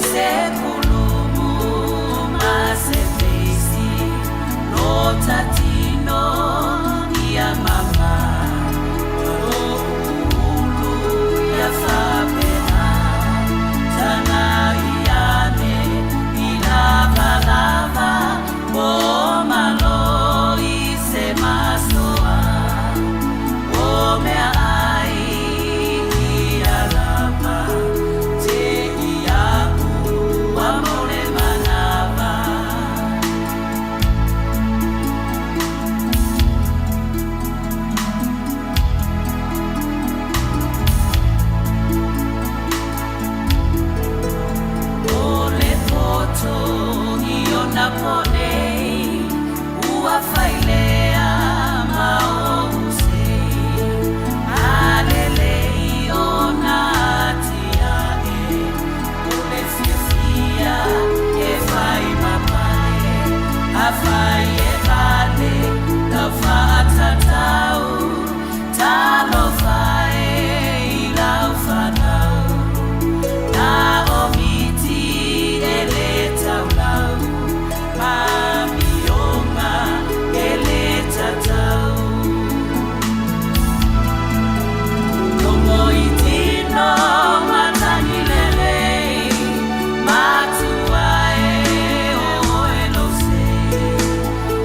Se pulumu ma se feisi lo tatino ia mama Ulu ia fapena Tagai ane i lavalava O malo i se masoa O mea ai ia lava Te iaʻu ua mau le manawa. O le poto i ona po nei, ua failea ma ou sei. A lelei ona atiae, o le fiafia e fai ma pale, afai e vale lau faatatau, talofa e i lau fanau. Na o miti e le taulau, ma amioga e le tatau. Logo i tino matagi lelei, matua e o oe lou sei.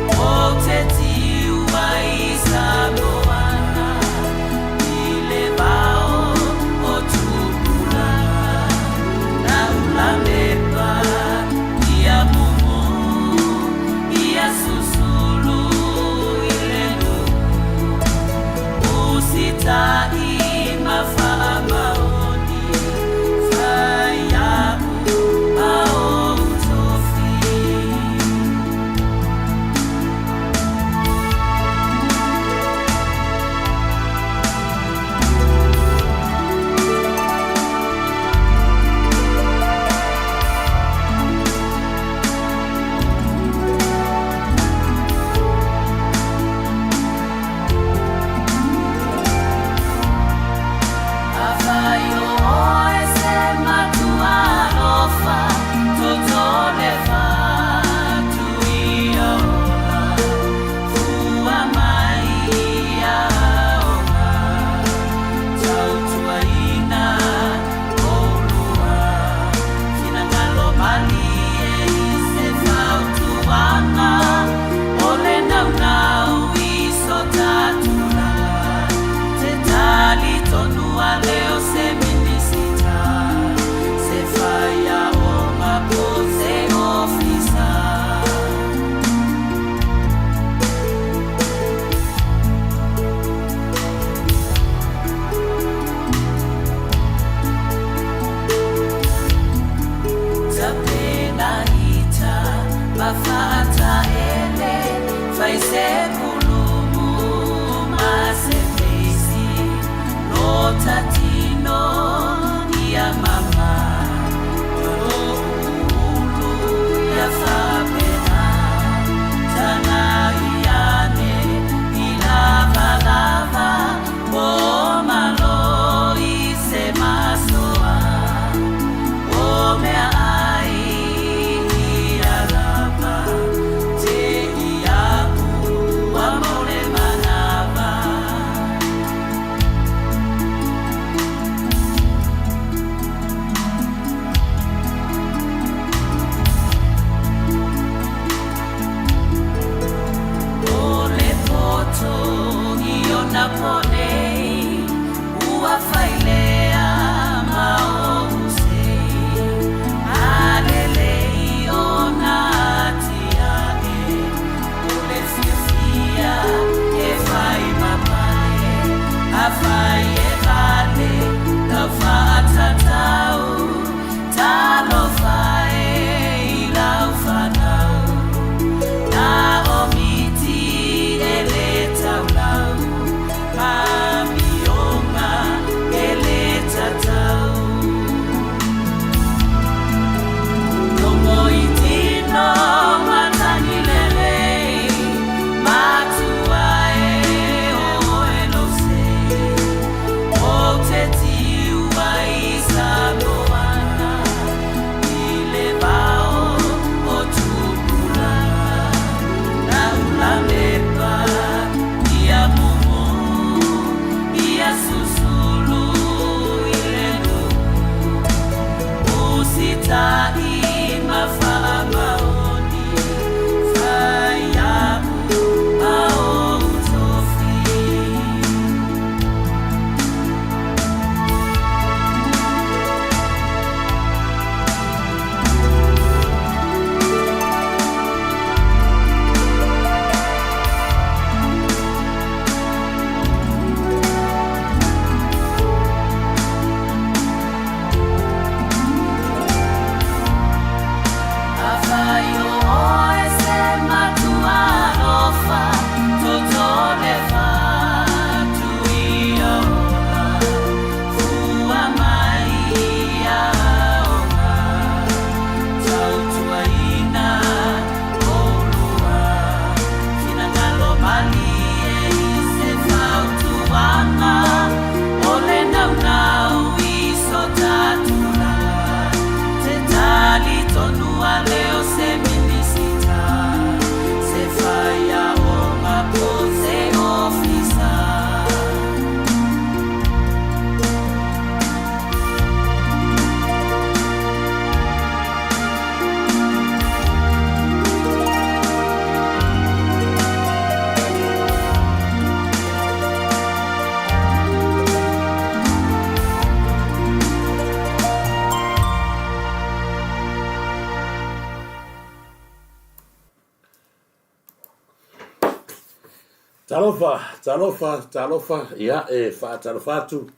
Talofa, talofa, talofa, ia e faatalofa atu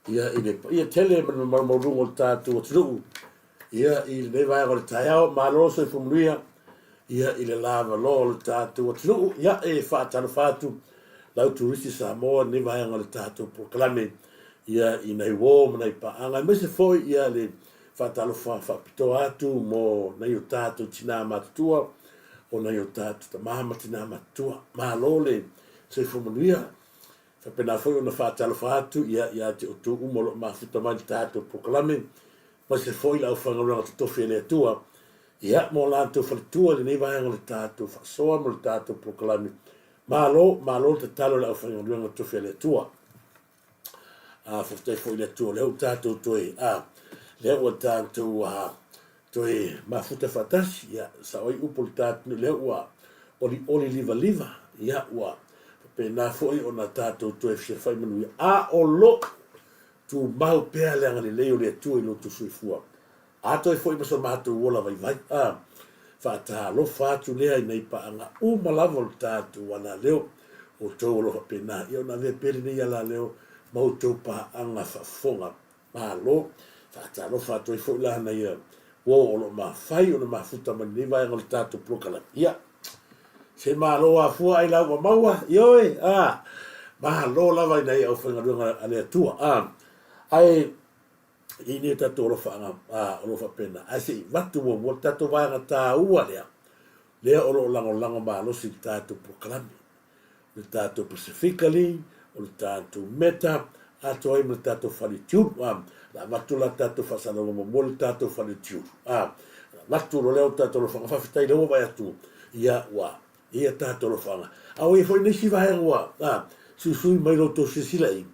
ia i le paia tele ma le mamalu maualuga o le tatou atunuu ia i lenei vaega o le taeao. Malo le soifua manuia ia i le lavaloa o le tatou atunuu. Ia e faatalofa atu lau turisi Samoa i lenei vaega o le tatou polokalame ia i nai uo ma nai paaga aemaise foi ia le faatalofa faapitoa atu mo nai o tatou tina matutua o nai o tatou tama ma tina matutua. Malo le soifua manuia. Faapena foi ona faatalofa atu ia ia te outou uma o lo o mafuta mai le tatou polokalame, aemaise foi le aufaigaluega totofi a le Atua, ia mo latou faletua i lenei vaega o le tatou faasoa ma le tatou polokalame. Malo, malo le tatalo i le aufaigaluega totofi a le Atua. A faafetai foi i le Atua o lea ua tatou toe, a, lea ua tatou a, toe mafuta faatasi, ia, sao ai upu o le tatou, lea ua olioli livaliva, ia, ua faapena foi ona tatou toe fesilafai manuia, a o lo o tumau pea le agalelei o le Atua i lo outou soifua. A toe foi ma so matou ola vaivai, a, faatalofa atu lea i nai paaga uma lava o le tatou alaleo, outou o lo o faapena, ia ona avea pea lenei alaleo ma outou paaga faafofoga. Malo. Faatalofa atu ai foi la nai uo o lo o mafai ona mafuta mai lenei vaega o le tatou polokalame. Ia, se malo afua ai lau ua maua, ioe, a, malo lava i nai aufaigaluega a le Atua, a, ae i nei o tatou alofaaga, a, o lo o faapena, ae se i avatu muamua le tatou vaega taua lea, lea o lo o lagolago malosi i le tatou polokalame. o le tatou Pacifically, o le tatou Meta, atoa ai ma le tatou fale tiulu. A, la avatu la tatou faasalauga muamua le tatou fale tiulu. A, la avatu loa lea o tatou alofaga, faafetai lea ua vaai atu, ia ua ia tatou alofaga. A ua i ai foi nisi vaega ua, a, suisui mai lo outou silasila i,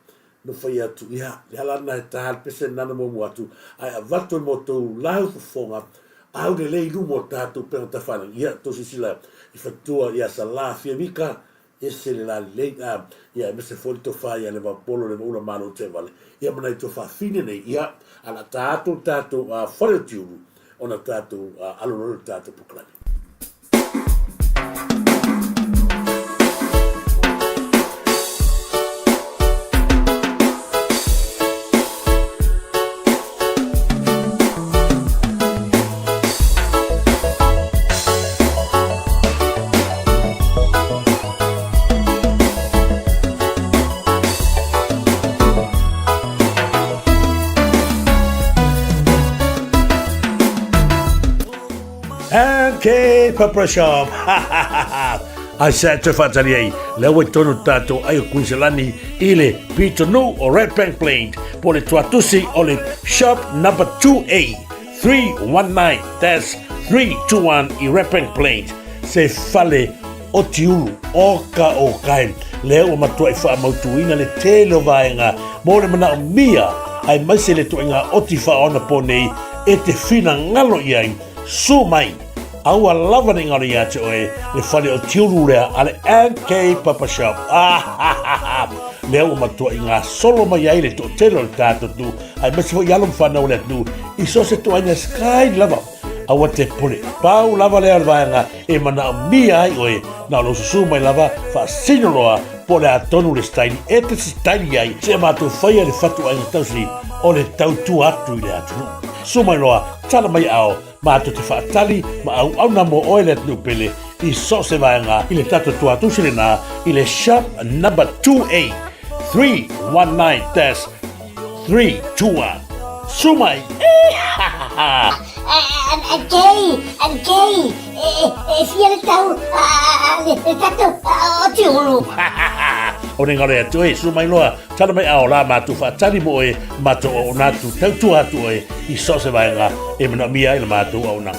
na fai atu, ia, le ala lena e ta le pese lena na muamua atu, ae avatu e mo tou lau fofoga, aulelei i luma o tatou upega tafailagi. Ia, tou silasila i faletua ia Salā Fiamika, ese le lalelei, a, ia, aemaise foi le tofa ia Levaopolo Levaula Malo Tevale, ia ma nai tuafafine nei, ia, a la ta atu le tatou, a, fale o Tiulu, ona tatou, a, alo loa le tatou polokalame. MK Pepper Shop. Ai sa te whaatari ai, lea ua tonu tātou ai o Kuiselani i le pitonuu o Red Bank Plains, po le tuatusi o le shop number 2A 319-321 i Red Bank Plains, se fale o Tiulu, o ka o kai, lea ua matuai faamautuina le tele o vaega mo le manaomia aemaise le ituaiga oti faaonapo nei e te finagalo i ai. Su mai, aua lava ne i galo ia te oe le fale o Tiulu lea a le MK Papa Shop. Ah, lea ua matuai gasolo mai ai le toatele o le tatou atunuu, aemaise foi alo ma fanau o le atunuu i so o se ituaiga style lava. Aua te pule. Pau lava lea o le vaega e manaomia ai oe, na o lou susu mai lava, faasino loa po o le a tonu le style e te style ai, seia matou faia le fatuaiga tausi o le tautua atu i le atunuu. Susu mai loa, tala mai ao, matou te faatali ma auauna mo oe le atunuu pele i so o se vaega i le tatou tuatusi lena i le shop number 2A 319-321. Susu mai! Kei, kei, e fia le tau le tatou o Tiulu. O ne ngaro atu e, susu mai loa, tala mai ao la matou faatali mo oe, matou auauna atu, tautua atu oe i so o se vaega e manaomia ai la matou auaunaga.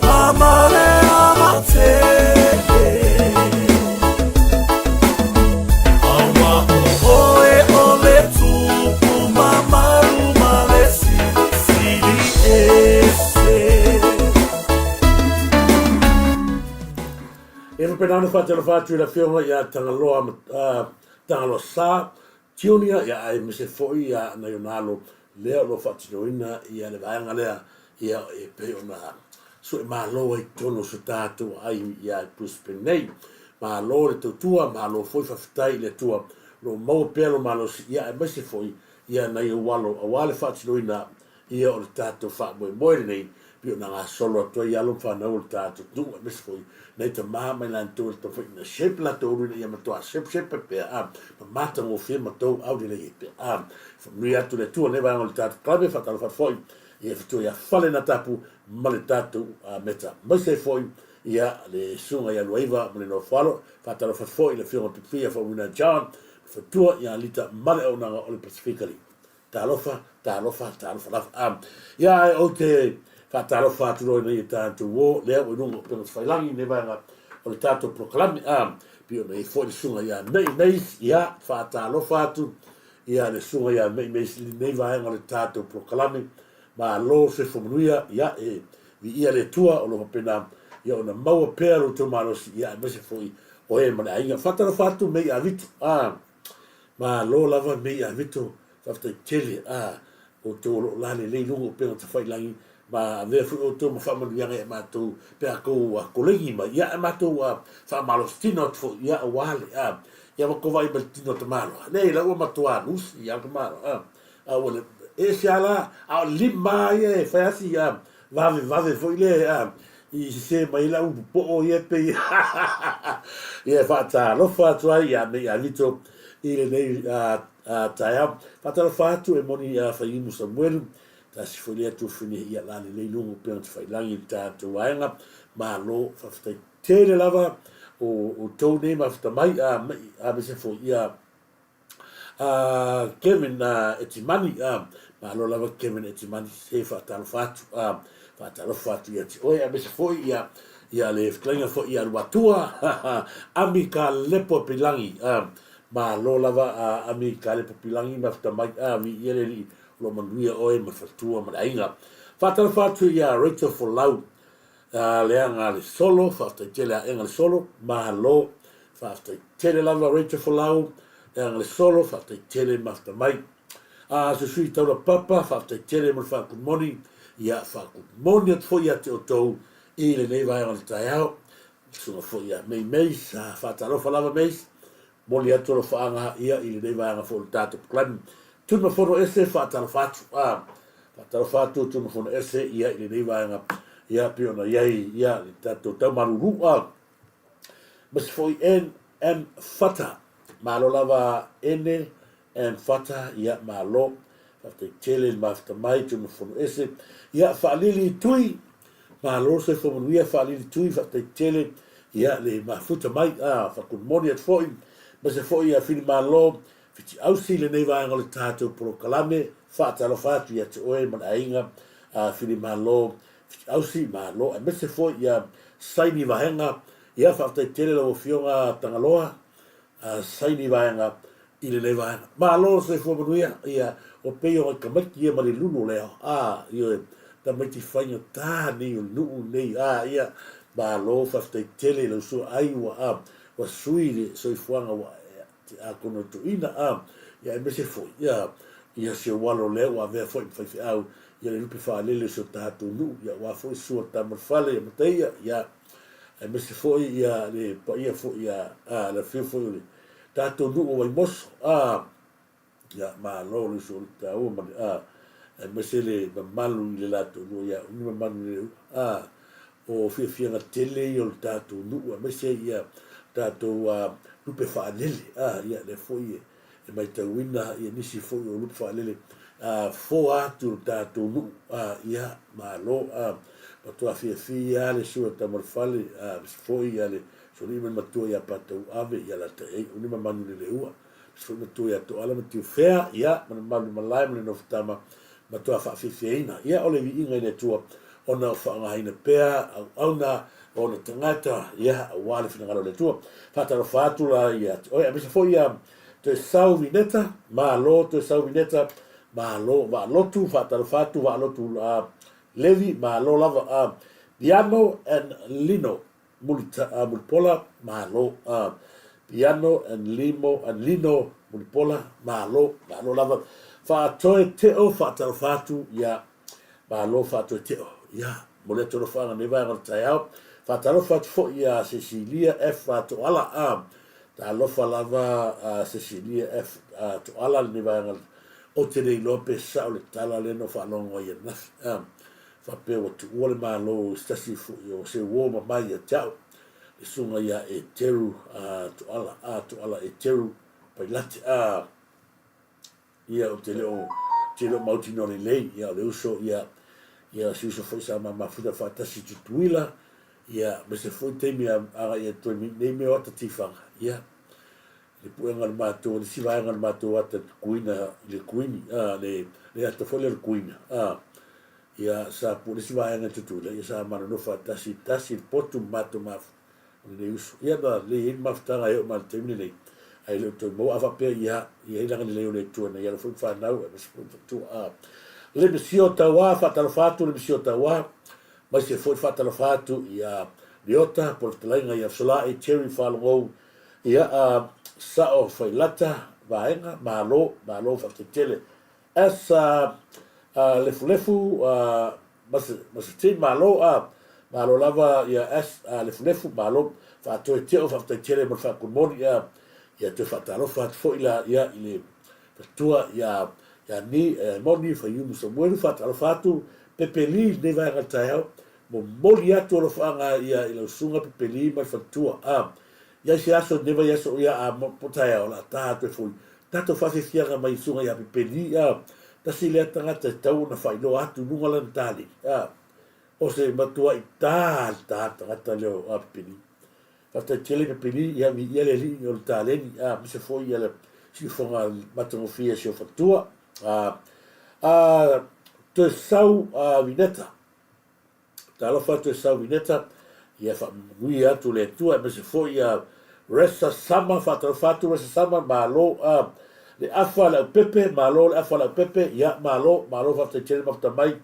E faapena ona faatalofa atu i le Afioga ia Tagaloa, Tagaloa Sa Junior, ia aemaise foi ia nai ona alo lea o lo o faatinoina ia le vaega lea ia e pei ona sue malo ai totonu o so tatou aai ia Brisbane nei. Malo le tautua, malo foi faafetai i le Atua o lo o maua pea lo malosi, ia aemaise foi ia nai ou alo aua le faatinoina ia o le tatou faamoemoe lenei pei ona gasolo atu ai alo ma fanau o le tatou atunuu aemaise foi nai tama ma i latou e taumafai ina shape latou ulu ina ia matua shape shape pea a ma matagofie ma tou aulelei ai pea a faamanuia atu le Atua lenei vaega o le tatou kalabe faatalofa atu foi ia fetua ia fale na tapu ma le tatou meta aemaise ai foi ia le susuga ia Luaiva ma le Nofoalo faatalofa atu foi i le afioga Pipia Faumuina John fetua ia Lita ma le auaunaga o le Pasifika Alii Talofa, talofa, talofa lava. A, ia ae ou te faatalofa atu loa ina ia tatou o lea ua i luga o upega tafailagi lenei vaega o le tatou polokalame. A, pei ona i ai foi le susuga ia Mei Mays, ia, faatalofa atu ia le susuga ia Mei Mays i lenei vaega o le tatou polokalame. Malo le soifua manuia, ia, e viia le Atua o lo o faapena ia ona maua pea lo outou malosi, ia aemaise foi o e ma le aiga. Faatalofa atu Mei Avito. A. Malo lava mei a Vito, faafetai tele a outou o lo o lalelei i luga o upega tafailagi ma avea foi outou ma faamanuiaga ia matou pe a tou kolegi mai ia a matou faamalosi tino atu foi ia aua le a ia ma tou vaai mai le tino tamaloa nei la ua matua lusi ia tamaloa a a ua le ese a la a o le lima ia e fai asi a vave vave foi le a i sese mai ai lau popo ia pei ia e faatalofa atu ai ia mei a Vito i lenei taeao. Faatalofa atu e moni a Faiumu Samuelu, tasi foi lea tuafafine ia lalelei luga o upega tafailagi i le tatou vaega. Malo faafetai tele lava o outou nei mafuta mai a aemaise foi ia Kevin Etimani, malo lava Kevin Etimani, se faatalofa atu, faatalofa atu ia te oe, aemaise foi ia, ia le fetalaiga foi ia Luatua, Ami Kalepo Pilangi, malo lava Ami Kalepo Pilangi, mafuta mai, viia le Alii, o lo o manuia oe ma le faletua ma le aiga. Faatalofa atu ia Rachel Folau, Leaga le solo, faafetai tele aega le solo, malo, faafetai tele lava Rachel Folau, leaga le solo, faafetai tele mafuta mai. A Susui Taula Papa, faafetai tele mo le faakumoni, ia faakumoni atu foi ia te outou i lenei vaega o le taeao. Susuga foi ia Mei Meis, faatalofa lava Meis, Momoli atu alofaaga ia i lenei vaega foi o le tatou polokalame. Tuimafono ese faatalofa atu. A, faatalofa atu Tuimafono ese ia i lenei vaega ia pei ona i ai ia le tatou taumalulu. A, aemaise foi NM Fata. Malo lava NM Fata, ia malo. Faafetai tele i le mafuta mai Tuimafono ese. Ia faalili tui Malo le soifua manuia faalili tui faafetai tele ia le mafuta mai a fakulumoni atu foi aemaise foi ia Fili Malo Fiti Ausi lenei vaega o le tatou polokalame faatalofa atu ia te oe ma le aiga a Fili Malo Fiti Ausi malo aemaise foi ia Saini Vaega ia faafetai tele lau afioga Tagaloa saini vaega i lenei vaega. Malo le soifua manuia, ia, o pei o tamaiti ia ma le lulu o le ao, a, ioe, tamaiti faigata nei o le nuu lenei, a, ia, malo faafetai tele i lau sua, ai ua, a, ua sui le soifuaga ua atonu e toeaina, a, ia aemaise foi, ia, ia si ou alo lea ua avea foi ma faifeau, ia le lupe faalele o si o tatou nuu, ia aua foi sua tama o le fale ia Mataia, ia. aemaise foi ia le paia foi ia a le afio foi o le tatou nuu o Vaimoso a ia malo le uso o le taua ma le a aemaise le mamalu i le latou nuu ia umi mamalu i le a o fiafiaga tele ia o le tatou nuu aemaise ia tatou a lupe faalele a ia lea foi e e matauina ia nisi foi o lupe faalele a foa atu le tatou nuu a ia malo a matua fiafia a le sua tama le fale a foi ia le solii ma le matua ia Patauave ia lata i ai uni ma manu le leua foi matua ia Toala ma Tiufea ia ma le mamalu malae ma le nofotama matua faafiafiaina ia o le viiga i le Atua ona o faaaogaina pea auauna o ona tagata ia aua le finagalo o le Atua. Faatalofa atu la ia te oe aemaise foi ia Toesau Vineta, malo Toesau Vineta, malo Vaalotu, faatalofa atu Vaalotu Levi, malo lava Piano and Lino Mulipola, malo Piano and Limo and Lino Mulipola, malo, malo lava Faatoe Teo, faatalofa atu ia Malo Faatoe Teo, ia. Momoli atu alofaaga i lenei vaega o le taeao. Faatalofa atu foi ia Cecilia F Toala a. Talofa lava a Cecilia F Toala lenei vaega ou te le iloa pe sao le tala lea na ou faalogo ai ananafi a. Faapea ua tuua le Malo i se tasi foi o se uo mama ia te au, le susuga ia Eteru Toala a Toala Eteru Pailate a. Ia, ou te le o, te le o mautinoa lelei, ia, o le uso, ia, ia, o si uso foi sa ma mafuta faatasi i Tutuila, ia, ma se foi taimi a agai atu ai nei mea o ata tifaga, ia, le puega o le matou, le isi vaega o le matou ata i le kuina, i le kuini, a, le, le ata foi lea o le kuina, a, ia, sa pue le isi vaega i Tutuila, ia, sa ma nonofo faatasi, tasi le potu ma matou mafuta. O lenei uso. Ia na lei ai le mafutaga e oo mai le taimi lenei, ae le o toe maua. A faapea ia, i ai le agalelei o le Atua ina ia ala foi ma fanau, aemaise foi le faletua. A le Mesia o Tauā, faatalofa atu le Mesia o Tauā, aemaise foi le faatalofa atu ia Leota, po o le fetalaiga ia Fesolai, Terry Faalogou, ia a Sao Failata, Vaega, Malo, malo faafetai tele. As a Lefulefu, a Masatin, malo a malo lava ia as a Lefulefu, malo faatoe teo, faafetai tele mo le faakulumoni a ia toe faatalofa atu foi la ia i le fatua ia ia ni Moni Faiumu Samuelu, faatalofa atu Pepe Lee i lenei vaega o le taeao, momoli atu alofaaga ia i lau susuga Pepe Lee ma le faletua a i ai se aso i lenei vaiaso ia a po taeao la ta atu e foi Tatou faafiafiaga mai i Susuga ia Pepeli, a, tasi lea tagata e tatau ona faailoa atu i luga lana taleni, a, o se matuai ta le ta tagata lea o a Pepeli. Faafetai tele Pepeli, ia viia le Alii o le taleni, a, aemaise foi ia le siufofoga matagofie a si ou faletua. A, a, toe sau a Vineta. Talofa atu e Sau Vineta, ia faamanuia atu le Atua aemaise foi ia Resa Sama, faatalofa atu Resa Sama, malo a le afa le aupepe, malo le afa le aupepe, ia malo, malo faafetai tele mafuta mai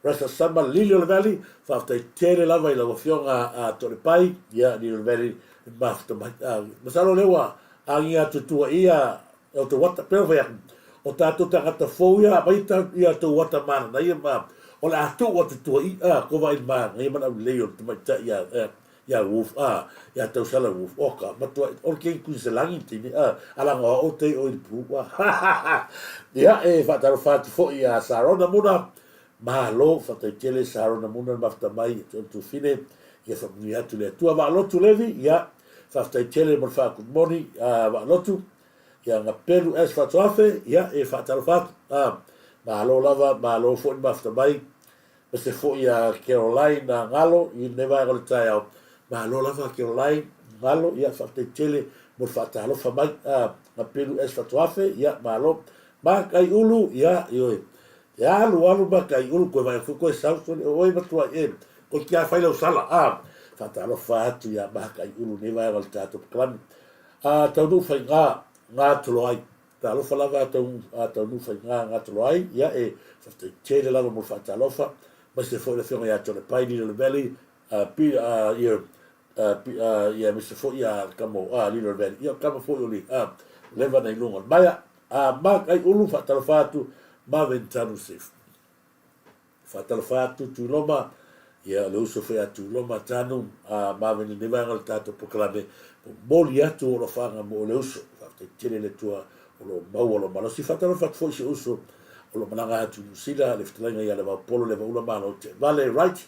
Resa Sama, Lily o le Valley, faafetai tele lava i lau afioga a Toalepai, ia Lily o le Valley mafuta mai. A, masalo lea ua agiga atu i tua ia o te wata, pei ona fai atu, o tatou tagata fou ia, aumai ia tou ata mananaia ma, o le a tuu atu i tua i, a, ko vai manaia ma le aulelei o le tamaitai ia, ia, ia Wolf, a, ia Tausala Wolf, oka, matua, o le keiki Kuiselagi le teine, a, alaga o au tei o i le pulu, a, ha, ha, ha. Ia, e faatalofa atu foi ia Sarona Muna, malo, faafetai tele Sarona Muna le mafuta mai e te Tufine, ia faamanuia atu le Atua. Vaalotu Levi, ia, faafetai tele mo le faakumoni, a, Vaalotu, Ia Gapelu S Fatuafe, ia e faatalofa atu. A, malo lava, malo foi le mafuta mai. Aemaise foi ia Caroline Galo i lenei vaega o le taeao. Malo lava Caroline Galo, ia faafetai tele mo le faatalofa mai. A, Gapelu S Fatuafe, ia malo. Makaiulu, ia, ioe. E alu alu Makaiulu, koe vaai atu koe sau sole, o oe matua e, koe kia fai lau sala. A, faatalofa atu ia Makaiulu i lenei vaega o le tatou pakalani. A taunuu faigā, gatolo ai. Talofa lava a taunuu faigā, gatolo ai. Ia e faafetai tele lava mo le faatalofa, aemaise foi le afioga ia Tolepai Lilo le Valley, ia, ia aemaise foi ia Kamo, Lilo le Valley. Ia o kama foi o le, leva na i luga o le maea. A Mark Aiulu, faatalofa atu, Marvin Tanu Safe. Faatalofa atu Tuiloma, ia o le uso foi a Tuiloma Tanu a Marvin i lenei vaega o le tatou polokalame, momoli atu ou alofaaga mo le uso. Faafetai tele le Atua o lo o maua lou malosi. Faatalofa atu foi i si ou uso o lo o malaga atu i Niu Sila, le fetalaiga ia Levaopolo Levaula Malo Teevale Wright.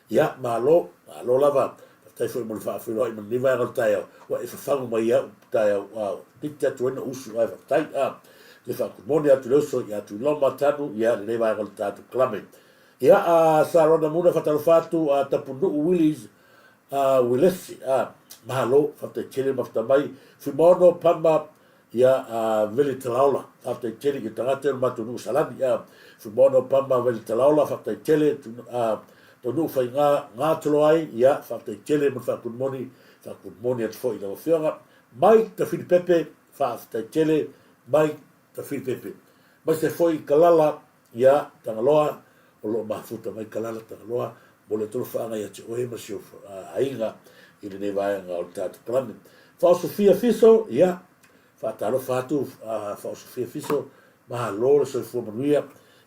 Ia, malo, malo lava. Faafetai foi mo le faafeiloai ma lenei vaega o le taeao. Ua e fafagu mai au taeao, a piti atu ai na usu, ae faafetai. A, te faakumoni atu le uso ia Tuiloma Tanu, ia lenei vaega o le tatou kalame. Ia, a Sarona Muna faatalofa atu, a Tapunuu Willies, a Wilesi, a, malo, faafetai tele mafuta mai. Fuimaono Pama, Ia a Veli Talaola, faafetai tele i tagata o le matou nuu Salani, a Fuimaono Pama Veli Talaola, faafetai tele, a tou nuu faiga gatolo ai, ia faafetai tele mo le faakunimoni, faakunimoni atu foi i lau afioga. Mike Tafilipepe, faafetai tele Mike Tafilipepe. Aemaise foi Kalala, ia Tagaloa, o lo o mafuta mai Kalala Tagaloa, mo le tolofaaga ia te oe ma si ou aiga i lenei vaega o le tatou kalame. Faaosofia Fiso, ia, faatalofa atu Faaosofia Fiso, malo le soifua manuia,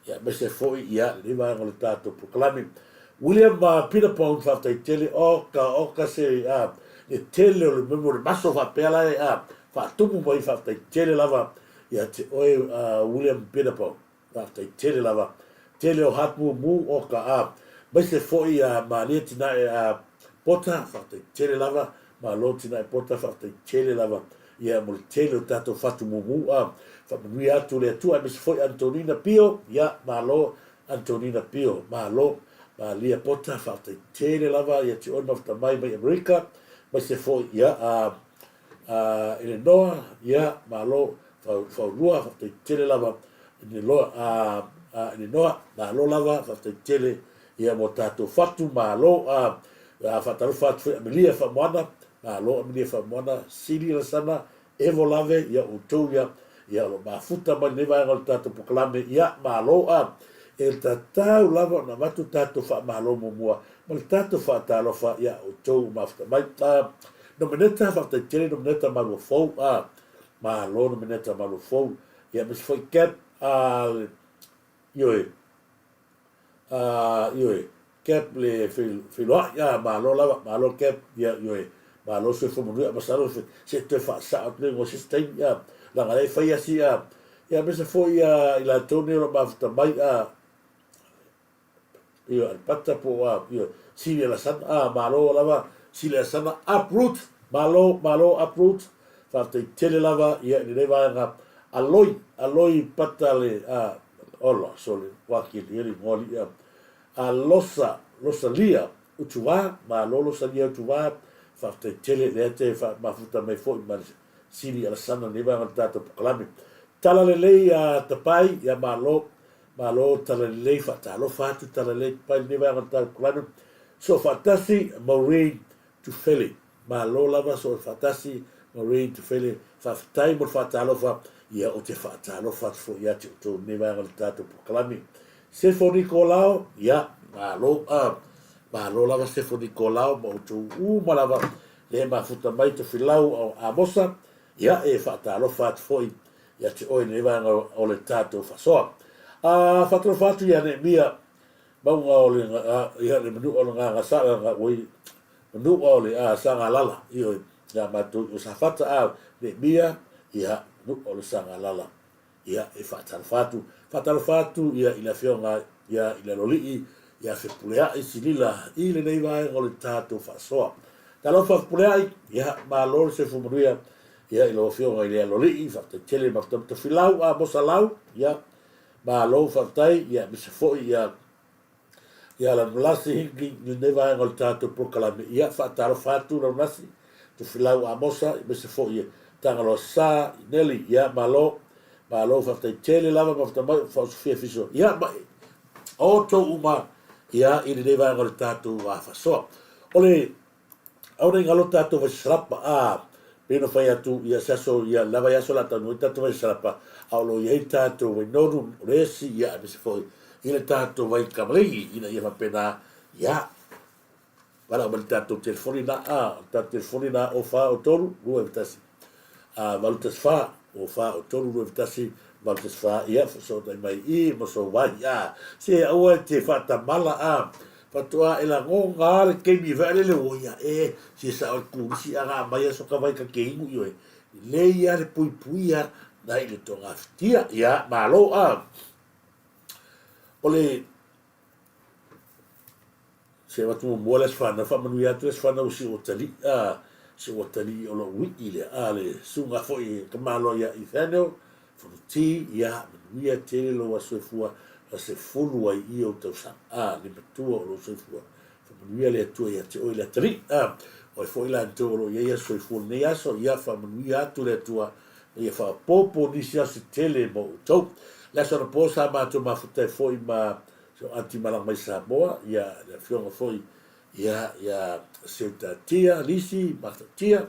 ia aemaise foi ia lenei vaega o le tatou polokalame. William Peter Pong, faafetai tele, oka, oka se, a, le tele o le mea o le maso faapea la e, a, faatumu mai, faafetai tele lava ia te oe, a, William Peter Pong. Faafetai tele lava. Tele o hat mumu, oka, a, maise foi a Malie Tinae a Pota, faafetai tele lava, malo Tinae Pota, faafetai tele lava ia mo le tele o tatou fatu mumu, a, faamanuia atu le Atua aemaise foi Antonina Pio, ia, malo Antonina Pio, malo, Malia Pota, faafetai tele lava ia te oe mafuta mai mai Amerika, maise foi ia, a, a, Elenoa, ia, malo, Faulua, faafetai tele lava Eleloa, a, a, Elenoa, malo lava, faafetai tele ia mo tatou fatu, malo, a, a faatalofa atu foi Amelia Faamoana, malo Amelia Faamoana, Sili Lasana, Evo Lave, ia outou ia, ia o lo mafuta mai lenei vaega o le tatou polokalame, ia malo, a, e tatau lava ona avatu tatou faamalo muamua ma le tatou faatalofa ia outou ua mafuta mai. A, Nomeneta, faafetai tele Nomeneta Maluafou, a, Malo Nomeneta Maluafou, ia aemaise foi Cap, a, ioe, a, ioe, Cap le feiloai, a, malo lava, malo Cap, ia, ioe, malo soifua manuia, masalo se toe faasao atu le igoa i se isi taimi, a, leaga lea e fai lava si, a, ia aemaise foi i latou nei o lo o mafuta mai, a, Ioe, Alipata po o a, ioe, Sili Alasana, a, malo lava, Sili Alasana, Uproot, malo, malo Uproot, faafetai tele lava, ia, i lenei vaega, Aloi, Aloi Pata le, a, ola, sole, ua kili e le igoa alii, a, a Losa, Losalia, Utuvā, malo Losalia Utuvā, faafetai tele, lea te mafuta mai foi ma le Sili Alasana i lenei vaega o le tatou polokalame. Tala lelei a Tapai, ia malo, Malo talalelei faatalofa atu talalelei papai lenei vaega o le tatou polokalame Soofaatasi Maureen Tufele Malo lava Soofaatasi Maureen Tufele faafetai mo le faatalofa ia ou te faatalofa atu foi ia te outou lenei vaega o le tatou polokalame Sefo Nikolao ia malo a malo lava Sefo Nikolao ma outou uma lava le mafuta mai Tofilau o Amosa ia e faatalofa atu foi ia te oe lenei vaega o le tatou faasoa. A faatalofa atu ia Neemia, mauga o le, ia le manua o le gaga oi, manua o le a Sagalala, ioe, ia matou o Safata a Neemia, ia manua o le Sagalala. Ia e faatalofa atu, faatalofa atu ia i le afioga ia i le Aloalii, ia Fepuleai Silila i lenei vaega o le tatou faasoa. Talofa Fepuleai, ia malo le soifua manuia Ia, i lau Afioga i le Aloalii, faafetai tele ma Tofilau Amosa Lau, ia, malo faafetai, ia, aemaise foi ia, ia Lanulasi Hingi i lenei vaega o le tatou polokalame. Ia, faatalofa atu Lanulasi, Tofilau Amosa, aemaise foi ia Tagaloa Sa, Neli, ia, malo, malo faafetai tele lava ma fatamai Faaosofia Fiso, ia, ma outou uma, ia, i lenei vaega o le tatou faasoa. O le Aua ne i galo tatou vaisalapa, a, pei ona fai atu ia se aso, ia le la vaiaso o le a taunuu ai tatou vaisalapa, a o lo o i ai tatou vainonu, o le esi, ia, aemaise foi i le tatou vai kamaligi, ina ia faapena, ia, valaau mai le tatou telefoni na, a, o le tatou telefoni na, o 4 o 3 2 1, a, 8 1 4, o 4 o 3 2 1, 8 1 4, ia, fesootai mai i, ma sou vai, a, se aua e te faatamala, a, Faatoa e lagona a le taimi e lele ua ia e se sao le turisi a ga mai aso ka vai ka ke inu ioe lelei a le puipuia nai le togafitia ia malo a o le se avatu muamua le aso fanau faamanuia atu le aso fanau o si ou atalii a si ou atalii o lou uii lea a le susuga foi ka malo ia Ethaniel Fonoti, ia, manuia tele lou aso soifua, la 10 ai i ou tausaga. A, le matua o lou soifua. Faamanuia le Atua ia te oe le atalii. A, o ai foi latou o lo o i ai aso soifua i lenei aso, ia faamanuia atu le Atua, ma ia faaopoopo nisi aso tele mo outou. Le aso anapo sa matou mafuta ai foi ma si ou aunty malaga mai Samoa, ia, le afioga foi ia, ia Seutatia, Lisi, Matautia,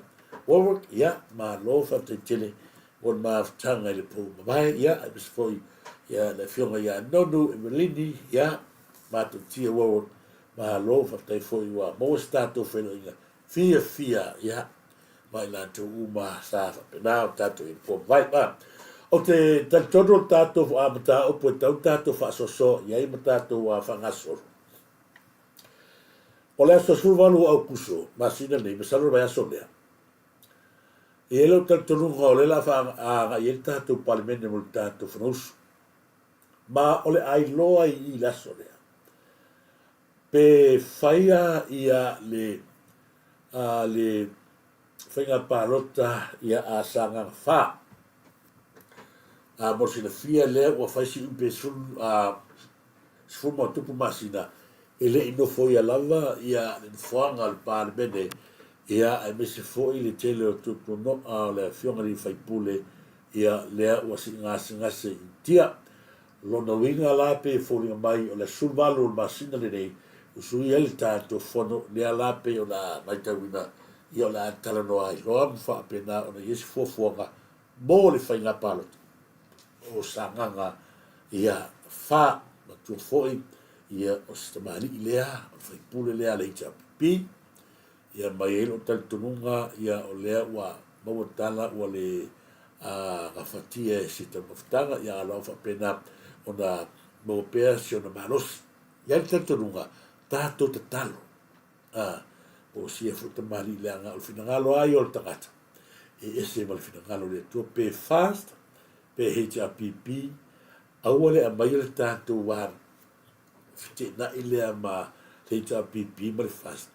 Warwick, ia, malo faafetai tele mo le mafutaga i le pou mamae, ia, aemaise foi ia le afioga ia Nonu Emelini, ia, matou tia Warwick, malo, faafetai foi ua maua se tatou feiloaiga fiafia, ia, ma i latou uma sa faapena o tatou i le pou mamae. Ma, ou te talitonu o le tatou mataupu e tatau ona tatou faasoasoa i ai ma tatou faagasolo. O le aso 18 o Aukuso, masina nei, masalo le vaiaso lea, e i ai lou talitonuga o lea o le a faaaga'i ai le tatou Palemene mo le tatou Fonousu. Ma o le a iloa i i le aso lea, pe faia ia le, a, le faiga palota ia a Sagaga 4. A, mo le silafia lea ua fai si umi pe 10, a, 10 ma tupu masina e le i nofoia lava ia le nofoaga o le Palemene, ia aemaise foi le tele o tuatuano'a o le Afioga i le sui usufono, ia lea ua sii gasegase i Initia. Lona uiga la pei e foliga mai o le aso 18 o le masina lenei ua suia ai le tatou fono, lea la pei ona matauina, ia o le a talanoa ai loa ma faapena ona i ai se fuafuaga mo le faiga palota o Sagaga ia fa matua foi ia o se tamalii lea o le faipule lea a le HRPP ia ma e i ai lou talitonuga ia o lea ua maua tala ua le gafatia e se taumafataga ia a o lo o faapena ona maua pea si ona malosi. E i ai le talitonuga tatou tatalo a po o sia foi tamalii leaga o le finagalo lava ia o le tagata e ese ma le finagalo o le Atua pe fast pe HRPP aua le aumaia le tatou va feteenai lea ma le HRPP ma le fast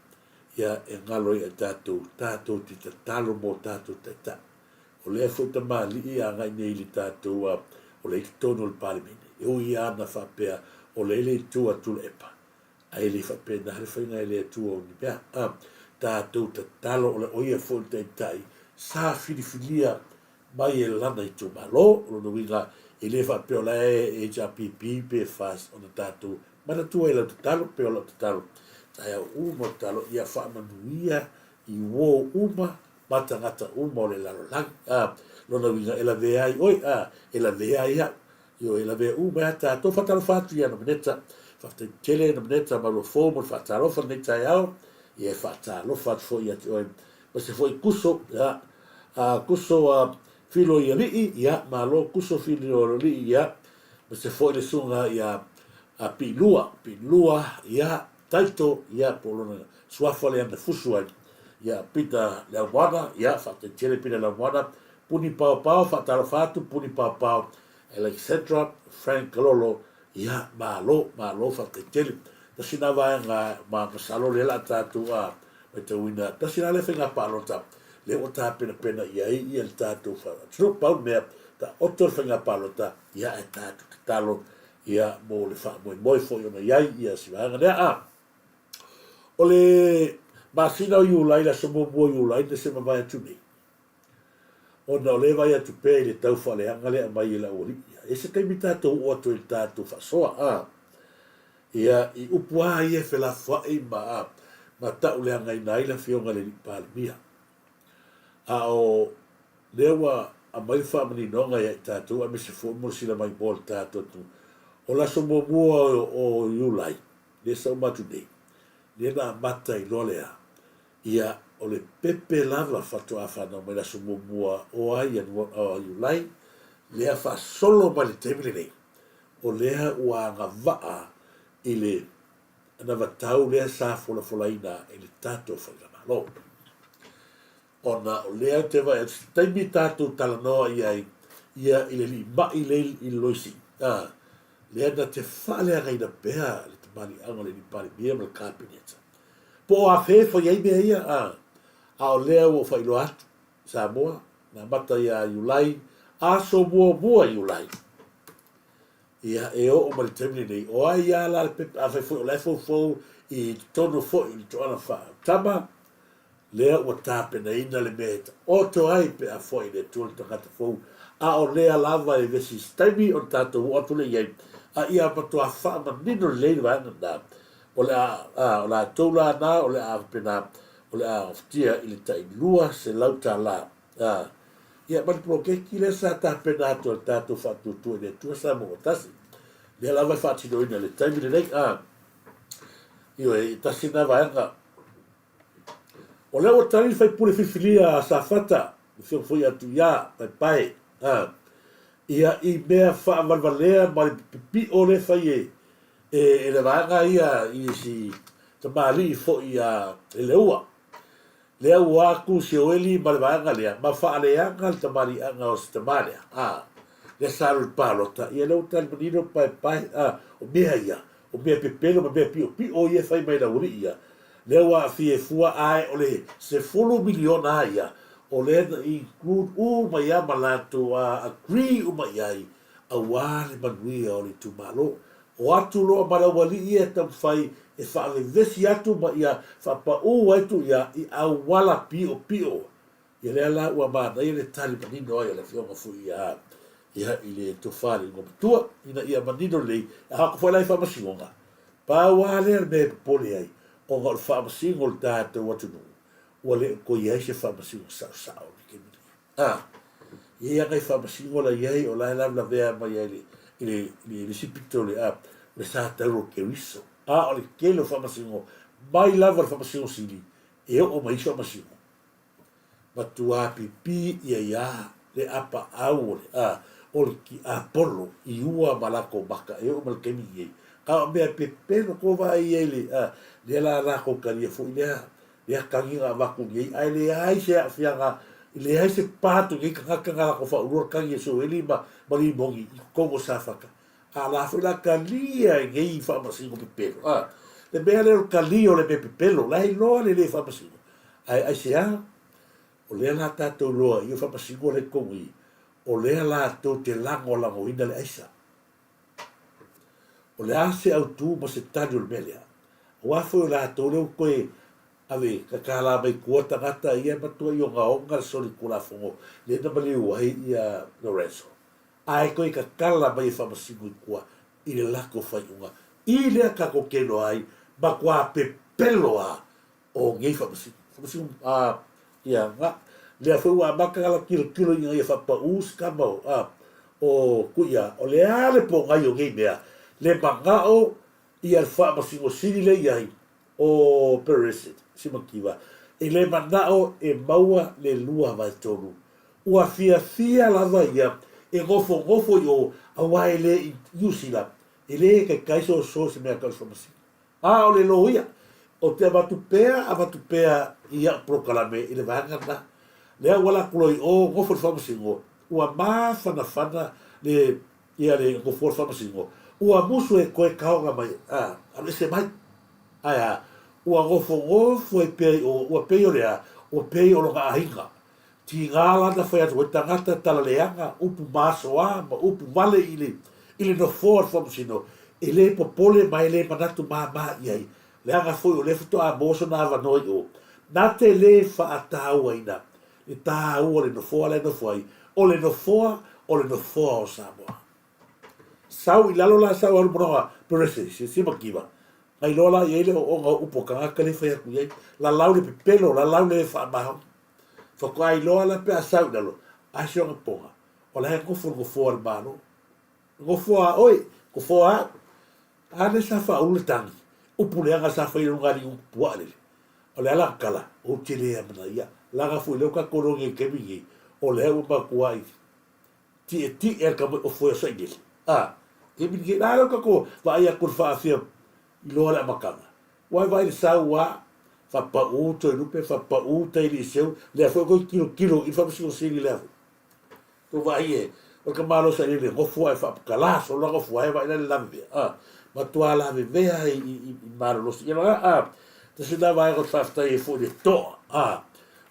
ia e galo ai ia tatou tatou te tatalo mo tatou taitai o lea foi tamalii e agai nei i le tatou o lea i totonu o le Palemene e ui lava na faapea o lea i le itu a Tuilaepa Ae le faapena le faiga e le Atua o ni mea. A tatou tatalo o le o ia foi le Taitai sa filifilia mai e lana itumalo. O lona uiga e le faapea o la e HRPP pe FAST ona tatou manatua i lau tatalo pe o lau tatalo taeao uma o tatalo ia faamanuia i uo uma ma tagata uma o le lalolagi. A lona uiga e lavea ai oe, a e lavea ai au. Ioe, e lavea uma ai a tatou. Faatalofa atu ia Nomeneta. Faafetai tele Nomeneta ma lua fou mo le faatalofa lenei taeao. Ia e faatalofa atu foi ia te oe. Ma se foi kuso, ia, a kuso a Filo i alii, ia, malo kuso Filo i alii, ia, ma se foi le suga ia a Piilua, Piilua, ia, Taito, ia, po o lona suafa lea na fusu ai, ia, Pita Leaumoana, ia, faafetai tele Pita Leaumoana, Puni Paopao, faatalofa atu Puni Paopao, Alexandra Frank Kalolo, ia, malo, malo, faafetai tele. Tasi na vaega ma masalo lea la tatou a matauina, tasi la lea faiga palota lea ua tapenapena i ai ia le tatou atunuu. Pau le mea, taoto le faiga palota, ia ae tatou tatalo ia mo le faamoemoe foi ona i ai ia si vaega lea. A o le masina o Iulai, le aso muamua o Iulai na se mavae atu nei, ona o lea e vaai atu pea i le tau faaleaga lea e aumai e le aualii. E se taimi tatou oo atu ai i le tatou faasoa, a ia i upu lava ia e felafoai ma a ma tauleagaina ai le Afioga i le Alii Palemia. A o lea ua aumai le faamaninoga ia i tatou aemaise foi mo le sila maimoa o le tatou atunuu, o le aso muamua o Iulai, lea sa uma atu nei, lea na amata ai loa le a, ia o le pepe lava faatoa fanau mai le aso muamua o a Iulai, lea faasolo mai le taimi lenei, o lea ua agavaa i le anavatau lea sa folafolaina e le tatou Faigamalo. Ona o lea ou te vaai atu, se taimi tatou talanoa i ai ia i le limai lea i le Loisi, a, lea na te faaleagaina pea le tamaliiaga o le Alii Palemia ma le Kapeneta. Po o afea e fai ai mea ia, a, a o lea ua ou faailoa atu, Samoa, na amata ia Iulai, aso muamua Iulai. Ia, e oo mai le taimi lenei, o ai lava la le pepa, afai foi o la e foufou i totonu foi o le toala faa-tama, lea ua tapenaina le mea e taoto ai pe a foai i le Atua le tagata fou, a o lea lava e vesi i se taimi ona tatou oo atu lea i ai, a ia matua faamanino lelei le vaega lena, o le a, a, o latou la na o le a faapena, o le a gafatia i le tai $200, a, Ia, ma le poloketi lea sa tapena atu e le tatou Faatuatua i le Atua Samoa ua tasi, lea lava e faatinoina i le taimi lenei. A, ioe, e tasi lena vaega. O lea ua tali le faipule filifilia a Safata, le afioga foi ia Tuia Paepae, a, ia, i mea faavalevalea ma le pipio lea e fai e, e, e le vaega ia i si tamalii foi ia Leua. Lea ua atu Sioeli ma le vaega lea, ma faaleaga le tamaliiaga o si tama lea, a, lea sa alu i le palota, ia lea ua tali manino le paepae, a, o mea ia, o mea pepelo ma mea piopio ia e fai mai e le aualii ia, lea ua aafia ai fua, ae o le 10 miliona lava ia, o lea na include uma ai lava ma latou a agree uma i ai, aua le manuia o le itumalo. O atu loa ma le aualii ia e taumafai e faavevesi atu ma ia faapaū ai Tuia i auala piopio. Ia lea la ua manaia le tali manino ai a le Afioga foi ia ia i le Tofa i le Igoamatua ina ia manino lelei, e ao atu foi la i Faamasinoga. Pau lava lea le mea e popole ai, ona o le faamasino o le tatou atunuu, ua le o toe i ai se faamasino saosao i le taimi nei. A, e i ai nai faamasino la i ai o la e lavelavea mai ai i le, i le isi pito o le, a, o le sa tauro o Keriso. A o le tele o faamasino, mai lava i le faamasino sili, e oo mai isi faamasino, matua pipii ia iā le apaau o le, a, o le tiapolo i ua ma latou maka e oo mai le taimi lenei. A o mea pepelo tou vaai i ai le, a, lea la latou talia foi lea lea tagi na avatu nei, ae leai se aafiaga, leai se pa atu i nei tagata na latou faaulua le tagi a Soeli ma ma Limoni i totonu o Safata. A la foi la talia e nei faamasino pepelo, a. Le mea lea o le talia o le mea pepelo, la e iloa le le faamasino. Ae aisea? O lea la tatou iloa i o faamasino la i totonu i i, o lea latou te lagolagoina le aisa. O le a se autu ma se tali o le mea lea? Aua foi o latou lea ua toe ave tatala mai tua tagata ia e matua i ogaoga le solitulafono lea na maliu ai ia Lorenzo. Ae toe tatala mai e faamasino i tua i le latou faaiuga i lea tatou te iloa ai matua pepelo a o nei faamasino. Faamasino a ia nga lea foi ua amata ona tilotilo ina ia faapaū se tama o a o Tuia o le a le pogai o nei mea le manao ia le faamasino sili lea i ai o Peresit Simakiva e le manao e maua le 2/3 ua fiafia lava ia e nofonofo i o aua e le i Niu Sila e le taitai soso se mea tau i le faamasino. A o le loia, ou te avatu pea avatu pea i au polokalame i le vaega lena. Lea ua alu atu loa i o, nofo i le faamasino, ua mafanafana le, ia le nofoa o le faamasino, ua musu e toe taoga mai, a, alu ese mai. Ae a? Ua nofonofo ai pea i o, ua pei o le a? Ua pei o lona aiga. Tiga lana fai atu ai tagata tala leaga, upu masoa ma upu vale i le i le nofoa o le Faamasino, e le popole ma e le manatu māmā i ai, leaga foi o lea faatoa maua sona avanoa i o. Na te le faatauaina le tāua o le nofoa la e nofo ai, o le nofoa o le nofoa o Samoa. Sau i lalo la sau alu manoga Perese, se makiva. Na iloa la i ai le ooooga o upu a tagata le fai atu i ai. Lalau le pepelo, lalau le faamaoni. Faatoa iloa la pe a sau i lalo, a si ona poga, o la e nofo le nofoa o le Malo. Nofoa a oe, nofoa a au. A lea sa faaulu le tagi, upu leaga sa fai e lona alii puaa lele. O le a la tala, ou te le amanaia. Laga foi lea ua tatou iloa nei i le taimi lenei, o lea ua matuai tietie le tama ofo e sailele. A, taimi lenei, la lea ua tatou vaai atu i le faafia iloa le amataga. Ua e vaai i le sau a, faapau Toelupe, faapau Tailiiseu, lea foi ua toe tilotilo i le Faamasino Sili lea foi. Tou vaai e, o le tamaloa sailele nofo ae faaputala solo la nofo ae vaai la le lavevea. A, matua lavevea i, i, i malolosi. Ia la, a, tasi lena vaega ou te faafetai ai foi i le toa, a,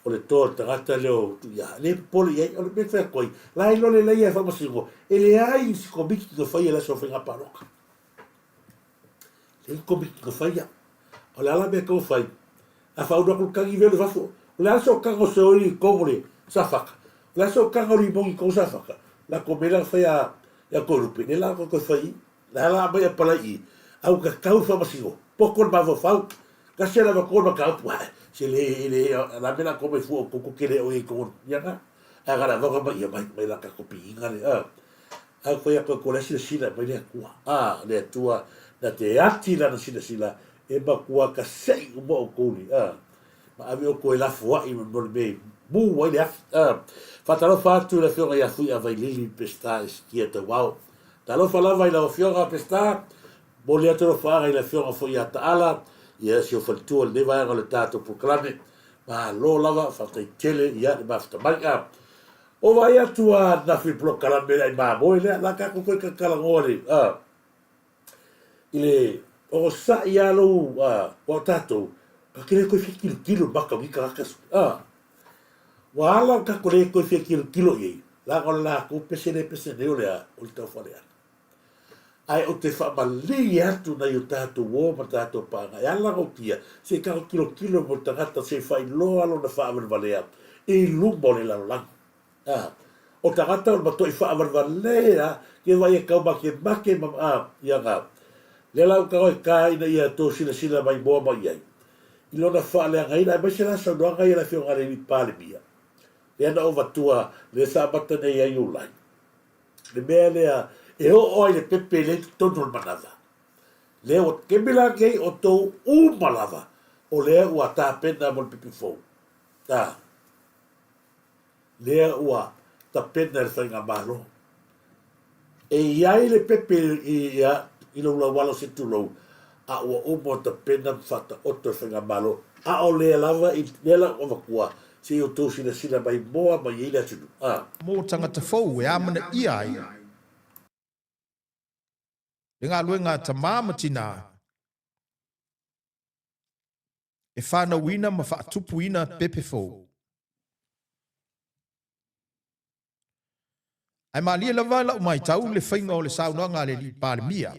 o le toa o le tagata lea o Tuia. E le popole i ai, o le mea e fai atu ai, la iloa lelei lava e Faamasino, e leai se komiti na faia i le aso o faiga palota. Leai ni komiti na faia. O le a la mea e taumafai? A faaulu atu le tagi velo i fafo. O le a le sootaga o Seoli i totonu o le Safata? O le a le sootaga o Limoni i totonu o Safata? Latou mea la na fai ia Toelupe, lea la toe fai i i. La la aumai apalai i i, a ua tatau i le faamasino, poto le mafaufau. Tasi lava atu le mataupu, ae se le, le, la mea la tou mai fua outou tou te le o i ai i totonu, ia na. Ae na o le avaka mai ia mai, mai la tatou piiga le, a. Ae ou fai atu ai, ko lea silasila e mai le Atua. A, le Atua na te ati lana silasila e matua kasei uma outou li, a, ma ave outou e lafoai mo le mea i mū ai le afi. A, faatalofa atu i le Afioga ia Fuia Vailili Peseta Esikia Tauao. Talofa lava i lau Afioga Peseta, momoli atu alofaaga i le Afioga foi ia Taala, Ia, si ou faletua i lenei vaega o le tatou polokalame. Malo lava, faafetai tele, ia, le mafuta mai. A, o vaai atu a ananafi i le polokalame le ai mamoe lea, la tatou toe talatalanoa le, a, i le onosai lava lou, a, aua o tatou, tatou te le toe fia tilotilo i mata o nei tagata, a. Ua ala ona tatou le toe fia tilotilo i ai, leaga o le latou pese lea e pese nei o le a, o le taufaleaga. Ae ou te faamalie atu nai o tatou uo ma tatou paaga e ala ona utia, se i tatou tilotilo mo le tagata se i faailoa lona faavalevalea i luma o le lalolagi. A, o tagata o le matuai faavalevalea ke vaai e tau makemake ma, a, ia na. Lea la ua tago e ta ina ia tou silasila maimoa mai ai i lona faaleagaina aemaise la saunoaga ia a le Afioga i le Alii Palemia lea na ou avatua lea sa amata nei ia Iulai. Le mea lea e oo ai le pepe lea i totonu o le manava. Lea ua taimi la nei o tou uma lava o lea ua tapena mo le pepe fou. A, lea ua tapena e le Faigamalo. E i ai le pepe i, ia, i lou laualo se tulou, a ua uma ona tapena ma faataoto e le Faigamalo, a o lea lava i lea la ua avatua se i outou silasila maimoa mai ai le atunuu. A. Mo tagata fou e amanaia ai le galuega a tama ma tina e fanauina ma faatupuina pepe fou. Ae malie lava lau maitau le faiga o le saunoaga a le Alii Palemia.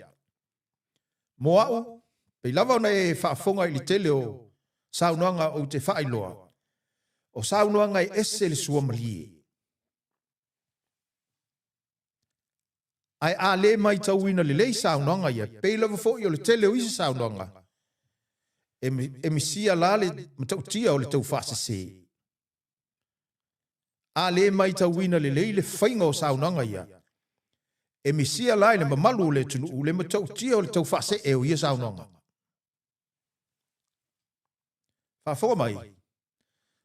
Mo a'u, pei lava ona e faafofoga i le tele o saunoaga ou te faailoa, o saunoaga e ese le suamalie. Ae a le maitauina lelei saunoaga ia, pei lava foi o le tele o isi saunoaga, e misia la le matautia o le taufaasese. A le maitauina lelei le faiga o saunoaga ia, e misia la i le mamalu o le atunuu le matautia o le taufaasee o ia saunoaga. Faafofoga mai,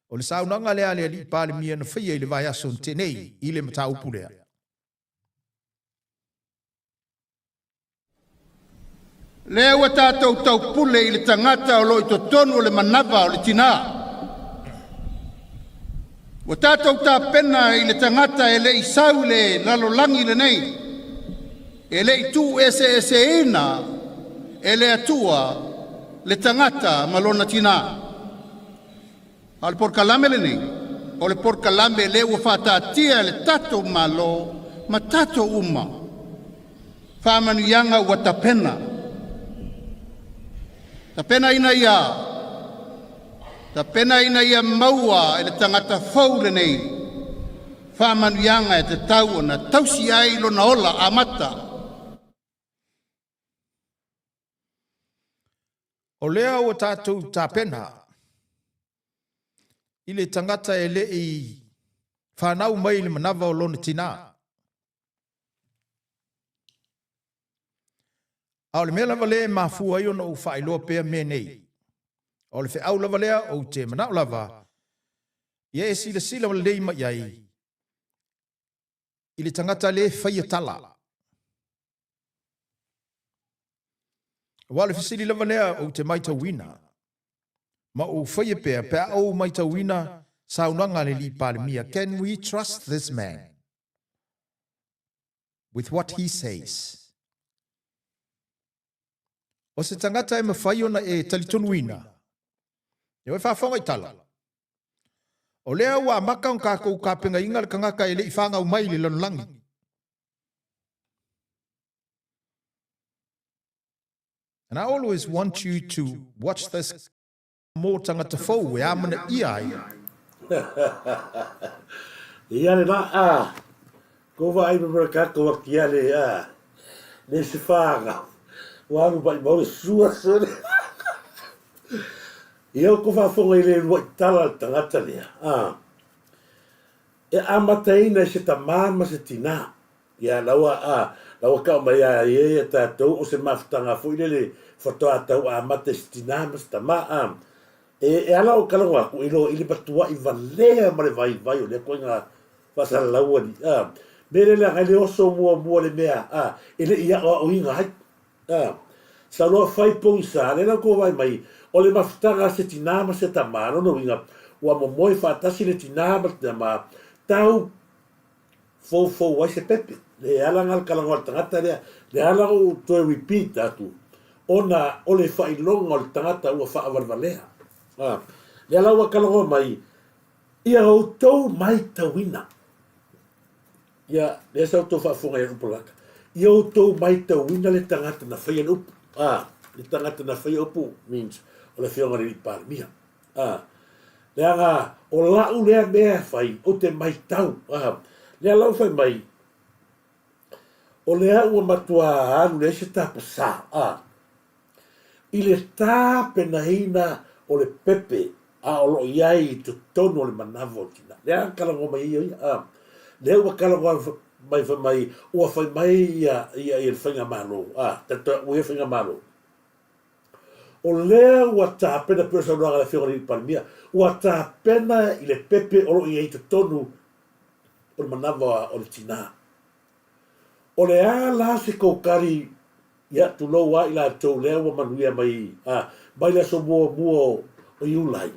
o le saunoaga lea a le Alii Palemia na faia i le vaiaso na tea nei i le mataupu lea. Lea ua tatou taupule i le tagata o lo o i totonu o le manava o le tina. Ua tatou tapena i le tagata e le i sau i le lalolagi lenei, e le i tuueseeseina e le Atua le tagata ma lona tina. A o le polokalame lenei, o le polokalame lea ua faataatia e le tatou Malo ma tatou uma faamanuiaga ua tapena. Tapenaina ia, tapenaina ia maua e le tagata fou lenei faamanuiaga e tatau ona tausi ai lona ola amata. O lea ua tatou tapena i le tagata e le i fanau mai i le manava o lona tina. A o le mea lava lea e mafua ai ona ou faailoa pea mea nei, o le feau lava lea ou te manao lava ia e silasila lelei mai ai i le tagata lē faia tala. Aua o le fesili lava lea ou te maitauina, ma ou faia pea pe a ou maitauina saunoaga a le Alii Palemia, Can we trust this man with what he says? O se tagata e mafai ona e talitonuina, e oe faafofoga i tala. O lea ua amata ona tatou tapenaina le tagata e le i fanau mai i le lalolagi. And I always want you to watch this mo tagata fou e amanaia ai. Ia le la a ko vaai me mea tatou ati ale a le se whanga ua alu mai mau le sua sole Ia o ko faafofoga i le uluai tala a le tagata lea, a, e amataina e se tamā ma se tinā. Ia, la ua, a, la ua tau mai a ia ia tatou o se mafutaga foi lele faatoa tau amata i se tinā ma se tamā, a. E, e ala o talanoa atu i lo i le matuai valea ma le vaivai o lea koiga faasalalau ali, a. Mea lea leaga e le oso muamua le mea, a, e le i aoaoina ai. A. Sau loa fai pogisa, lea la ua vaai mai, o le mafutaga a se tinā ma se tamā, lona uiga, ua momoe faatasi le tinā ma le tamā, tau foufou ai se pepe. Le ala lena le talanoa a le tagata lea, le ala ona ou toe repeat atu, ona o le faailoga o le tagata ua faavalevalea. A, lea la ua talanoa mai, ia outou maitauina. Ia, lea sa outou faafofoga i le upu laka. Ia outou maitauina le tagata na faia le upu. A, le tagata na faia upu means o le afioga i le alii Palemia. A, leaga o la'u lea mea e fai, ou te maitau. A, lea la ua fai mai, o lea ua matua alu leai se tapasā. A, i le tapenaina o le pepe a o lo o i ai i totonu o le manava o le tina. Lea na talanoa mai ai ia, a, lea ua talanoa mai fai mai, ua fai mai ia, ia, ia le Faigamalo, a, ua ia Faigamalo. O lea ua tapena, pei o le saunoaga a le Afioga i le Alii Palemia, ua tapena i le pepe o lo o i ai i totonu o le manava o le tina. O le a la se koukali, ia, tulou a i latou lea ua manuia mai, a, mai le aso muamua o Iulai,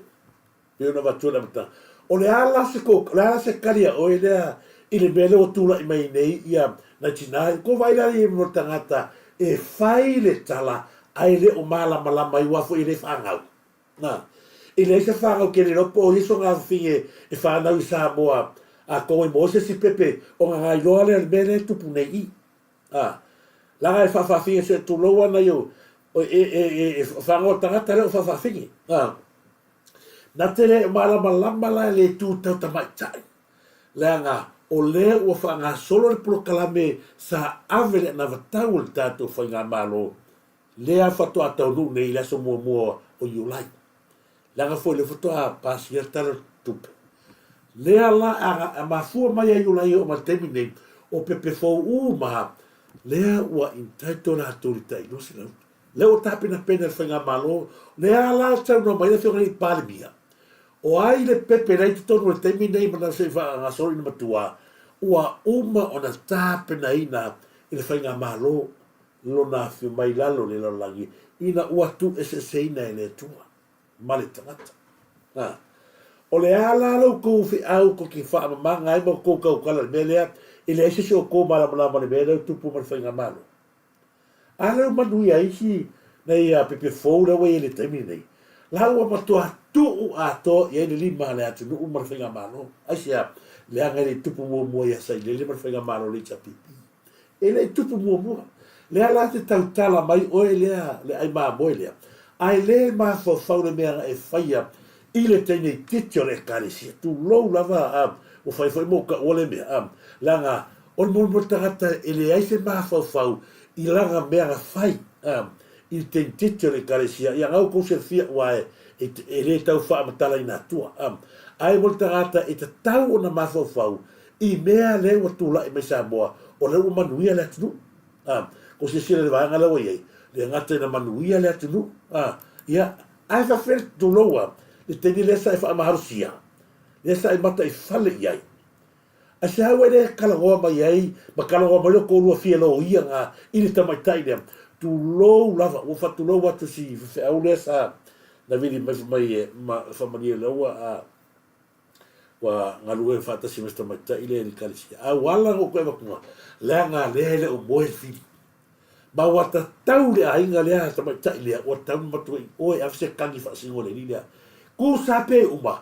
pei ona avatu ai le amataga. O le a la se kou, o le a la se kali a oe lea i le mea lea ua tulai mai nei ia nai tina, kou vaai la i le tagata e fai le tala ae le o malamalama ai aua foi e le fanau. Na, e leai se fanau ke le iloa po o i ai sona afafine e fanau i Samoa atonu e maua se isi pepe ona nailoa lea o le mea lea e tupu nei i. A, leaga e faafaafine se tulou a nai o, e, e, e, e fanau a tagata lea o faafaafine. A, na te le malamalama la i le itu tau tamaitai, leaga o lea ua faagasolo le polokalame sa ave le anavatau o le tatou faigamalo lea faatoa taunuu nei i le aso muamua o Iulai. Leaga foi lea faatoa pasia le Tala o le Tupe. Lea la a mafua mai ia Iulai e oo mai le taimi nei, o pepe fou uma lea ua entitle latou i le tai 200. Lea ua tapenapena e le Faigamalo, lea la saunoa mai le Afioga i le Palemia, o ai le pepe la i totonu o le taimi nei manao se i faagasolo ina matua, ua uma ona tapenaina e le Faigamalo lona afio mai lalo i le lalolagi ina ua tuueseeseina e le Atua ma le tagata. A, o le a la lo outou feau tou te faamamaga ai ma outou tautala i le mea lea, e leai se isi o outou malamalama i le mea lea ua tupu ma le faigamalo? A lea ua manuia ai isi nai pepe fou lea ua i ai i le taimi lenei, la ua matua tuu atoa i ai le lima a le atunuu ma le faigamalo. Aisea? Leaga e le i tupu muamua ia Sailele ma le faigamalo a le HRPP. E le i tupu muamua. Lea la te tautala mai oe lea, le ai mamoe lea, ae le mafaufau le mea na e faia i le teine itiiti o le Ekalesia. Tulou lava, a, ua fai foi ma ou taua lea mea, a, leaga o le molimoli tagata e leai se mafaufau i lana mea na fai, a, i le teine itiiti o le Ekalesia. Ia na ua tou silafia aua e, e, e le tau faamatalaina atua, a. Ae mo le tagata e tatau ona mafaufau I mea lea ua tulai mai Samoa, o lea ua manuia le atunuu. A, ko silasila i le vaega lea ua i ai, le gata ina manuia le atunuu, a, ia, ae faafefea le tulou a, le taimi lea sa e faamalosia, lea sa e mataifale i ai. Ae se a ua e le talanoa mai ai ma talanoa mai lo toalua fia loia na i le tamaitai lea, tulou lava, ua faatulou atu si faifeau lea sa na vili mai fai mai e ma faamalie lea ua a, Ua galue faatasi ma si tamaitai lea i le ekalesia. A ua ala ona ou toe avatua, leaga lea e le o moe le fili. Ma ua tatau le aiga lea, tamaitai lea, ua tatau ona matua i oe ave se tagi faasino i le alii lea. Tusa pe uma,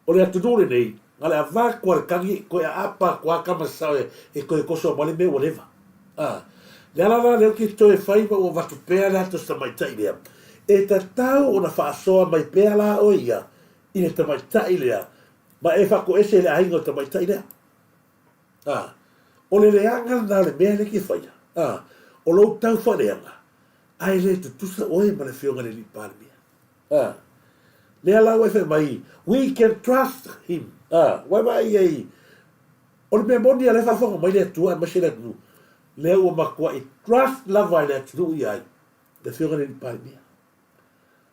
o le atunuu lenei, na le avatu a le tagi, toe aapa atu a tama sasao e toe toso mai le mea ua leva. A, le ala la lea ou te toe fai ma ua avatu pea le ata o si tamaitai lea, e tatau ona faasoa mai pea la oe ia, i le tamaitai lea, ma e faatoese i le aiga o le tamaitai lea. A, o le leaga lena o le mea lea e te faia, a, o lou tau faaleaga, ae le tutusa oe ma le Afioga i le Alii Palemia. A, lea la ua e fai mai, we can trust him. A, ua e vaai i ai, o le mea moni a lea e faafofoga mai le Atua aemaise le atunuu, lea ua matuai trust lava e le atunuu ia ai, le Afioga i le Alii Palemia.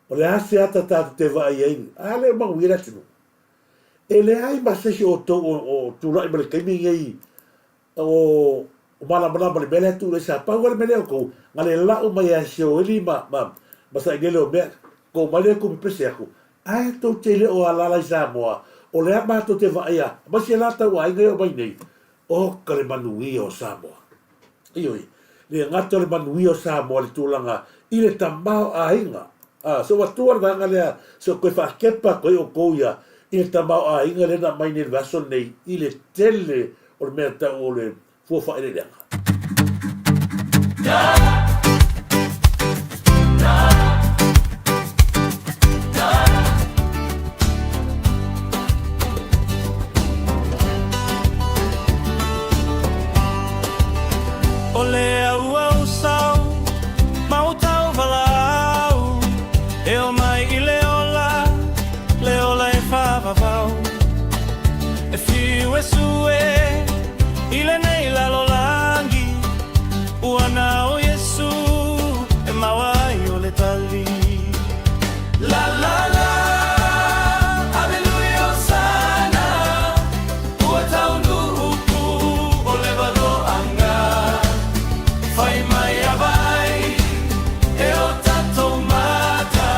O le a se ata tatou te vaai ai, a lea ua manuia le atunuu. E leai ma se isi o outou o tulai mai le taimi lenei o O malamalama le mea lea tuu lea sa pau lava le mea lea o kou na le lau mai a Sioeli ma ma ma Sailele o mea kou mai lea kou pepese aku ae tou te le o alala i Samoa o lea matou te vaaia ma si la tau aiga e o mai nei oka le manuia o Samoa. Ioe, le gata o le manuia o Samoa i le tulaga i le tamaoaiga. A, se ua tua le vaega lea, se ua toe faakepa atu ai outou ia i le tamaoaiga lea na aumai nei i le vaiaso lenei i le tele o le mea tau o le fua faaeleeleaga. O le auausau ma o tauvalaau E omai i le ola, le ola e faavavau E fiu e sue i lenei lalolagi Ua na o Iesu e maua ai o le tali. La la la, Aleluia Hosana, Ua taunuu upu o le valoanga. Fai mai a vai e o tatou mata,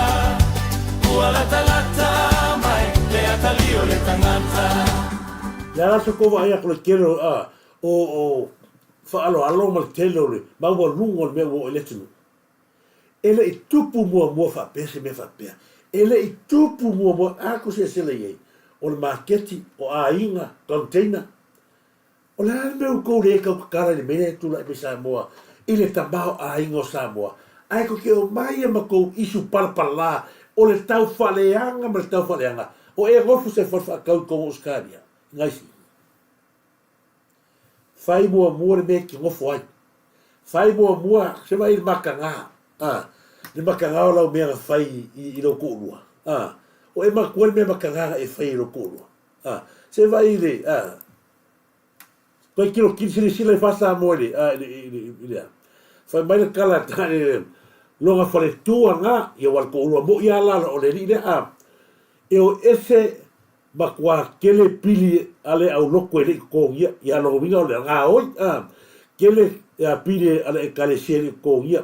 Ua latalata mai le atalii o le tagata. Le ala se kova ai aku le tele o a o o faaaloalo ma le tele o le maualuga o le mea ua oo i le atunuu. E le i tupu muamua faapea se mea faapea. E le i tupu muamua, a kou silasila i ai, o le maketi, o aiga, container. O le a le mea ua tou le tau tatala i le mea lea e tulai mai Samoa i le tamaoaiga o Samoa? Ae tou te omai ia ma tou isu palapala o le tau faaleaga ma le tau faaleaga. O e nofo se fale faatau i totonu o Ausetalia, gaisi. Fai muamua le mea e te nofo ai. Fai muamua, se vaai i le mataga, a, le mataga o lau mea na fai i, i lou toalua, a. O e manatua le mea mataga na e fai i lou toalua, a. Se vaai i le, a, toe tilotilo, silasila i faa-Samoa i le, a, i le, i le, i le a. Fai mai le tala a le, lona faletua na, ia ua le toalua moi lava la o le alii lea, a. E o ese Matua tele pili a le aulotu e le i totogia, ia lona uiga o le gaoi, a, tele ia pili a le Ekalesia e le i totogia,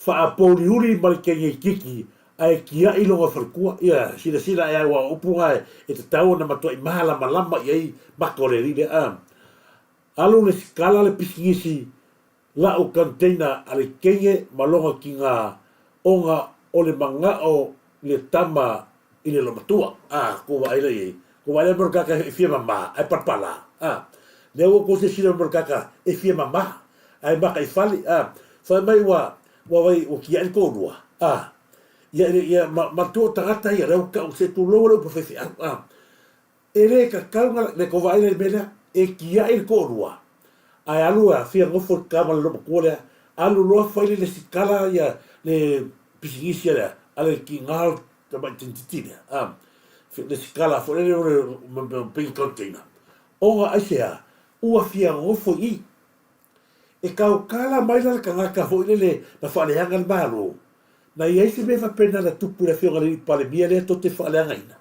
faapouliuli ma le teine itiiti ae tiai lona faletua. Ia, silasila ae aua o upu na e tatau ona matuai malamalama i ai maka o le alii lea, a. Alu le sikala le pisinisi La'u container a le teine ma lona tiga ona o le mana'o le tama i le loomatua. A, kou vaai la iai. Kou vaai la i Molokaka e fia mama ae palapala. A, lea ua kou silasila i Molokaka e fia mama ae maka i fale. A, fai mai ua, ua vai ua tia'i le toalua. A, ia ia ma matua o tagata ia lea ua tau se tulou le upu a faifeau. A, E le tatau na le tou vaai la i le mea lea, e tiai le toalua, ae alu a fia nofo i le tama le loomatua lea, alu loa fai le lesikala ia le pisinisi lea a le tiga o le tamai tamaititi lea, a, lesikala foi lele o le pei container. Ona aisea? Ua fia nofo i i. E tautala mai la le tagata foi lele na faaleaga le Malo, na i ai se mea faapena na tupu i le Afioga i le Alii Palemia lea tou te faaleagaina?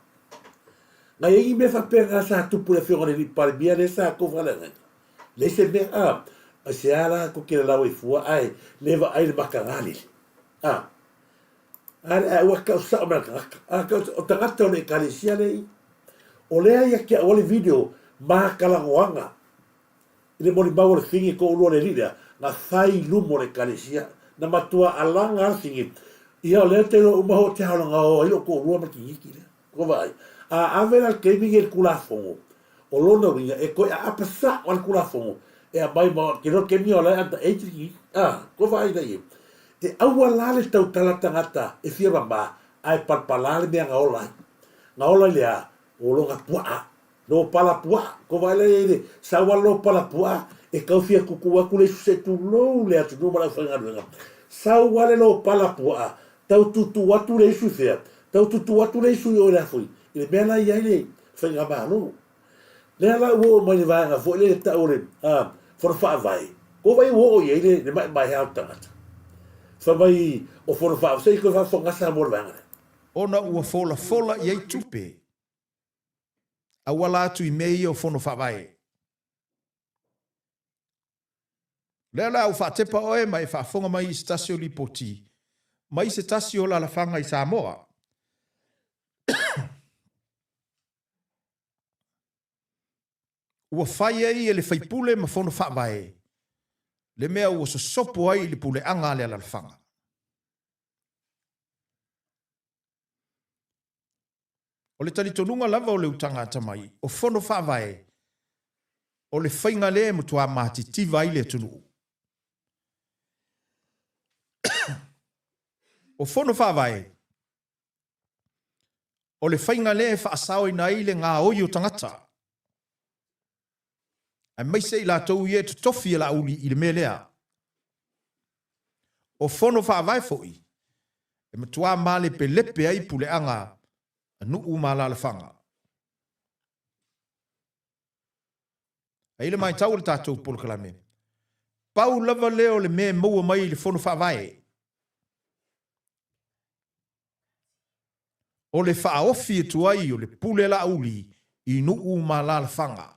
Na i ai ni mea faapena sa tupu i le Afioga i le Alii Palemia lea sa tou faaleagaina? Leai se mea, a? Aisea la tou te lalau ai fua ae le vaai i le matagalele? A? A le, ae ua tau sao mai le tagata. A tau, o tagata o le Ekalesia lea i. O lea ia te au le video ma talanoaga I le molimau o le figi toalua o le alii lea, na fai i luma o le ekalesia, na matua alaga a le figi, ia o lea te iloa uma ho te haolaga o ai lou toalua ma le kiniki lea. Kua vaai. A ave la le taimi nei i le Tulafono, o lona uiga e toe aapa sao a le Tulafono e aumai ma te iloa le taimi o la e under age le kiniki. A, kua vaai la i ai. E aua la le tautala tagata e fia mama ae palapala le mea na ola ai. Na ola i le a? O lona puaa. Lo pala puaa, ko vaai la iai le sau a lo pala puaa e tau fia tutu atu le isu se tulou le atunuu ma le aufaigaluega. Sau a le lo pala puaa, tau tutu atu le isu i fea? Tau tutu atu le isu i o i le afoi, i le mea la iai le faigamalo. Lea la ua oo mai le vaega foi lea e tau o le a, fono faavae. Ko vai ua oo iai le, le maemaea o le tagata. Fai mai o fono faavae, se i toe faafofoga Samoa i le vaega lea. Ona ua folafola i ai tupe auala atu i mea ia o Fono Faavae. lea o le a ou faatepa oe ma e faafofoga mai i se tasi o lipoti mai se tasi o alalafaga i Samoa. Ua fai ai e le faipule ma fono faavae le mea ua sosopo ai i le puleaga a le alalafaga. O le talitonuga lava o le utaga atamai, o fono faavae, o le faiga lea e matuā matitiva ai le atunuu. O fono faavae, o le faiga lea e faasaoina ai le gaoi o tagata, aemaise i latou ia e totofi e Laauli i le mea lea. O fono faavae foi, e matuā malepelepe ai puleaga a nuu ma alaalafaga. Ae i le matau o le tatou polokalame, pau lava lea o le mea e maua mai i le fono faavae, o le faaofi atu ai o le pule Laauli i nuu ma alaalafaga.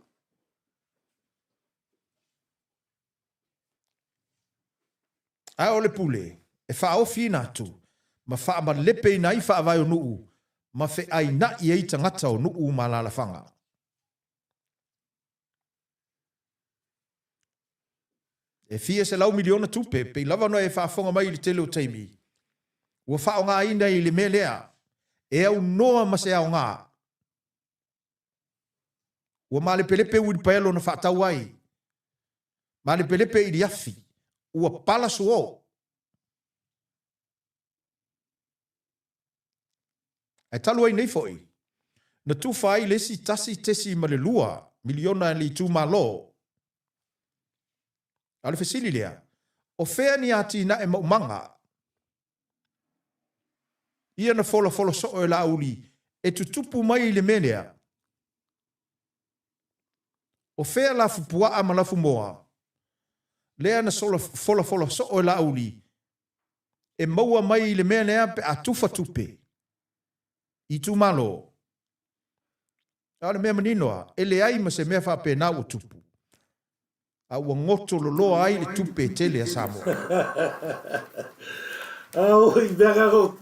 A o le pule e faaofiina atu ma faamalepeina ai faavae o nuu ma feaina'i ai tagata o nuu ma alaalafaga. E fia selau miliona tupe, pei lava ona e faafofoga mai i le tele o taimi, ua faaaogaina i le mea lea, e aunoa ma se aoga. Ua malepelepe uilipaelo na faatau ai, malepelepe iliafi, ua pala suo. Ae talu ai nei foi, na tufa ai le isi 1.2 miliona e le itumalo. A o le fesili lea, o fea ni atinae maumaga ia na folafola soo e Laauli e tutupu mai i le mea lea? O fea lafupuaa ma lafumoa lea na folafola soo e Laauli e maua mai i le mea lea pe a tufa tupe i itumalo? A o le mea manino lava, e leai ma se mea faapena ua tupu, a ua goto loloa ai le tupe e tele a Samoa. Ao i mea ka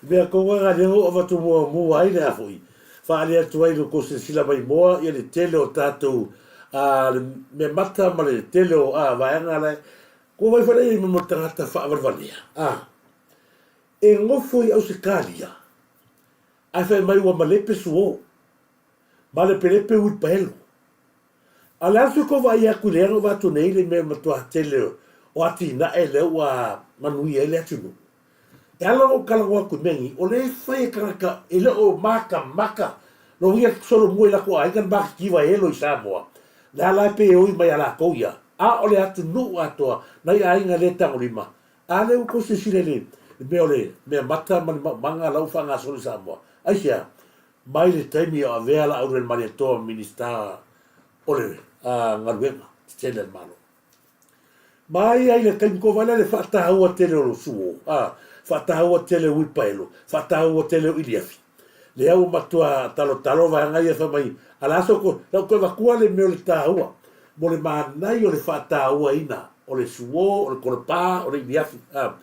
mea konga nga lea ua avatu muamua ai le a foi faaali atu ai lo kou silasila mai moa ia le tele o tatou a le mea mata ma le tele o a vaega la Kua wai whare i mo tagata whaawalevalea. A. E ngofo i Ausetalia, ae fai mai ua malepe suo, malepelepe uipaelo. A o le a se kou vaai atu i le aga ua atu nei le mea matua tele o atinae lea ua manuia ai le atunuu. E ala ona ou talanoa atu i mea nei, o lea e fai e tagata e le o makamaka lou ia solomua i latou aiga le matitiva e elo i Samoa, le ala e pei e oi mai ia latou ia, a o le atunuu atoa, nai aiga le tagolima, a lea ua tou silasila i le mea o le mea mata ma le maumaga la ua faagasolo i Samoa. Aisea? Mai le taimi o avea Laauli-Malietoa ma Minisita o le Galuega Tetele a le Malo. Mai ai le taimi kova lea le faataua tele o lo suo, a, faataua tele o uipaelo, faataua tele o iliafi. Lea ua matua talotalo vaega ia fai mai, a la so ko, lau koe vatua le mea o le taua, mo le manai o le faatauaina o le suo, o le kolopa, o le iliafi, a.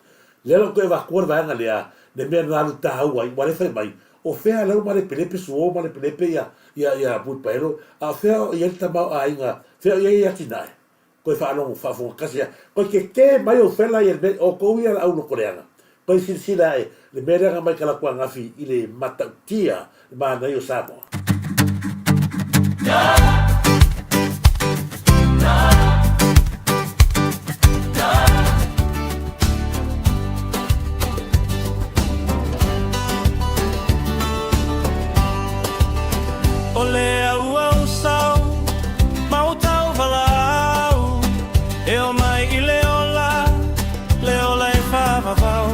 Lea lau koe vatua le vaega lea, le mea na alu taua ai, ua le fai mai, o fea lau malepelepe suo, malepelepe ia, ia, ia uipaelo, a o fea o i ai le tamaoaiga, fea o i ai atinae. Koe faalogo faafofoga kasi a koe kekē mai ou fela ia le mea outou ia le au lokoleaga koe silasila ae le mea lea na mai ka latou angafi i le matautia le manaia o Samoa. O le auau sau ma o tauvalaau E o mai i le ola, le ola e faavavau.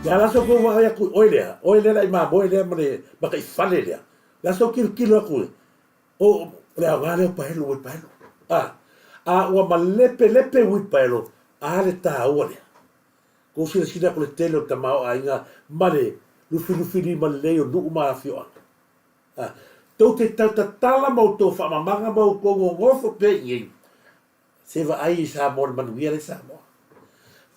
Le a la sa tou vaai atu i oe lea, oe lea la i mamoe lea ma le mataifale lea, le a sa ou tilotilo atu i, o, o le aoga lea o paelo ua i paelo. A, a ua malepelepe ua i paelo, a le taua lea. Kou silasila atu le tele o tamaoaiga ma le lufilufilima lelei o nuu ma afioaga. A, tou te tautatala ma outou faamamaga ma outou nonofo pea i inei. Se vaai i Samoa le manuia lea i Samoa.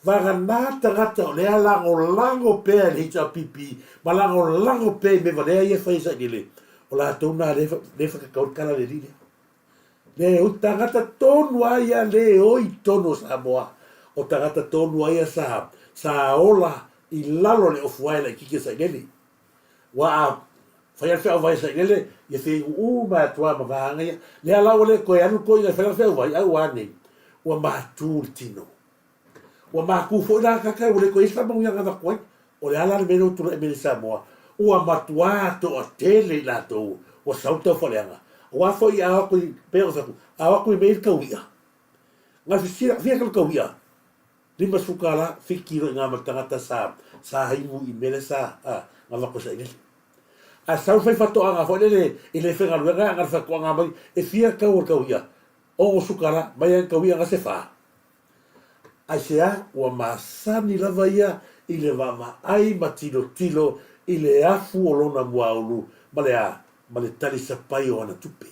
Vagana tagata o lea lagolago pea i le HRPP ma lagolago pea i mea valea ia e fai e Sailele, o latou na lea e whakakau le kala le alii lea. Le o tagata tonu a ia le o i tonu o Samoa, o tagata tonu a ia sa, sa ola i lalo le ofu ae laititi a Sailele. Ua a fai a le feau vai a Sailele, ia feigu uma atu a ma vaega ia. Lea la ua le toe alu le toeaina e fai lana feau vai, a ua a nei? Ua matu le tino. Ua matu foi la tagata ua le toe i ai se faamanuiaga e avatu ai. O le a la le mea lea ua tulai mai nei i Samoa? Ua matuā toatele i latou ua sau le taufaaleaga. Aua foi a o atu i, pei ona fai atu, a o atu i mea ia le taui'a, na fia ka le taui'a, 50 tala, 7 kilo i na ma le tagata sa, sa inu i mea lea sa, a, na avatu e sailele. A sau le faifaatoaga foi lele i le faigaluega a na le faatoaga mai, e fia tau o le taui'a? 60 tala, mai lava i le taui'a na se fa. Aisea? Ua masani lava ia i le vaavaai ma tilotilo i le afu o lona muaulu ma le a? Ma le talisapai o ana tupe.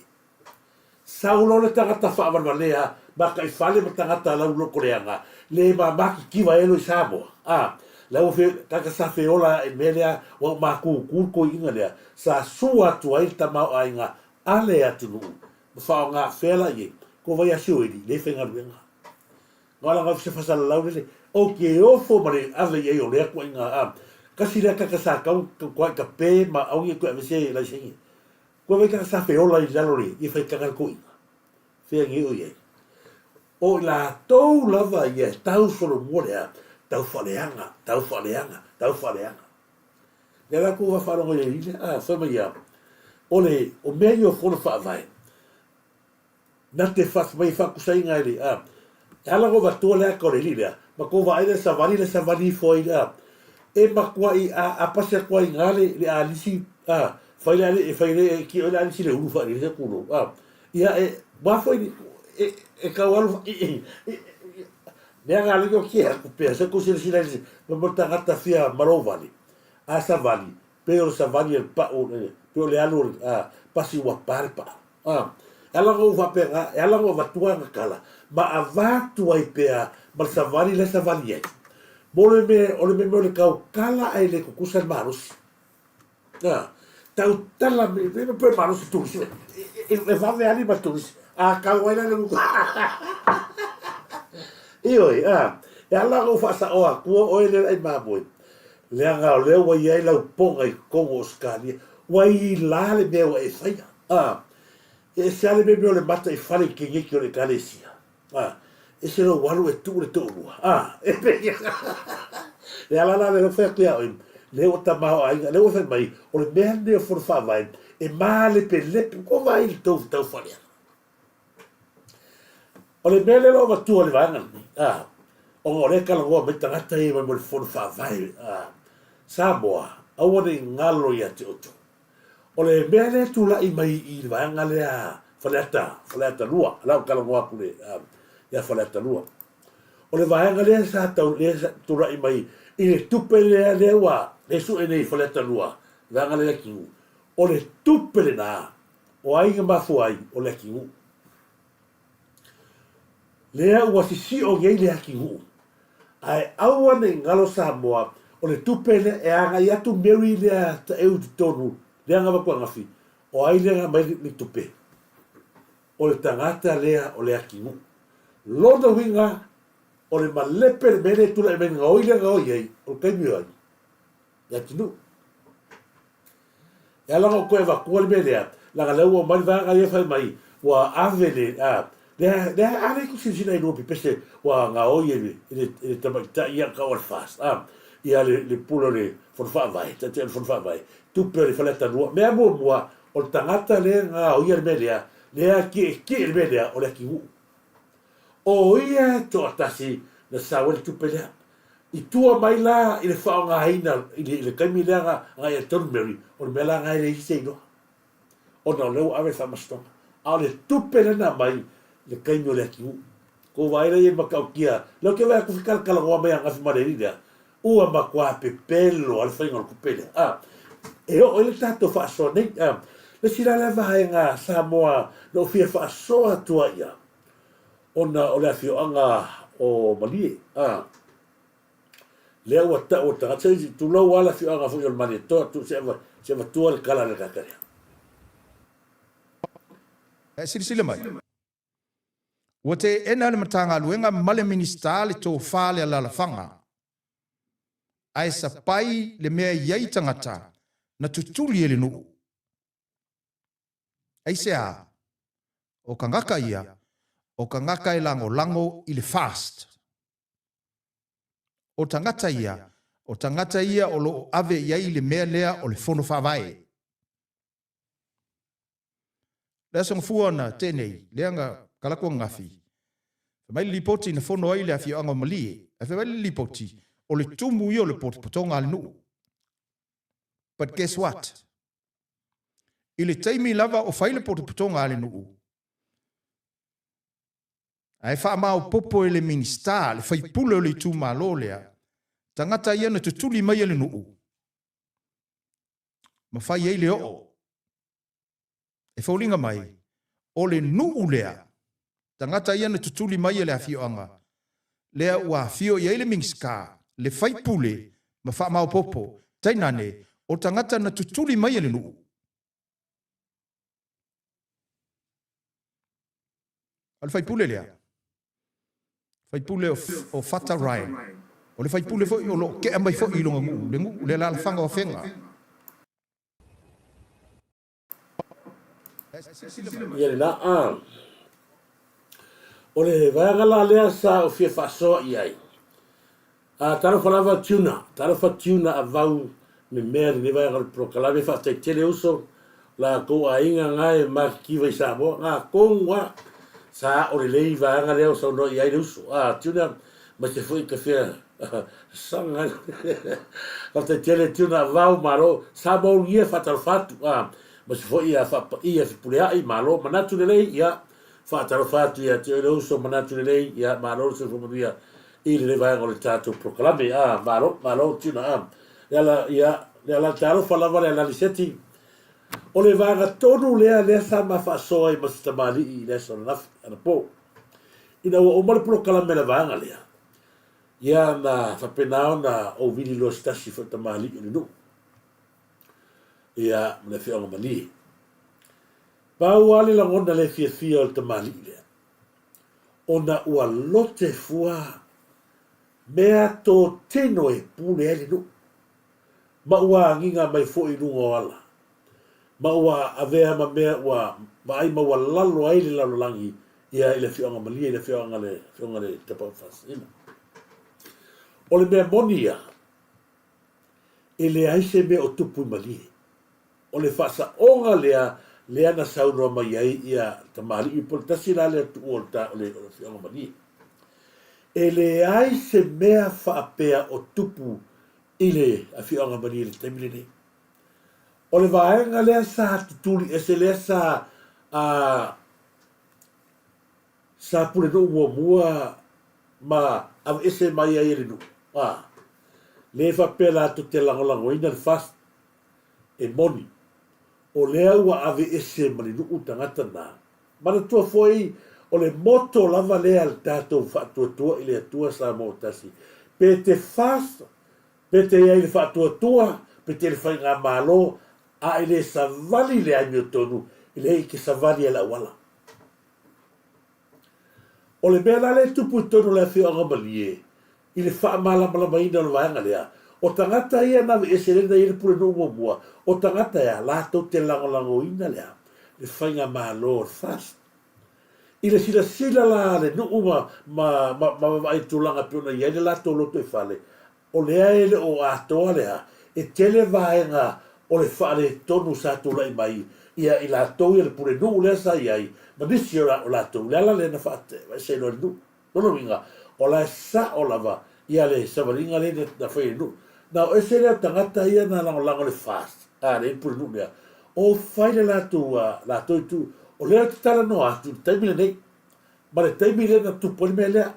Sau loa le tagata faavalevalea ma taifale ma tagata lauloto leaga, le mama kikiva elo i Samoa. A, la ua fe, tagata sa feola i le mea lea, ua matutu le toeaina lea, sa sua atu ai le tamaoaiga a le atunuu ma faaaoga fea la i ai? Ko vai asioeli, le faigaluega. Nga la nga se fasalalau lele, ou te ofo ma le ave i ai o lea tuaiga a. Kasi lea kaka sa kau kua i ka pe ma auni e koe ave se laisenge. Kua vai kaka sa feola i lalo le i fai kaka le toiga. Fea nge o i ai. O i latou lava ia e tau solomua le a, tau faaleaga, tau faaleaga, tau faaleaga. Lea la kou faalogo i le alii lea, a, fai mai ia, o le, o mea ia o fono faavae, na te fa, mai e faakusaina e le, a, e ala ona avatua le ata o le alii lea, ma kou vaai lea savali lea savali ifo ai, a, e matuai a, a pasi atu ai i ina le, le alisi, a, fai le ali, e fai le, e kioi le alisi i le ulu faalele se tulou, a, ia e, ua foi, e, e tau alu, i, i, i, Mea nga alii o ke aku pea se ku silasila i le mo tagata fia malovali a savali pei o le savali e le pa'u pei o le alu o le a pasi ua pa le pa'u a e ala ona ou faapea nga e ala ona avatua ana tala ma avatu ai pea ma le savali la e savali ai mo le mea o le mea o le tautala ae le tutusa le malosi. A, tautala me me pe malosi turisi e e vave ali ma turisi a kau ai la le uku. Ioe, a, e ala ona ou faasaoa atua oe lea ai mamoe. Leaga o lea ua i ai lau poga i totonu o Ausetalia, ua ilā le mea ua e faia. A, e ese lava le mea o le mata i fale i keneti o le Ekalesia. A, ese lou alu e tuu le toalua. A, e pei Le ala la lea ua fai atu ia oe, lea ua tamaoaiga, lea ua fai mai, o le mea lenei o Fono Faavae, e malepelepe, ua vaai i le tou taufaaleaga. O le mea lea o lo o avatua i le vaega lenei, a, ona o lea e talanoa mai tagata ia mai mo le Fono Faavae a Samoa, aua ne i galo ia te outou. O le mea lea e tulai mai i le vaega lea Faleata, Faleata 2, la ua talanoa atu le, ia Faleata 2. O le vaega lea sa tau, lea sa tulai mai i le tupe lea, lea ua, lea sue nei i Faleata 2, le vaega lea Leatinuu. O le tupe lena, o ai na mafua ai, o Leatinuu. Lea ua sisio nei le atinuu, ae aua ne i galo Samoa, o le tupe lea e agai atu Mary lea taeu i totonu, lea na avatu angafi, o ai lea na aumai le tupe? O le tagata lea o le atinuu. Lona uiga, o le malepe le mea lea e tulai mai le gaoi lea gaoi ai, o le taimi o ai? Le atinuu. E ala ona ou toe avatua le mea lea, leaga lea ua omai le vaega ia fai mai ua ave le, a, lea, lea, a lea e silasila i lua pipese ua gaoi e le, e le, e le tamaitai ia tau o le FAST, a, ia le, le pule o le Fono Faavae, taitai o le Fono Faavae, tupe o le Faleata 2. Mea muamua, o le tagata lea na gaoia le mea lea, lea tietie le mea lea, o le atinuu. O ia e toatasi na sau ai le tupe lea. I tua mai la i le faaaogaina i le, i le taimi lea na agai ai John Mary, o le mea la na e leai se iloa. Ona o lea ua ave i le faamasinoga. A o le tupe lea na aumai i le taimi o le atunuu. Kou vaai la i ai matautia, lea ou te vaai atu fekalakalanoa mai ananafi ma le alii lea, ua matua pepelo lava le faiga o le tupe lea. A, e oo ai le tatou faasoa nei. A, le isi la lea vaega Samoa na ou fia faasoa atu ai ia, Ona o le afioaga o Malie, a. Lea ua tau o le tagata, se i tulou lava le afioaga foi o le Malietoa, tu, se se avatua le tala a le tagata lea. Ae silasila mai, ua teena e le Matagaluega ma le Minisita le tofa a le alalafaga, ae sapai le mea e i ai tagata na tutuli e le nuu. Aisea? O kangaka ia, o kangaka e lagolago i le fast. O tagata ia, o tagata ia o lo o ave i ai le mea lea o le Fono Faavae. Le Aso Gafua na tea nei, lea na kalaku ananafi, fai mai le lipoti na fono ai le afioaga o Malie, ae fai mai le lipoti, o le tumu ia o le potopotoga a le nuu. But guess what? I le taimi lava o fai le potopotoga a le nuu, ae faamaopopo e le Minisita, le faipule o le itumalo lea, tagata ia na tutuli mai e le nuu, ma fai ai le oo. E foliga mai, o le nuu lea, tagata ia na tutuli mai e le afioaga, lea ua afio i ai le Minisita, le faipule ma faamaopopo, tainane o tagata na tutuli mai e le nuu. O le faipule lea, faipule o Fata Ryan, o le faipule foi o lo o tea mai foi i lona nuu, le nuu, le alaalafaga o Afega. Ia le la, a. O le vaega la lea sa ou fia faasoa i ai. A, talofa lava Tuna, talofa Tuna a vau me mea lenei vaega o le polokalame, faafetai tele uso, la kou aiga nga e makikiva i Samoa, nga kongu a, sa o lelei vaega lea o saunoa i ai le uso. A, Tuna, ma se foi ka fia sanga. Faafetai tele Tuna a vau, malo, Samoa ulugia faatalofa atu, a, ma se foi a faapaia Fepuleai, malo, manatu lelei, ia, Faatalofa atu ia te oe le uso, manatu lelei, ia malo le soifua manuia i lenei vaega o le tatou polokalame. A, malo, malo Tuna, a. Le ala, ia, le ala talofa lava le ala Liseti. O le vaega tonu lea, lea sa ma faasoa ai ma si tamalii i le aso ananafi, anapo. Ina ua uma le polokalame a le vaega lea, ia na faapena ona ou vili loa se tasi foi tamalii o le nuu, ia, ma le afioaga Malie. Pau lava le lagona le fiafia o le tamalii lea, ona ua lote fua mea totino e pule ai le nuu, ma ua agiga mai foi i luga o ala, ma ua avea ma mea ua vaai ma ua lalo ai le lalolagi ia i le afioaga Malie, i le afioaga le afioga le Tapaau Faasisina. O le mea moni ia, e leai se mea o tupu i Malie. O le faasaoga lea, lea na saunoa mai ai ia tamalii po o le tasi la lea tuua o le ta, o le Afioaga Malie. E leai se mea faapea o tupu i le Afioaga Malie i le taimi lenei. O le vaega lea sa tutuli ese lea sa a, sa pulenuu muamua ma aveese mai ai e le nuu, a, le faapea latou te lagolagoina le FAST E moni, o lea ua aveese ma le nuu tagata na. Manatua foi, o le motto lava lea a le tatou Faatuatua i le Atua Samoa Tasi, pe te fast, pe te i ai le faatuatua, pe te i le faigamalo, a e le savali le amiotonu, e leai e te savali a le auala. O le mea la lea e tupu i totonu o le afioaga Malie, i le faamalamalamaina o le vaega lea, o tagata ia na aveese lea na i ai le pulenuu muamua, o tagata ea latou te lagolagoina le a? Le faigamalo o le FAST. I le silasila la a le nuu ma, ma, ma, ma vaavaai i le tulaga e pei ona i ai le latou lotoifale, O lea e le o atoa le a, e tele vaega o le faaletonu sa tulai mai ia i latou ia le pulenuu lea sa i ai ma nisi o latou, le ala lea na faaese ai loa le nuu. Lona uiga, o la e sao lava ia le savaliga lea na fai e le nuu. Na o ese lea o tagata ia na lagolago le FAST, a le pulenuu lea, o fai le latou, latou itu, o lea ou te talanoa atu i le taimi lenei, Ma le taimi lea na tupu ai le mea lea.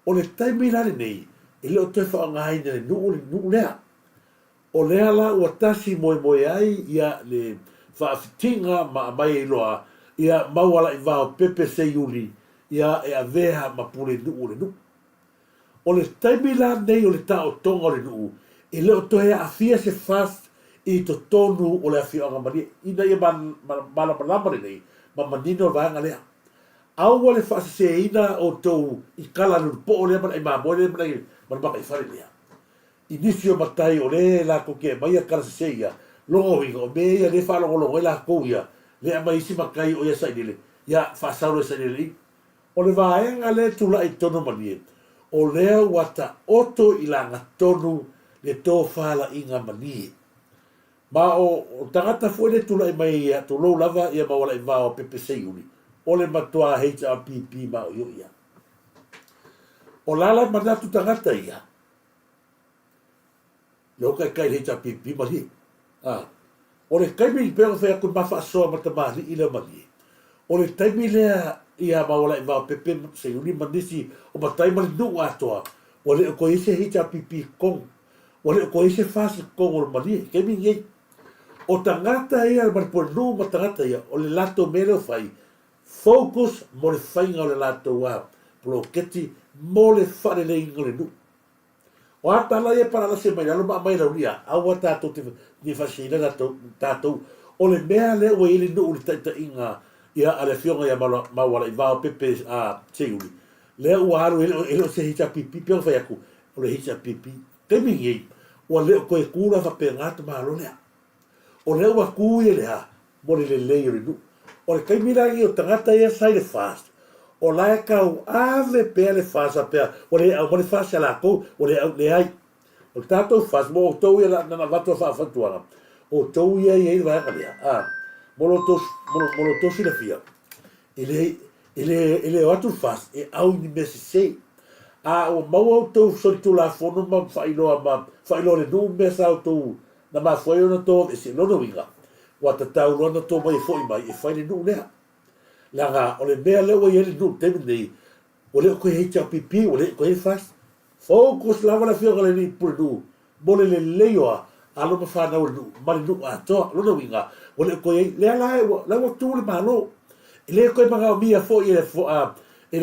O le taimi la lenei, e le o toe faaaogaina e le nuu le nuu lea. O lea la ua tasi moemoe ai ia le faafitiga ma aumai ai loa ia mauala i vao pepe seiuli ia e avea ma pulenuu o le nuu. O le taimi la nei o le taotoga o le nuu, e le o toe aafia se FAST i totonu o le afioaga Malie ina ia malamalama lelei ma manino le vaega lea. Aua le faaseseina outou i kala a le ulupoo lea ma le ai mamoe lea ma le makaifale lea. I nisi o matai o lea latou te aumaia kala sese ia, lona uiga o mea ia lea e faalogologo ai latou ia, lea e aumai isi matai o ia sailele, ia faasau loa e sailele i. O le vaega lea e tulai i totonu o Malie, o lea ua taoto i lagatonu le tofalaiga Malie. Ma o tagata foi lea e tulai mai ia tulou lava ia Maualaivao Pepe Seiuli, o le matua HRPP maoioi ia. O la la manatu tagata ia, le o taitai i le HRPP malie. A, o le taimi pei ona fai atu ma faasoa ma tamalii lea malie, o le taimi lea ia Maualaivao Pepe Seiuli ma nisi o matai ma le nuu atoa, ua le o toe i ai se HRPP i totonu, ua le o toe i ai se FAST i totonu o le malie i le taimi lenei. O tagata ia ma le pulenuu ma tagata ia, o le latou mea lea o fai, focus mo le faiga o le latou a poloketi mo le faaleleiina o le nuu. O a tala ia e palalase mai lalo ma aumai laulia, aua tatou te ni faaseseina tatou, tatou. O le mea lea ua i ai le nuu i le taitaiga ia a le afioga ia Maualaivao Pepe a Seiuli, lea ua alu e le o, e le o se HRPP, pei ona fai atu, o le HRPP. Taimi lenei, ua le o toe tu la faapena tamaloa lea. O lea ua tu ia i le a? Mo le lelei o le nuu. O le taimi la lenei o tagata ia sa i le FAST, o la e tau ave pea le FAST faapea ua le aumai le FAST ia latou, ua le au, leai. O le tatou FAST, mo outou ia na na avatu a faafautuaga, outou ia e i ai le vaega lea, a, mo lo outou, mo lo outou silafia, e le, e le, e le o atu le FAST e au i ni mea sese. A ua maua outou solitulafono ma faailoa ma faailoa i le nuu mea sa outou Na mafua ai ona tou aveese, lona uiga, ua tatau loa ona tou mai e foi mai e fai le nuu lea. Leaga o le mea lea ua i ai le nuu i le taimi lenei, ua le o toe HRPP, ua le o toe i ai FAST. Focus lava le afioga i le alii pulenuu mo le lelei o a alo ma fanau o le nuu ma le nuu atoa. Lona uiga, ua le o toe i ai, lea la ua, la ua tu le Malo. E le toe manaomia foi e le e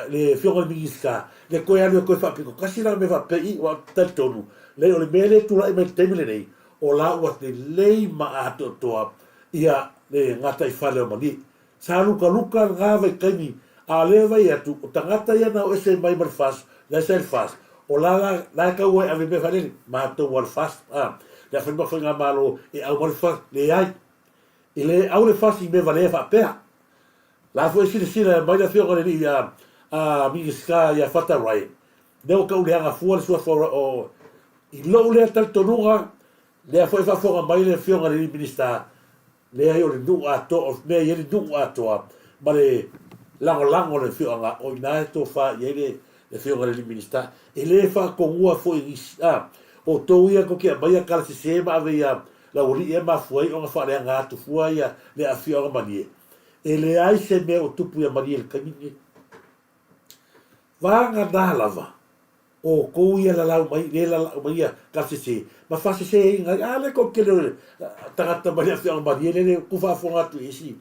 le Afioga i le Minisita le toe alu e toe faapito tasi lana mea faapea i, aua ou te talitonu, leai o le mea lea e tulai mai i le taimi lenei, o la ua lelei ma atoatoa ia le gataifale o Malie. Sa lukaluka lena vaitaimi, a o lea e vaai atu, o tagata ia na o ese mai ma le FAST, la e sa i le FAST, o la la, la e tau ai ave mea faalele, matou lava le FAST, a, le a fai ma faigamalo e au mai le FAST, leai. E le au le FAST i mea valea faapea. La foi e silasila mai le afioga i le alii a Minisita ia Fata Ryan, lea ua tau leaga fua le suafa o I lou lea talitonuga, lea foi e faafofoga mai le afioga i le alii Minisita, leai o le nuu atoa, o le mea e i ai le nuu atoa ma le lagolago a le afioaga, o i ina e tofa i ai le afioga i le alii Minisita. E le faatonua foi i nisi, a, outou ia tou te aumaia tala sese ma ave ia Laualii e mafua ai ona faaleaga atu fua ia le afioaga Malie. E leai se mea o tupu ia Malie i le taimi lenei. Vagana lava outou ia lalau mai, le lalau mai ia tala sese ma faaseseina ai. A lea tou te le tagata mai le afioaga Malie lea le faafofoga atu i isi.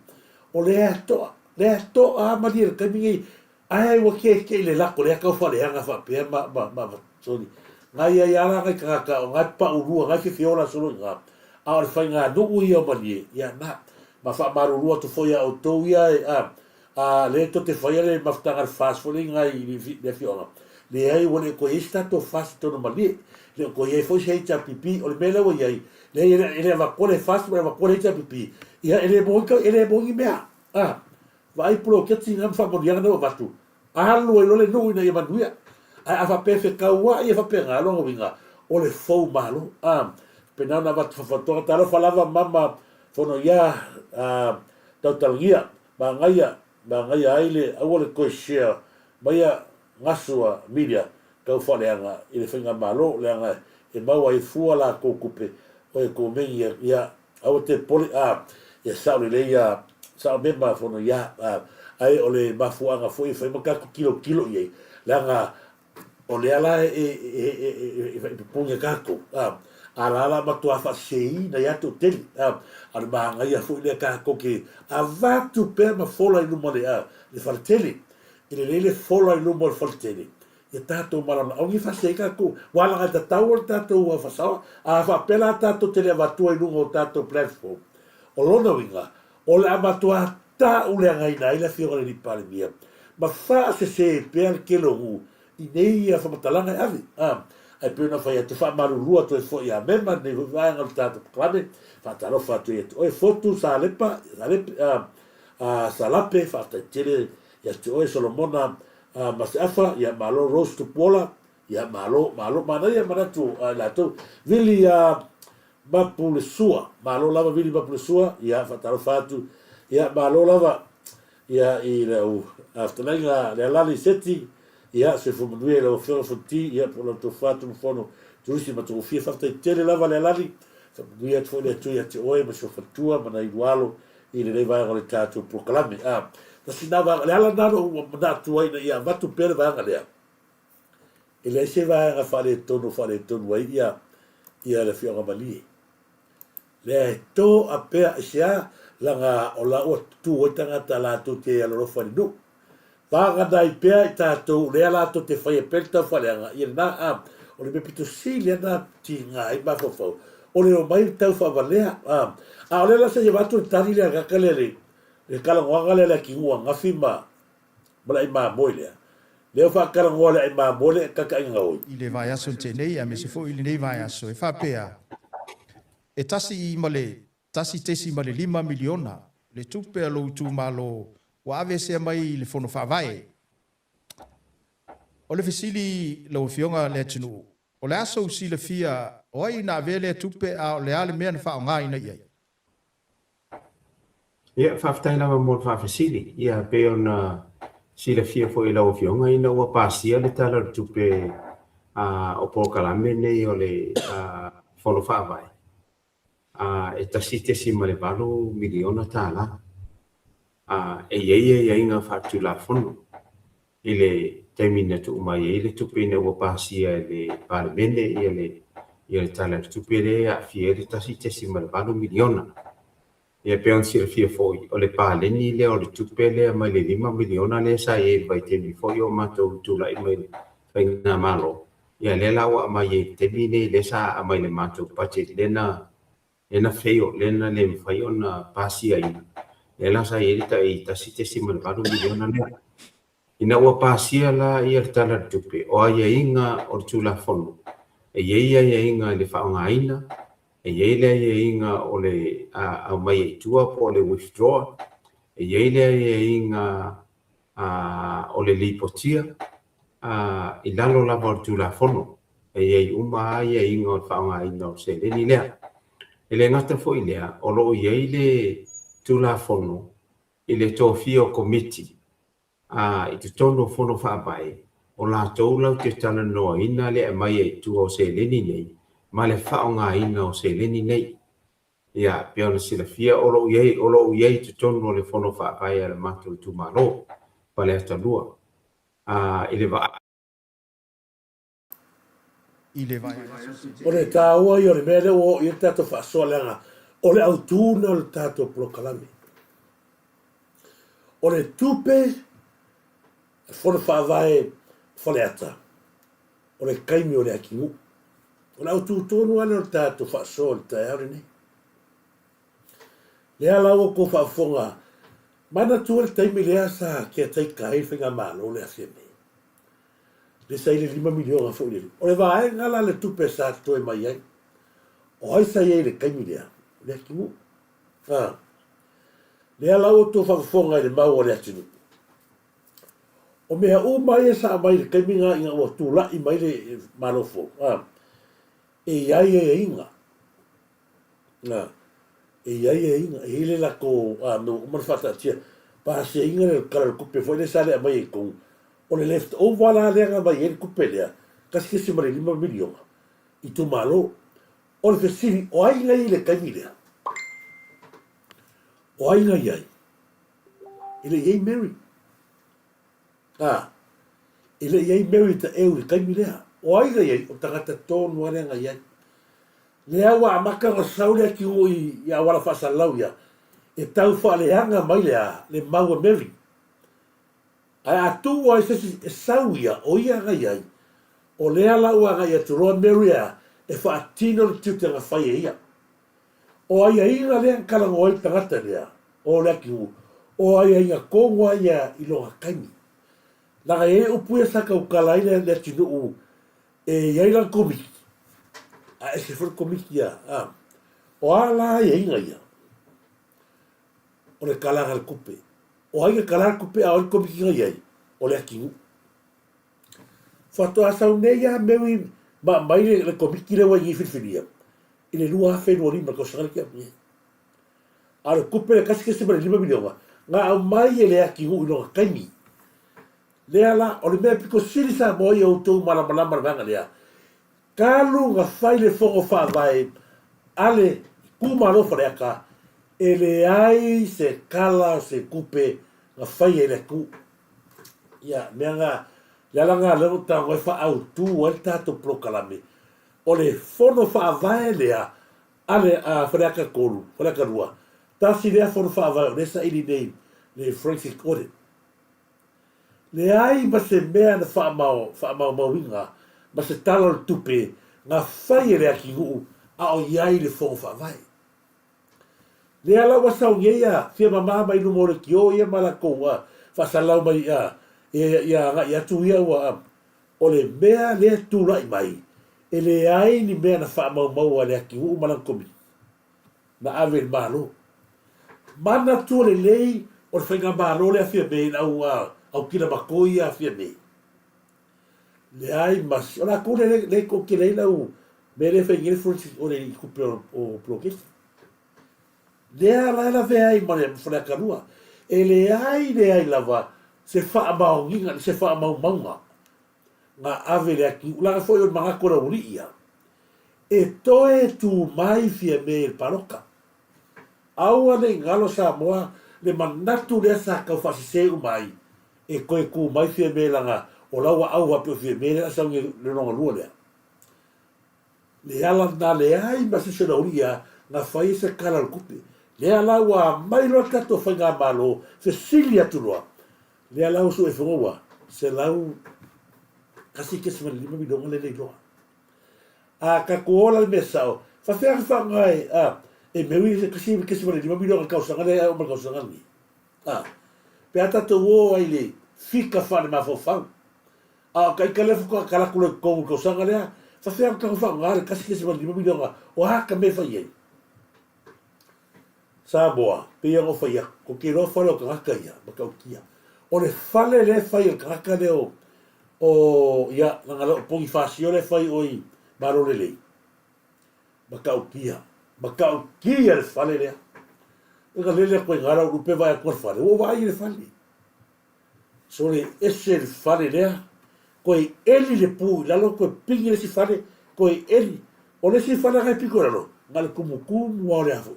O lea toa, lea toa a Malie i le taimi lenei. Ae ua kekeʻi le lako lea tau faaleaga faapea ma, ma, ma, sorry. Nai ai lava la nai tagata o nai paulua, nai fefeola solo i ina, a o le faiganuu ia o Malie, ia na. Ma faamalulu atu foi ia outou ia e, a, a, lea tou te faia le mafutaga a le FAST foi lea i ina i le afioaga, leai ua le o toe i ai se tatou FAST i totonu o Malie, le o toe i ai foi se HRPP, o le mea lea ua i ai, leai e le, e le avatua le FAST ma le avatua le HRPP, ia e le maua, e le maua ni mea, a. Vaai poloketi na ma faamanuiaga na ua avatu, alu ai loa le nuu ina ia manuia. Ae a faapea e fetauai e faapena, lona uiga, o le fou malo. A, faapena ona avatu faafautuaga, talofa lava mama Fonoia, a, tautalagia, manaia, manaia ai le, aua le toe share maia gasu a media tau faaleaga i le faigamalo, leaga e maua ai fua latou tupe o e komeni ia Aua te popole, a, ia sao lelei a, sao mema fono ia, a, ae o le mafuaaga foi e fai ma tatou tilotilo i ai, leaga o lea la e, e, e, e, e, e pupuni e tatou, a, a la la matua faaseseina ia toatele, a, a o le manaia foi lea tatou te avatu pea ma fola i luma o le, a, le faletele. E lelei le fola i luma o le faletele, ia tatou malamalama. Aua ne i fasi ai tatou, ua alagatatau le tatou faasaoa. A faapea la tatou te le avatua i luga o tatou platform, o lona uiga, o le a matua tauleagaina ai le Afioga i le Alii Palemia ma faasese pea le tele o nuu i nei ia faamatalaga e ave. A, ae pei ona fai atu, faamalulu atu ai foi ia Mema, lenei foi vaega o le tatou polokalame, faatalofa atu ia te oe Fotu Salepa, Salepe, a, a, Salape, faafetai tele ia te oe Solomona a, Maseafa, ia malo Rose Tupuola, ia malo, malo, manaia manatu a i latou. Vili a Mapulesua, malo lava Vili Mapulesua, ia faatalofa atu, ia malo lava ia i lau fetalaiga Lealali Seti, ia soifua manuia i lau Afioga Fonti, ia po o lau tofa Tumufono Tulisi Matagofie, faafetai tele lava Lealali, faamanuia atu foi le Atua ia te oe ma si ou faletua ma nai alo i lenei vaega o le tatou polokalame. A, tasi lena vaega, le ala lena na ou manatu ai ina ia avatu pea le vaega lea, E leai se vaega faaletonu o faaletonu ai ia ia le Afioga Malie. Lea e to'a pea aisea laga o la ua tu ai tagata latou te alolofa i le nuu. Vagana ai pea i tatou lea latou te faia pea le taufaaleaga ia lena a o le mea pito sili lava na tiga ai mafaufau o le omai le taufaavalea a a o lea la se i avatu le tali lea kaka lea le le talanoaga lea le atinuu angafi ma ma le ai mamoe lea. Lea ua faatalanoa le ai mamoe lea e kakaiga gaoi. I le vaiaso tenei aemaise foi i lenei vaiaso e faapea, e tasi ma le 1.5 miliona le tupe a lou itumalo ua aveesea mai i le Fono Faavae. O le fesili lau Afioga Leatinuu, o le a sou silafia o ai na avea lea tupe a o le a le mea na faaaogaina i ai? Ia, faafetai lava mo le faafesili. Ia, pei ona silafia foi e lau Afioga ina ua pasia le Tala o le Tupe o polokalame nei o le Fono Faavae, e $1.8 miliona. E i ai aiaiga faaletulafono i le taimi na tuu mai ai le tupe ina ua pasia e le Palemene le Tala o le Tupe lea e aafia ai le $1.8 miliona. Ia pei ona silafia foi, o le paleni lea o le tupe lea mai le $5 miliona lea sa i ai i le vaitaimi foi o matou tulai mai i le faigamalo, ia lea la ua aumai ai i le taimi lenei lea sa aumai i le matou budget lea na lea na fail, lea na le mafai ona pasiaina, lea la sa i ai le tai $1.8 miliona lea. Ina ua pasia la ia le Tala o le Tupe, o aiaiga o le Tulafono, e i ai aiaiga i le faaaogaina, e i ai le aiaiga o le aumaia i tua po o le withdraw, e i ai le aiaiga o le lipotia i lalo lava o le Tulafono, e i ai uma lava aiaiga o le faaaogaina o le seleni lea. E le gata foi i lea, o lo o i ai le Tulafono i le tofia o Komiti a i totonu o Fono Faavae, o latou latou te talanoaina le aumaia i tua o seleni nei ma le faaaogaina o seleni nei. Ia, pei ona silafia, o lo o i ai, o lo o i ai i totonu o le Fono Faavae a le matou itumalo, Faleata 2, a i le vaai. I le vaiaso se O le taua ia o le mea lea ua oo i ai le tatou faasoa leaga o le autu lena o le tatou polokalame. O le tupe a Fono Faavae o Faleata, o le taimi o le atunuu. O le autu tonu lava lea o le tatou faasoa i le taeao lenei. Lea la ua outou faafofoga, manatua le taimi lea sa caretaker ai le faigamalo lea a Fiame. Lea sa i ai le $5 miliona foi lele. O le vaega la le tupe sa totoe mai ai, o ai sa i ai i le taimi lea? O le atunuu. A. Lea la ua outou faafofoga i le mau a le atunuu. O mea uma ia sa aumai i le taimi lena ina ua tulai mai le Malo fou, a, e i ai aiaiga. A, e i ai aiaiga, e i ai le latou, a, mea ua uma ona faataatia, pasiaina le Tala o le Tupe foi lea sa le aumaia i totonu. O le left over la lea na aumai ai le tupe lea, $1.5 miliona, itumalo. O le fesili, o ai na i ai i le taimi lea? O ai na i ai? E le i ai Mary. A, e le i ai Mary Taeu i le taimi lea. O ai na i ai? O tagata tonu lava lea na i ai. Lea ua amata ona sau le atunuu i auala faasalalau ia, e tau faaleaga mai le a? Le mau a Mary. Ae a tuu ai se isi e sau ia, o ia agai ai, o lea la ua agai atu loa Mary a e faatino le tiute na fai e ia. O aiaiga lea na talanoa ai le tagata lea, o Leakiuu, o aiaiga tonu lava ia i lona taimi. Leaga e i ai upu ia sa tautala ai le atunuu e i ai lana komiti, a ese foi le komiti a, a. O a la aiaiga ia? O le kalaga o le tupe. O ai na kala le tupe a o ai le komiti na i ai? O le atunuu. Faatoa sau nei lava Mary ma aumai le, le komiti lea ua i nei filifilia i le 2025 le tausaga lea tea atu nei. A o le tupe le 1.5 miliona na aumai e le atunuu i lona taimi. Lea la, o le mea pito sili Samoa ia outou malamalama i le vaega lea, talu na fai le fono faavae a le itumalo o Faleata, e leai se tala o se tupe na faia i le atunuu. Ia, mea na, le ala na lea ua ou tago ai faaautu ai le tatou polokalame, o le fono faavae lea a le a Faleata 3, Faleata 2, tasi lea fono faavae o lea e saili nei le forensic audit. Leai ma se mea na faamaumauina ma se tala o le tupe na fai e le atinuu a o i ai le fono faavae. Lea la ua sau nei a fia mama mai luma o leitio ia ma latou a faasalalau mai a ia agai atu ia ua a o le mea lea tulai mai e leai ni mea na faamaumaua e le atinuu ma lana komiti na ave i le Malo. Manatua lelei o le faigamalo lea Fiame i le au au kila matoi ia Fiame. Leai ma o latou lea lea toatele ai lau mea lea e fai nei le forensic audit i tupe o poloketi. Lea la e lavea ai ma le Faleata 2. E leai leai lava se faamaoniga, se faamaumauga na ave i le atunuu, leaga foi o le manatu o le aualii ia, e toe tu mai Fiame i le palota. Aua ne i galo Samoa le manatu lea sa tau faasese uma ai, e toe tu mai Fiame leaga o la ua au faapea o Fiame lea a sau i le lona lua lea. Le ala lena leai ma se isi o le aualii ia na fai ai se tala o le tupe. Lea la ua aumai loa le tatou faigamalo fesili atu loa, Lea la ua sue fono ua $101.5 miliona lea le iloa. A tatou ola le mea sao, faafefea ona faaaoga e, a, e Mary se 1.5 miliona i le tausaga lea e oo mai le tausaga lenei? A, pe a tatou o ai i le fika faale-mafaufau, a o ka ita lea faatoa tala atu loa i totonu i le tausaga lea, faafefea ona tatou faaaoga le 1.5 miliona, o a ka mea e fai ai? Samoa, pei ona ou fai atu, tou te iloa fale o tagata ia, matautia. O le fale lea e fai e le tagata lea o, o, ia, leaga lea o Ponifasio lea e fai o i Malo Lelei. Matautia, matautia le fale lea. Ega lele atu ai i ina lau lupe vaai atu i le fale, ua ou vaai i le fale. Sole ese le fale lea, toe eli le pu i lalo, toe pigi le isi fale, toe eli. O le isi fale na e pito i lalo, na o le tumutumu lava o le a foi.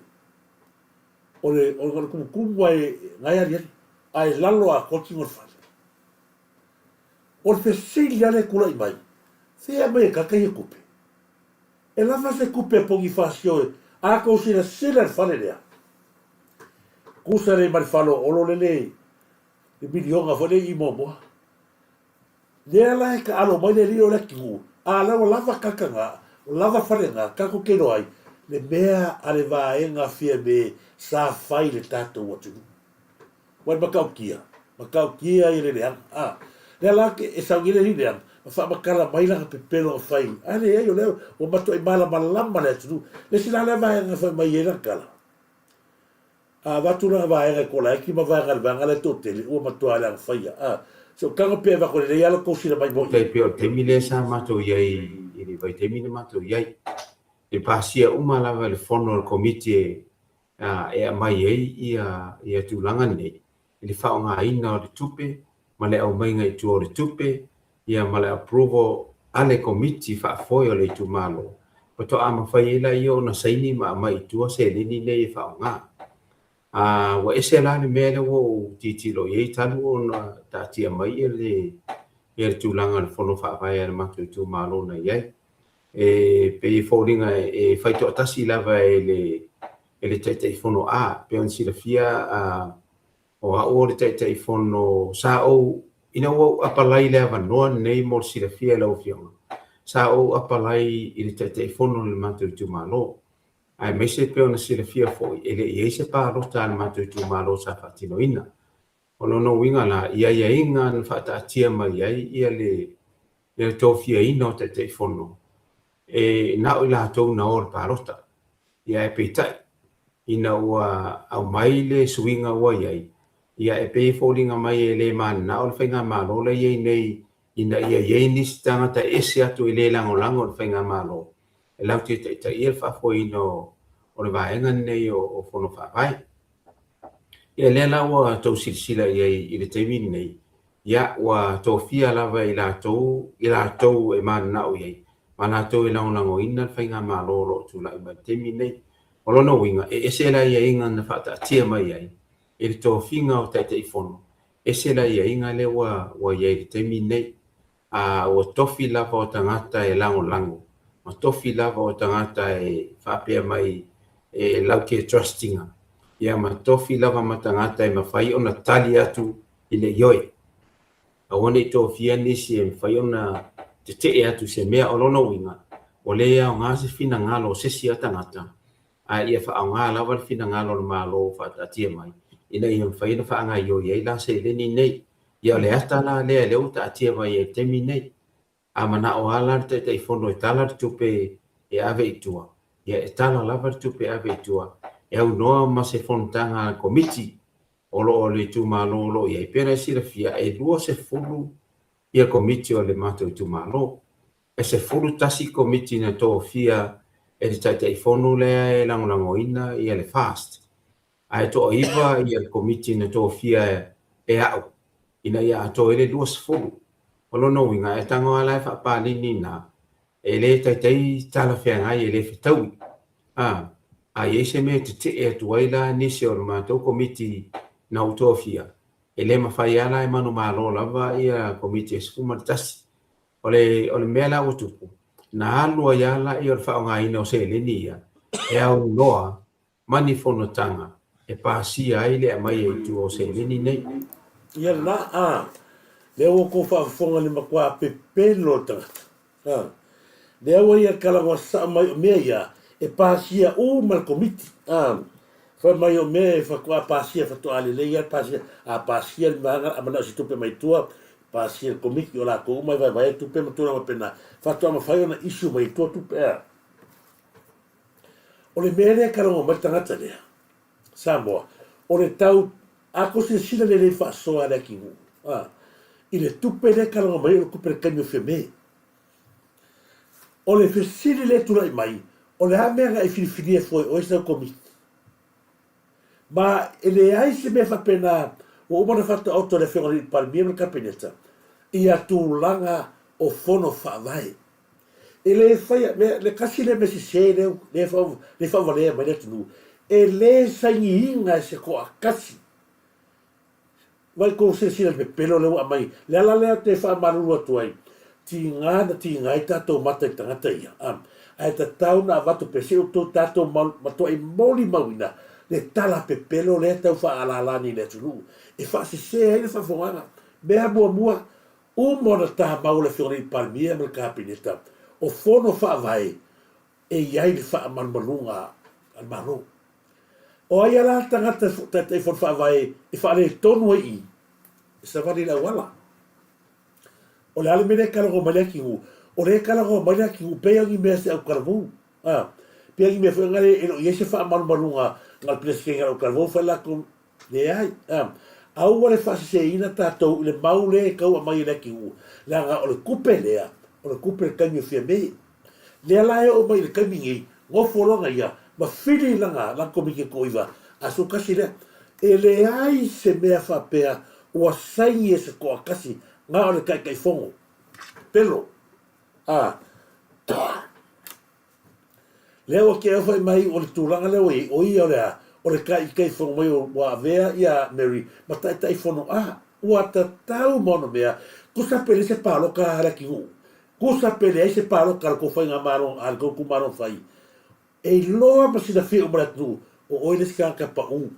O le, o le tumutumu lava e, na e aliali, a e lalo atoa le tino o le fale. O le fesili lava lea e tulai mai, fea mai e tagata ia tupe? E lava se tupe a Ponifasio e, a tou silasila i le fale lea, tusa lelei ma le fale o Olo lele le miliona foi lea i Moamoa. Lea la e taalo mai le alii o le atunuu, a la ua lava kaka na, lava fale na, tatou te iloa ai le mea a le vaega Fiame sa fai i le tatou atunuu. Ua matautia, matautia ia le leaga. A, lea la e sau nei le alii leaga, ma faamatala mai lana pepelo na fai. A leai, o lea ua matuai malamalama le atunuu. Le isi la lea vaega na fai mai ai lana tala, A avatu lana vaega i Kolaiti ma vaega i le vaega la e toatele, ua matua leaga faia. A, se o tago pea e avatu lelei lava lo tou sila mai moi. Tai pei o le taimi lea sa matou i ai i le vaitaimi na matou i ai, e pasia uma lava e le fono a le Komiti e e aumai ai ia ia tulaga nei i le faaaogaina o le tupe ma le aumaiga i tua o le tupe ia ma le approval a le Komiti Faafoe o le itumalo, faatoa mafai ai laia ona saini ma aumai i tua seleni nei e faaaoga. A ua ese la le mea lea ua ou tilotilo i ai talu ona taatia mai ia le ia le tulaga o le Fono Faavae a le matou itumalo na i ai. E pei e foliga e fai toatasi lava e le e le Taitaifono A, pei ona silafia a o au o le Taitaifono sa ou. Ina ua ou apalai i le avanoa lenei mo le silafia e lau Afioga, sa ou apalai i le Taitaifono o le matou itumalo, aemaise pei ona silafia foi e le i i ai se palota a le matou itumalo sa faatinoina. O lona uiga la, i aiaiga na faataatia mai ai ia le le tofiaina o Taitaifono, e na o i latou na o i le palota. Ia ae peitai, ina ua aumai le suiga ua i ai, ia e pei e foliga mai e le mananao le faigamalo la e i ai nei ina ia i ai nisi tagata ese atu e le lagolago i le faigamalo e latou te taitaia le faafoeina o le vaega lenei o Fono Faavae. Ia lea la ua tou silasila i ai i le taimi lenei, ia ua tofia lava e latou i latou e mananao i ai ma latou e lagolagoina le faigamalo o lo o tulai mai i le taimi lenei. O lona uiga, e ese le aiaiga na faataatia mai ai i le tofiga o Taitaifono, ese le aiaiga lea ua i ai i le taimi lenei. A ua tofi lava o tagata e lagolago, ma tofi lava o tagata e faapea mai e latou te trust ina, ia ma tofi lava ma tagata e mafai ona tali atu i le ioe. Aua ne i tofia nisi e mafai ona tetee atu i se mea. O lona uiga, ua le aoga se finagalo o se isi a tagata, a ia faaaoga lava le finagalo o le Malo ua faataatia mai, ina ia mafai ona faagaoioi ai la seleni nei. Ia o le ata la lea lea ua taatia mai ai i le taimi nei. A manao lava la le Taitaifono e tala le tupe e ave i tua, ia e tala lava le tupe e ave i tua, e aunoa ma se fonotaga a le Komiti o lo o le itumalo o lo o i ai. Pei ona e silafia, e 20 ia Komiti o le matou itumalo. E 11 Komiti na tofia e le Taitaifono lea e lagolagoina ia le FAST, ae toaiva ia le Komiti na tofia e au ina ia atoa ai le 20. O lona uiga, e tago lava la e faapaleni i ina, e le taitai talafeagai, e le fetaui. A, a i ai se mea e tetee atu ai la nisi o le matou Komiti na ou tofia, e le mafai lava la e manumalo lava ia Komiti e 11. O le, o le mea la ua tupu, na alu ai lava lea o le faaaogaina o seleni ia e aunoa ma ni fonotaga e pasia ai le aumaia i tua o seleni nei. Ia lena, a, lea ua outou faafofoga i le matua pepelo o le tagata. A, lea ua ia talanoa sasao mai o mea ia e pasia uma e le Komiti. A, fai mai o mea e faatoa pasia faatoa lelei lava le pasia, a pasia le vaega a manao se tupe mai tua, pasia e le Komiti o latou uma e vaevaea tupe ma tulaga faapena, faatoa mafai ona issue mai i tua tupe. A. O le mea lea e talanoa mai le tagata lea, Samoa, o le tau, a tou silasila lelei faasoa a le atunuu, a, i le tupe lea e talanoa mai ai o le tupe o le taimi o Fiame. O le fesili lea e tulai mai, o le a mea na e filifilia fua e oe se tau komiti? Ma e leai se mea faapena ua uma ona faataoto e le Afioga i le Palemia ma le Kapeneta ia tulaga o fono faavae. E le faia, le, le tasi lea mea sese lea, lea e faavalea mai le atunuu, e le sainiina e se toatasi. Vai tou silasila i le pepelo lea ua aumai. Le ala lea ou te faamalulu atu ai, tiga na tiga ai tatou mata i tagata ia, a, ae tatau na avatu pea se i outou tatou matuai molimauina le tala pepelo lea e tau faaalaala nei i le atunuu e faasese ai le faafofogaaga. Mea muamua, uma ona tamau le Afioga i le Palemia ma le Kapeneta o fono faavae e i ai le faamalumaluga a le Malo. O ai a la le tagata Taitaifono Faavae e faaletonu ai i i? E savali i le auala. O le a le mea lea e talanoa mai le atunuu? O lea e talanoa mai le atunuu pei lava o ni mea se autalavou. A, pei lava ni mea foi na e le o i ai se faamalumaluga na o le Peresetene a le autalavou fai latou Leai. Aua le faaseseina tatou i le mau lea e tau aumai e le atunuu, leaga o le tupe lea, o le tupe i le taimi o Fiame. Lea la e oo mai i le taimi nei, nofo loa ia ma fili lana lana Komiti e toaiva, aso tasi lea. E leai se mea faapea ua saini e se toatasi na o le Taitaifono. Pelo. A. Lea ua te fai mai o le tulaga lea ua i ai, o ia o le a? O le Taitaifono mai ua avea ia Mary ma Taitaifono a ua tatau ma ona mea, tusa pe leai se palota a le atunuu, tusa pe leai se palota a le tou faigamalo a le tou itumalo na fai, e iloa ma silafia uma e le atunuu o oe le isi tagata pau,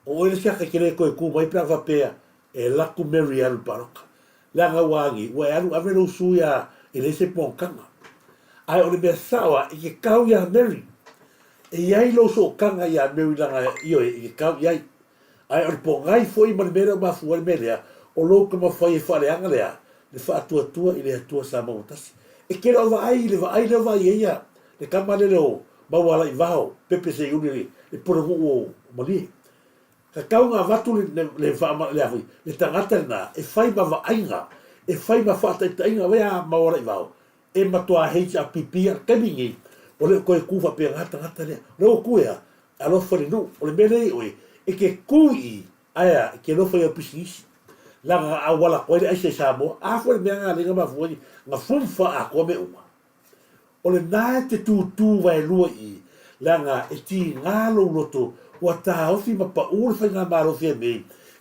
o oe le isi tagata e te le toe tu mai pe a faapea e alu atu Mary e alu i le palota. Leaga ua agi, ua e alu ave lou sui a e leai se monotaga. Ae o le mea sao a, i ke kau iā Mary. E i ai lou sootaga iā Mary leaga ioe i ke kau i ai. Ae o le pogai foi ma le mea lea ua mafua ai le mea lea, o lou taumafai e faaleaga lea, le faatuatua i le Atua sa maua tasi. E te le o vaai i le vaai lea ua vaai ai ia le tama lele o Maualaivao, Pepe Seiuli le pulenuu o Malie. Tatau ona avatu le le le le tagata lena e fai ma vaaiga, e fai ma faataitaiga, vaai a Maualaivao, e matua HRPP a le taimi lenei, ua le o toe tu faapena le tagata lea. O lea ua tu e a? E alofa i le nuu. O le mea lea i oe, e te tu i i, ae a? E te alofa i au pisinisi. Leaga na auala atu ai le aisa i Samoa. A foi le mea na alai na mafua ai na fumfa atoa mea uma. O lena e te tūtū waelua i i, leaga e tiga lou loto ua taofi ma paʻū le faigamalo Fiamē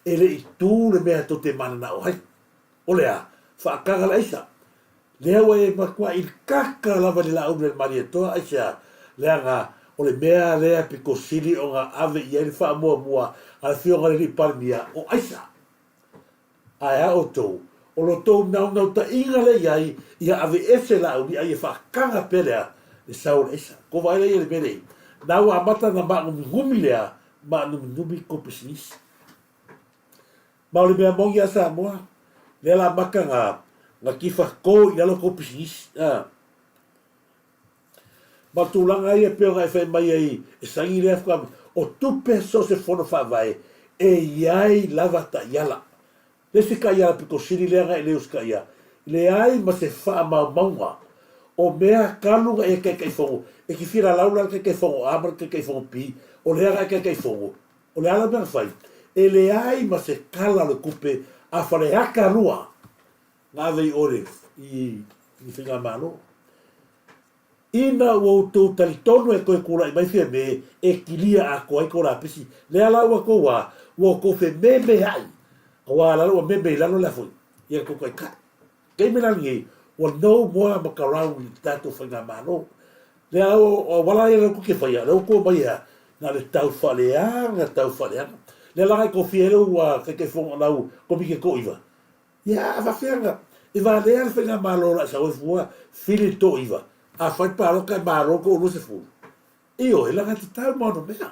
e le i tū le mea tou te mananao ai. O le a? Faataga le aisa. Lea ua e matuai kaka lava i le laauli a le Malietoa, aisea? Leaga o le mea lea pito sili ona ave i ai le faamuamua a le Afioga i le Alii Palemia, o aisa. Ae a outou, o lo outou naunautaiga lea i ai ia aveese laauli a ia faataga pea lea le sau o le aisa. Kou vaai lea i le mea lea, na ua amata ona maanuminumi lea, maanuminumi kou pisinisi. Ma o le mea moni a Samoa, lea la amata na na tifa to i lalo kou pisinisi. A. Ma o tulaga ia pei ona e fai mai ai e saini lea faatoa o tupe so o se fono faavae e i ai lava taiala. Le isi taiala pito sili lea na e le usitaia, leai ma se faamaumauga o mea talu na e Taitaifono. E te fia lalau la le Taitaifono A ma le Taitaifono B, o lea na e Taitaifono, o le a la mea na fai? E leai ma se tala o le tupe a Faleata 2 na ave i o i le Faigamalo. Ina ua outou talitonu e toe tulai mai Fiamē e kilia atoa ai kou lapisi, lea la ua tou a, ua outou fememeaʻi, auā lalo ua meme i lalo le afoi, ia le tou taitai. Taimi la lenei, ua no more makaraun i le tatou Faigamalo. Lea la ua auala ia lea tou te faia, lea ua tou omai ea, na o le tau faaleaga, tau faaleaga. Lea la na e tofia ai lou Taitaifono, lau Komiti e toaiva, Ia, a faafefea na e valea le faigamalo o le a sau ai fua fili le toaiva, a fai le palota e malo le toaluasefulu? Ioe, leaga e tatau ma ona mea.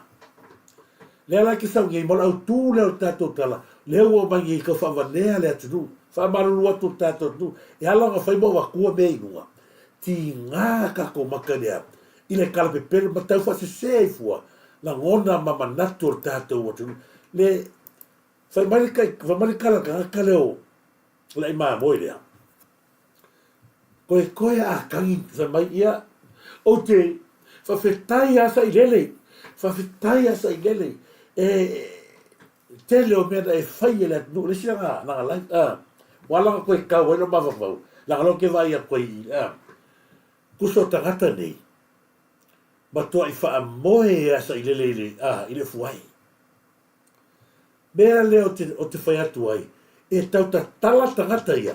Lea la e te sau nei ma le autū lea o le tatou tala, lea ua omai nei e tau faavalea le atunuu, faamalulu atu le tatou atunuu, e ala ona fai ma ou atua mea i luga, tiga tatou maka i le a? I le talapepelo ma tau faasese ai fua lagona ma manatu o le tatou atunuu. Le Fai mai le kai, fai mai le kala tagata lea o le ai mamoe lea. Koe koe a tangi fai mai ia, ou te faafetai a Sailele, faafetai a Sailele e tele o mea na e fai e le atunuu, le isi lana lana life, a ua ala ona toe tau ai lou mafaufau, leaga lea ou te vaai atu ai i, a, tusa o tagata nei, matuai faamoe a Sailele i le, a, i le ufu ai. Mea lea ou te, ou te fai atu ai, e tau tatala tagata ia,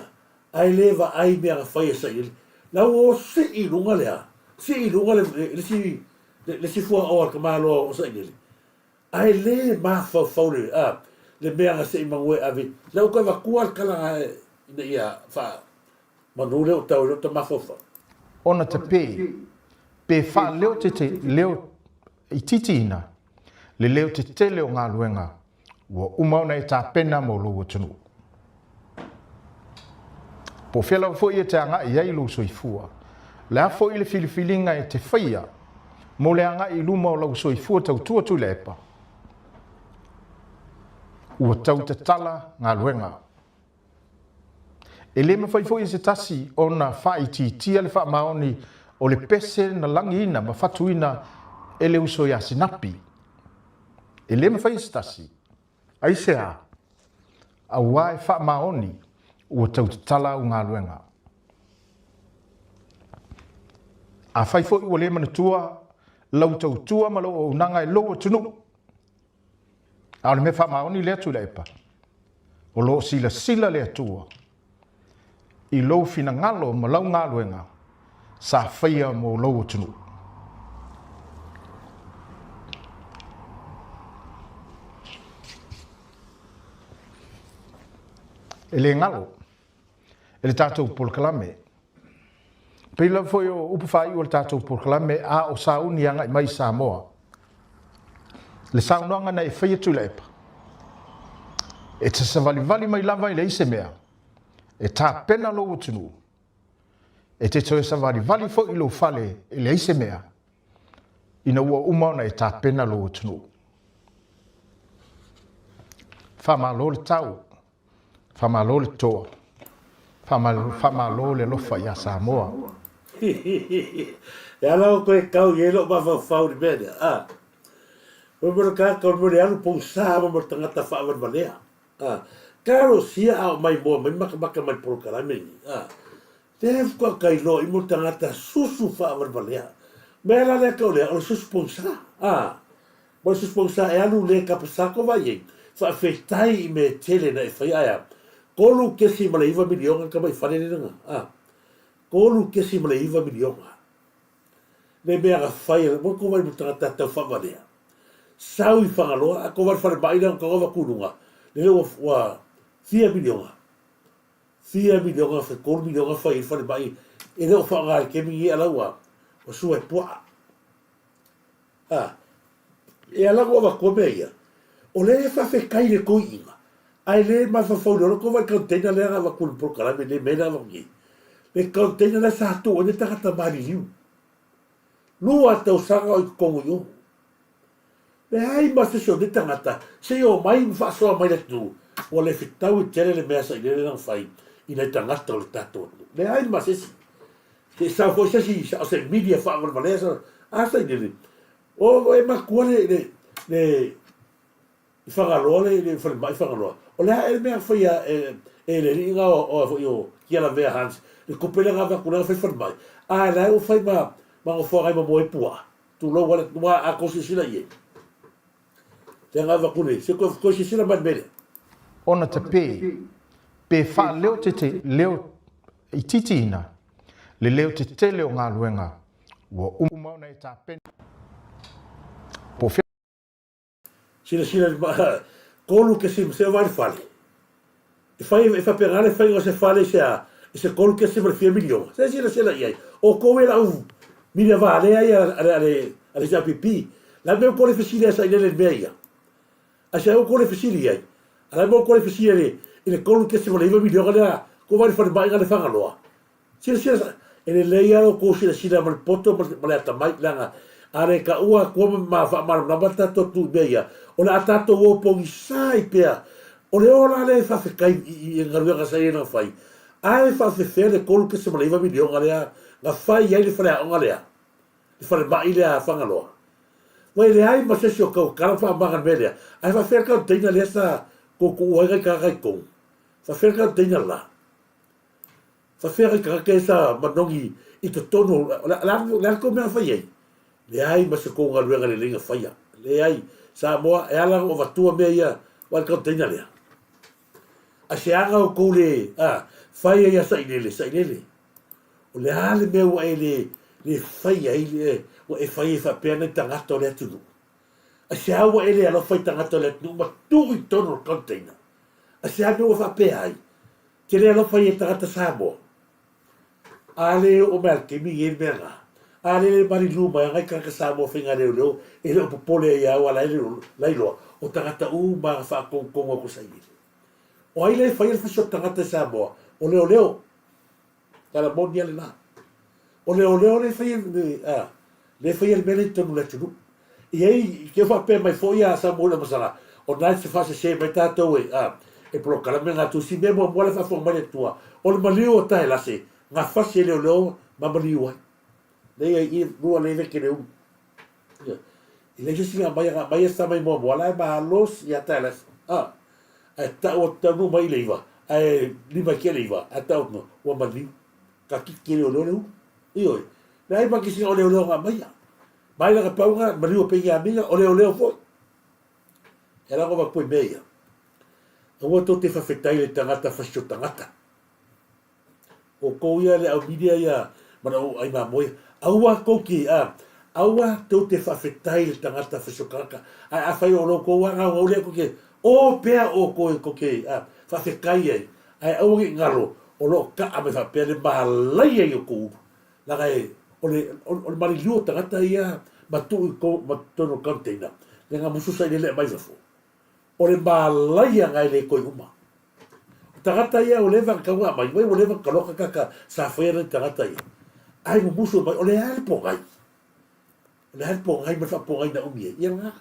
ae le vaai mea na fai e Saili. La ua o sii i luga le a? Sii i luga le, le, le isi, le, le isi fuaoa a le tamaloa o Sailele. Ae le mafaufau le, a, le mea na se i manu e ave. La ua toe avatua le tala na ina ia faa, manu lea ua tau ai lota mafaufau. Ona tape, pe faaleo te leo itiitiina le leo tetele o galuega ua uma ona e tapena mo lou atunuu. Po o fea lava foi e te agai i ai lou soifua, o le a foi le filifiliga e te faia mo le agai i luma o lau soifua tautua Tuilaepa, ua tau tatala galuega. E le mafai foi e se tasi ona faaitiitia le faamaoni o le pese na lagiina ma fatuina e le uso ia Sinapi. E le mafai e se tasi. Aisea? Auā e faamaoni ua tau tatala au galuega. Afai foi ua le manatua lau tautua ma lau auaunaga i lou atunuu, A o le mea faamaoni lea Tuilaepa, o lo o silasila le Atua i lou finagalo ma lau galuega sa faia mo lou atunuu. E le galo. e le tatou polokalame. Pei lava foi o upu faaiu o le tatou polokalame a o sauni agai mai i Samoa. Le saunoaga na e faia Tuilaepa, e te savalivali mai lava i leai se mea, e tapena lou atunuu, e te toe savalivali foi i lou fale e leai se mea, ina ua uma ona e tapena lou atunuu. Faamalo le tau, faamalo le toa, faamalo le alofa ia Samoa. E ala o koe kau i ai lou mafaufau i le mea lea, a. Mo le kaka o le mea le alu pogisa ma mo le tagata faavalevalea, a. Talosia a o mai moa mai makamaka mai le polokalame lenei, a. Lea faatoa ka iloa i mo tagata susu faavalevalea. Mea la lea kau lea, o le susu pogisa, a. Mo le susu pogisa e alu le kapasa ko vai ai, faafetai i mea tele na e faia ae a. 3.9 miliona ka mai fale le lena, a. 3.9 miliona. Le mea na fai e mo ko vai mo tagata tau faavalea. Sau i Fagaloa, a ko vai falemai lea ka ova kuluga, le ua, ua fia miliona. Fia miliona, fe kolu miliona fai i le falemai, e le o faaaoga i le taimi lenei a la ua, ua sua e puaa. A, e ala ona avatua mea ia, o lea e faafetai i le toeaina, ae le mafaufau i le ola tou vaai container lea na avatu i le polokalame nei mea lea na avatu nei. Le container lea sa tuu ai le tagata maliliu. Lua tausaga o i totonu i o. Leai ma se isi o nei tagata se i omai ma faasoa mai le atunuu, ua le fetaui tele le mea sailele lea na fai i nai tagata o le tatou atunuu. Leai ma se isi. Se i sau foi se isi o se media faavalevalea sa, a sailele, o e matua le, le, le, i Fagaloa le, le falemai i Fagaloa. O le a ea le mea na faia e, e le alii na o, o foi o Tialavea Hans, le tupe lea na avatu lea na fai falemai, a la e ua fai ma, ma nofoaga ai ma moe puaa. Tulou a le atunuu a tou silasila i ai. Lea na avatu le, se toe silasila mai i le mea lea. Ona tape, pe faaleo tete leo itiitiina le leo tetele o galuega ua uma ona e tapena. Po o fea. Silasila i le kolu kesi se vai le fale. E fai e faapena le faiga o se fale i se a, i se kolu kesi ma le fia miliona. Se silasila i ai. O kou e lau milia valea ia a le, a le, a le HRPP. La mea kou le fesili ai sa i lele mea ia. A se au kou le fesili i ai. A la mea kou le fesili ai i le kolu kesi ma le iva miliona lea kou vai le falemai le Fagaloa. Silasila, e lelei lava lo kou silasila ma le poto ma le atamai, leaga a le taua atua ma faamalamalama tatou atu i mea ia, o le a tatou o pogisa ai pea. O le ola lea e faafetai i galuega sa ia na fai, ae faafefea le $3.9 miliona lea na fai ai le faleaoga lea, le falemai lea a Fagaloa. Ua e leai ma se isi o tau tala faamamaga i le mea lea, ae faafefea le container lea sa tuutuu ai nai tagata i totonu? Faafefea le container la? Faafeagai tagata ia sa manogi i totonu o le a le tou mea na fai ai? Leai ma se tou galuega lelei na faia. Leai. Samoa, e ala ona ou avatua mea ia aua le container lea. A se aga outou le a fai ai ia Sailele, Sailele. O le a le mea ua e le le fai ai le ua e fai ai faapea nai tagata o le atunuu? A se a ua e le alofa i tagata o le atunuu ma tuu i totonu o le container? A se a mea ua faapea ai? Te le alofa ia tagata Samoa. A le oo mai a le taimi i le mea na. A le le malilu mai ana i tagata Samoa faiga leoleo e le o popole ai a ua la e la iloa o tagata uma na faatogotonu atu sa i O ai le faia le fasi o tagata i Samoa? O leoleo. Tala moni a le la. O leoleo le faia le a le faia le mea le i totonu o le atunuu. I ai, ke faapea mai foi a Samoa i le masala, o na e faasese mai tatou e, a, e polokalame nga tusi mea muamua le faafofoga mai le Atua, o le maliu o Taelase, nga fasi e leoleo ma maliu ai. Lea i ai i lua le veke le ulu. Ia. I leai se isi nga mai, nga mai e sa mai muamua, la e malos ia Taelase. A, ae tau atu taunuu mai i le iva, ae lima i ke le iva, ae tau atu, ua maliu. Ka kiki e leoleo le ulu. Ioe. Leai ma kisi o leoleo nga maia. Mai lana pauga, maliu o Peniamina, o leoleo foi. E ala ona koe mea ia. Aua tou te faafetai i le tagata fasi o tagata. O kou ia le aumilia ia ma le au ai mamoe. Aua tou te, a, aua tou te faafetai i le tagata fasi o tagata. Ae afai o lo kou aga au lea tou te, o pea o koe tou te, a, faafetai ai. Ae aua ne i galo, O lo o kaa mai faapea le malaia i o kou ulu. Leaga e, o le, o le maliliu o tagata ia ma tuu i ko, ma totonu o le container, le ga musu sailele aumai fafo. O le malaia ga e le koi uma. O tagata ia ua leva na tau na aumai, ua leva na kaloka kaka sa faia nai tagata ia. Ai mumusu mai, o le a le pogai? O le a le pogai ma le faapogai na umi ai? Ia lena.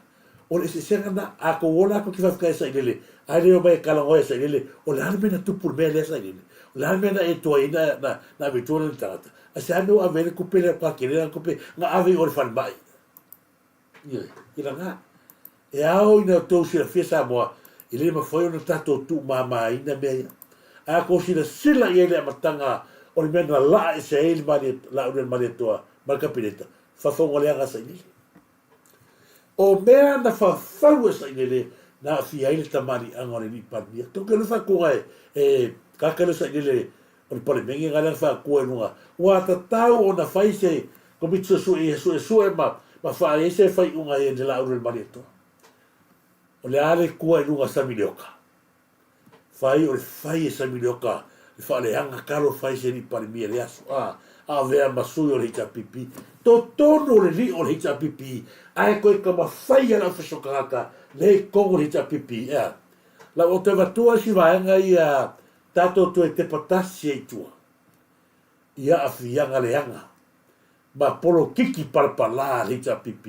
O le eseesega lena. A tou ola tou te faafetai e sailele, ae le omai e talanoa e sailele, o le a le mea na tupu i le mea lea sailele? O le a le mea na e tuai ai na, na, na ave i tua le tagata? Aisea mea ua ave ai le tupe lea, matua tele lana tupe na ave i o i le falemai? Ioe, i lana. E ao ina outou silafia Samoa, e le mafai ona tatou tuumamaina mea ia. A outou silasila i ai i le amataga o le mea na laa ese ai le Malie, Laauli a le Malietoa ma le Kapeneta, fafauga leaga a Sailele. O mea na fafau e Sailele na aafia ai le tamaliiaga o le alii Palemia. Tou te iloa faatuga e, e kaka le Sailele o le Palemene na lea na faatua i luga, ua tatau ona fai se Komiti Suesue ia suesue ma, ma faaali ai se faaiuga i le Laauli o le Malietoa. O le a le tua i luga Samilioka? Fai o le fai e Samilioka le faaleaga talofa ai se alii Palemia i le aso a avea ma sui o le HRPP. Totonu o le lio o le HRPP ae toe taumafai a le aufaiso tagata lea i totonu o le HRPP ea. La ua toe avatua isi vaega ia tatou toe tepa tasi ai i tua i aafiaga leaga ma polokiki palapala a le HRPP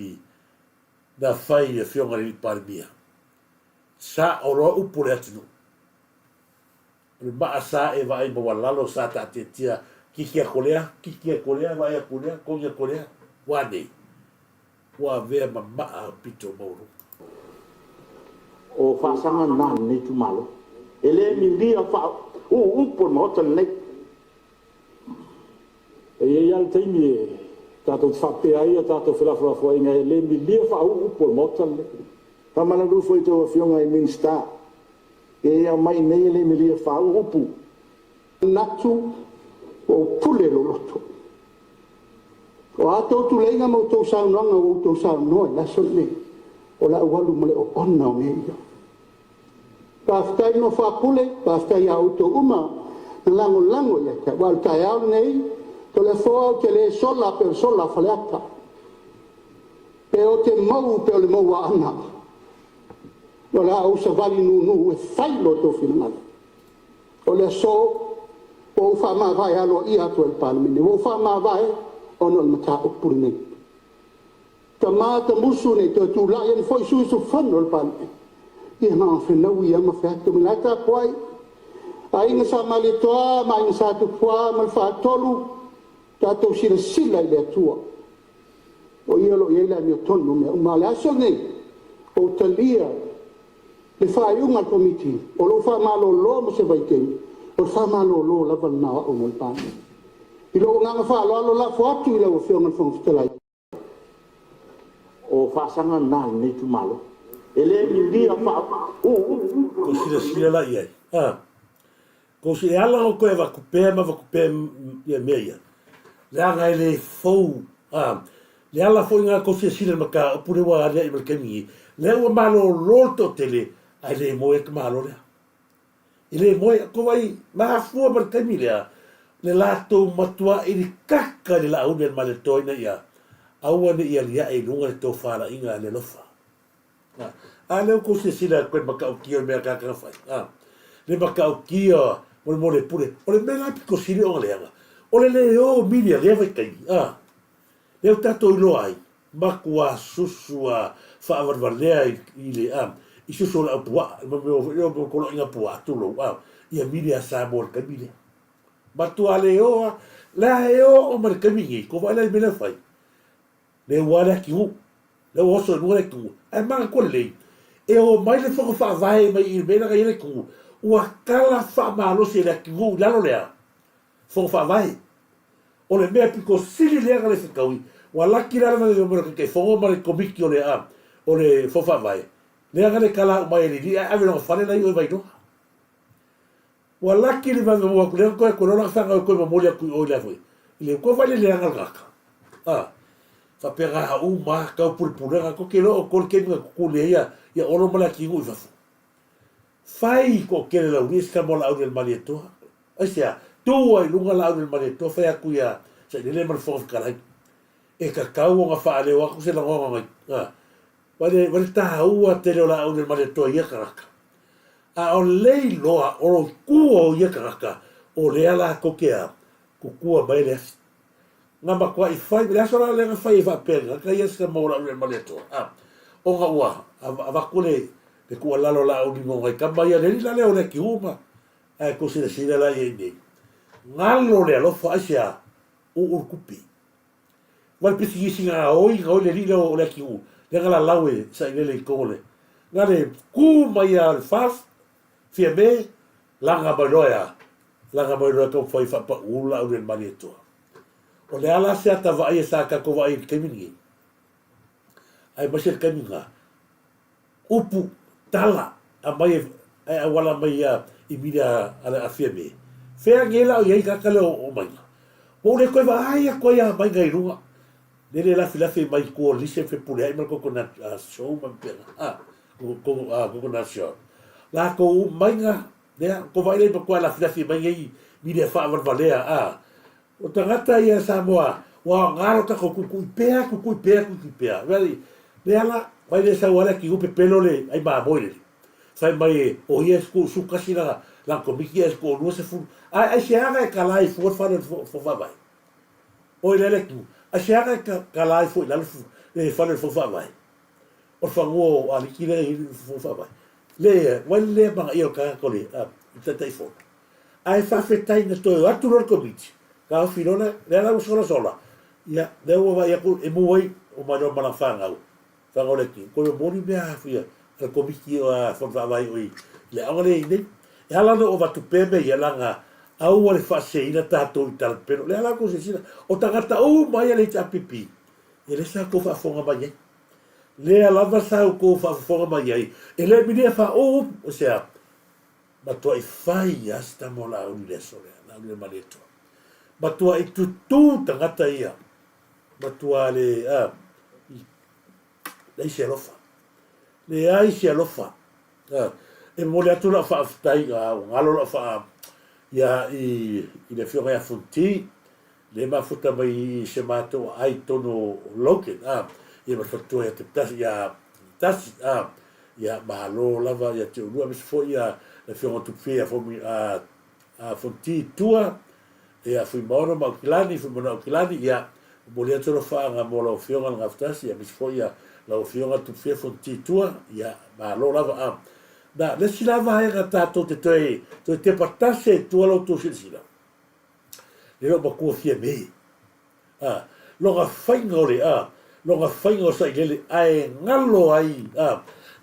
na fai i le Afioga i le Alii Palemia. Sao loa upu o le atunuu. O le maa sa e vaai maualalo sa taatiatia kiki atu lea, kiki atu lea, vaai atu lea, togi atu lea. Ua a nei? Ua avea ma maa o pito maualuga. O faasaga na a lenei itumalo. E le milia faauu upu o le Maota lenei. E i ai lava le taimi e tatou te faapea ai a tatou felafolafoaiga e le milia faauu upu o le Maota lenei. Faamalulu foi i tou Afioga i Minisita, e aumai i inei e le milia faauu upu. Manatu ua ou pule i lou loto. O a tou tuleiga ma outou saunoaga ua outou saunoa i le aso lenei, o le a ou alu ma le oona o mea ia. Faafetai le nofo a pule, faafetai ia outou uma na lagolago ia te au. Aua o le taeao lenei, Toleafoa ou te le sola pe o le sola a Faleata, pe ou te mou pe o le mou a Aana. O le a ou savali nūnū e fai lo outou finagalo. O le aso, ua ou faamavae aloaia atu ai i le Palemene. Ua ou faamavae ona o le mataupu lenei. Tama tamusu ne i toe tulai ane foi sui usufono o le Palemene, ia na ona fenaui lava ma feato mai. La e tapuai Aiga Sa Malietoa ma Aiga Sa Tupua ma le Faatolu, tatou silasila i le Atua, o Ia o lo o i ai le amiotonu o mea uma. A o le aso lenei, ua ou talia le faaiuga a le Komiti, o lou faamalolo mo se vaitaimi, o le faamalolo lava lena o au mo le Palemene. I lou agaga faaaloalo, lafo atu i lau Afioga i le Fofoga Fetalai. O faasaga na a lenei itumalo. E le milia faauu. Tou silasila la i ai? A. Tou si, e ala ona toe avatu pea ma avatu pea ia mea ia, leaga e le fou, a. Le ala foi lena tou silasila i le mataupu lea ua aliae mai i le taimi nei, lea ua malolo le toatele, ae le moe ai le tamaloa lea. E le moe, ko wai mafua ma le taimi lea, le latou matua'i le kaka i le laauli a le Malietoa ina ia aua ne i aliae i luga le tofalaiga a le alofa. A, a lea ua tou silasila atu i le matautia o le mea a tagata na fai, a, le matautia mo le mole pule, o le mea la pito sili ona leaga, o le le o mili a lea vaitaimi, a, lea ua tatou iloa ai, Matua susu a faavalevalea i le a i susu o le au puaa, ma mea foi lea o poloaiga puaa, tulou, a ia mili a Samoa i le taimi lea. Matua le o a, la e oo mai le taimi nei, ko vaai la i mea lea fai, le ua le atunuu, le ua oso i luga le atunuu, ae manatua lelei, e o mai le fono faavae mai i le mea lea na i ai le atunuu, ua tala faamalosi e le atunuu i lalo lea, Fono Faavae. O le mea pito sili lea na le fetaui, ua laki la le vave mai o le Taitaifono ma le Komiti o le o le Fono Faavae, lea na le tala uma ai e le alii ae ave i lona fale la i o i Vailoa. Ua laki le vave mau atu lea na toe atu loa lana fanau e toe momoli atu i o i le a foi, i le ua vaai le leaga o le tagata. A, faapena uma lava, tau pulepulega, tou te iloa outou le taimi na tutuli ai ia Olo ma Leatinuu i fafo. Fai toatele lau list mo Laauli o le Malietoa. Aisea? Tu ai luga Laauli le Malietoa fai atu ia Sailele ma le Fofoga Fetalai, e tatau ona faaleo atu se lagona nai, a, vai le taua tele o Laauli le Malietoa i ia tagata. A o le iloa o lou tua o ia tagata, o lea latou te a, tutua mai le afi. Na matuai fai, le aso la lea na fai ai faapea i tagata ia se tama o Laauli le Malietoa, a, ona ua avatu le tuualalo a Laauli mo nai tama ia, le alii la lea o Leakiuu ma Ae tou silasila la i ai nei, galo le alofa aisea? Uu le tupe. Ua le pisinisi gaoi gaoi le alii lea o le atunuu, lea na lalau e sailele i totonu o le, na le tu mai lava o le FAST, Fiame, laga mai loa e a? Laga mai loa e taumafai e faapau laau le Malietoa. O le a la se ata vaaia sa tatou vaai i le taimi lenei? Aemaise le taimi lena, Upu, tala, aumai e auala mai ia i mili a le afia me. Fea nei la o i ai tagata lea o Maiga? Ua ou le toe vaai atu ai ia Maiga i luga. Lele lafilafi mai tua o Lise Fepuleai ma le coconut show ma mea a, coconut show. Latou Maiga, lea, ko vaai lea i matua lafilafi mai nei mili a faavalevalea a. O tagata ia Samoa, ua aoga lo tatou tuitui pea, tuitui pea, tuitui pea. Very, lea la, mai le sau ale ki upe pelo le ai mamoe lele. Fai mai e, o ia e su kasi lana, lana komiti ia e ko 20. Ai, ai se aga e kala ai fua fale fo fo faavae. O i lele tu, ai se aga e kala ai fua i lalo le fale fo faavae. O le fanua o Aliki lea i fo faavae. Le, wai le manga ia o kaka ko le, i taitai fono. Ae faafetai na toe o atu loa le Komiti, taofi loa le, lea la ua solasola, ia, lea ua vaai atu e mu ai o mai loa ma lana fanau, fanau le ki, koe momoli mea a le Komiti o a Fono Faavae o i le aoga lea i nei. E ala ona ou avatu pea mea ia, leaga aua le faaseseina tatou i tala pepelo. Lea la tou silasila, o tagata uma ia le HRPP, ia lea sa outou faafofoga mai ai. Lea lava sa outou faafofoga mai ai, e le milia faauu upu, o se a? Matuai fai lava se tama o Laauli i le aso lea, Laauli le Malietoa. Matuai tutū tagata ia, matua le, a, leai se alofa. Leai se alofa. A, e momoli atu lau faafetai, a, ua galo lau faa, ia, i, i le afioga ia Fonti, le mafuta mai i se matou aai i totonu o Logan, a, ia ma le faletua ia Tepetasi, ia Tasi, a, ia malo lava ia te oulua, aemaise foi ia le afioga o Tupufia ia Fomi, a, a Fonti i tua, ia Fuimaono ma Aukilani, Fuimaono Aukilani, ia, momoli atu alofaaga mo lau afioga le Gafatasi, aemaise foi ia lau afioga Tupufia Fonti i tua, ia, malo lava, a. Na, le isi la vaega tatou te toe, toe tepa tasi ai i tua la outou silasila, le lou matua Fiame, a, lona faiga o le, a, lona faiga o sailele ae galo ai, a,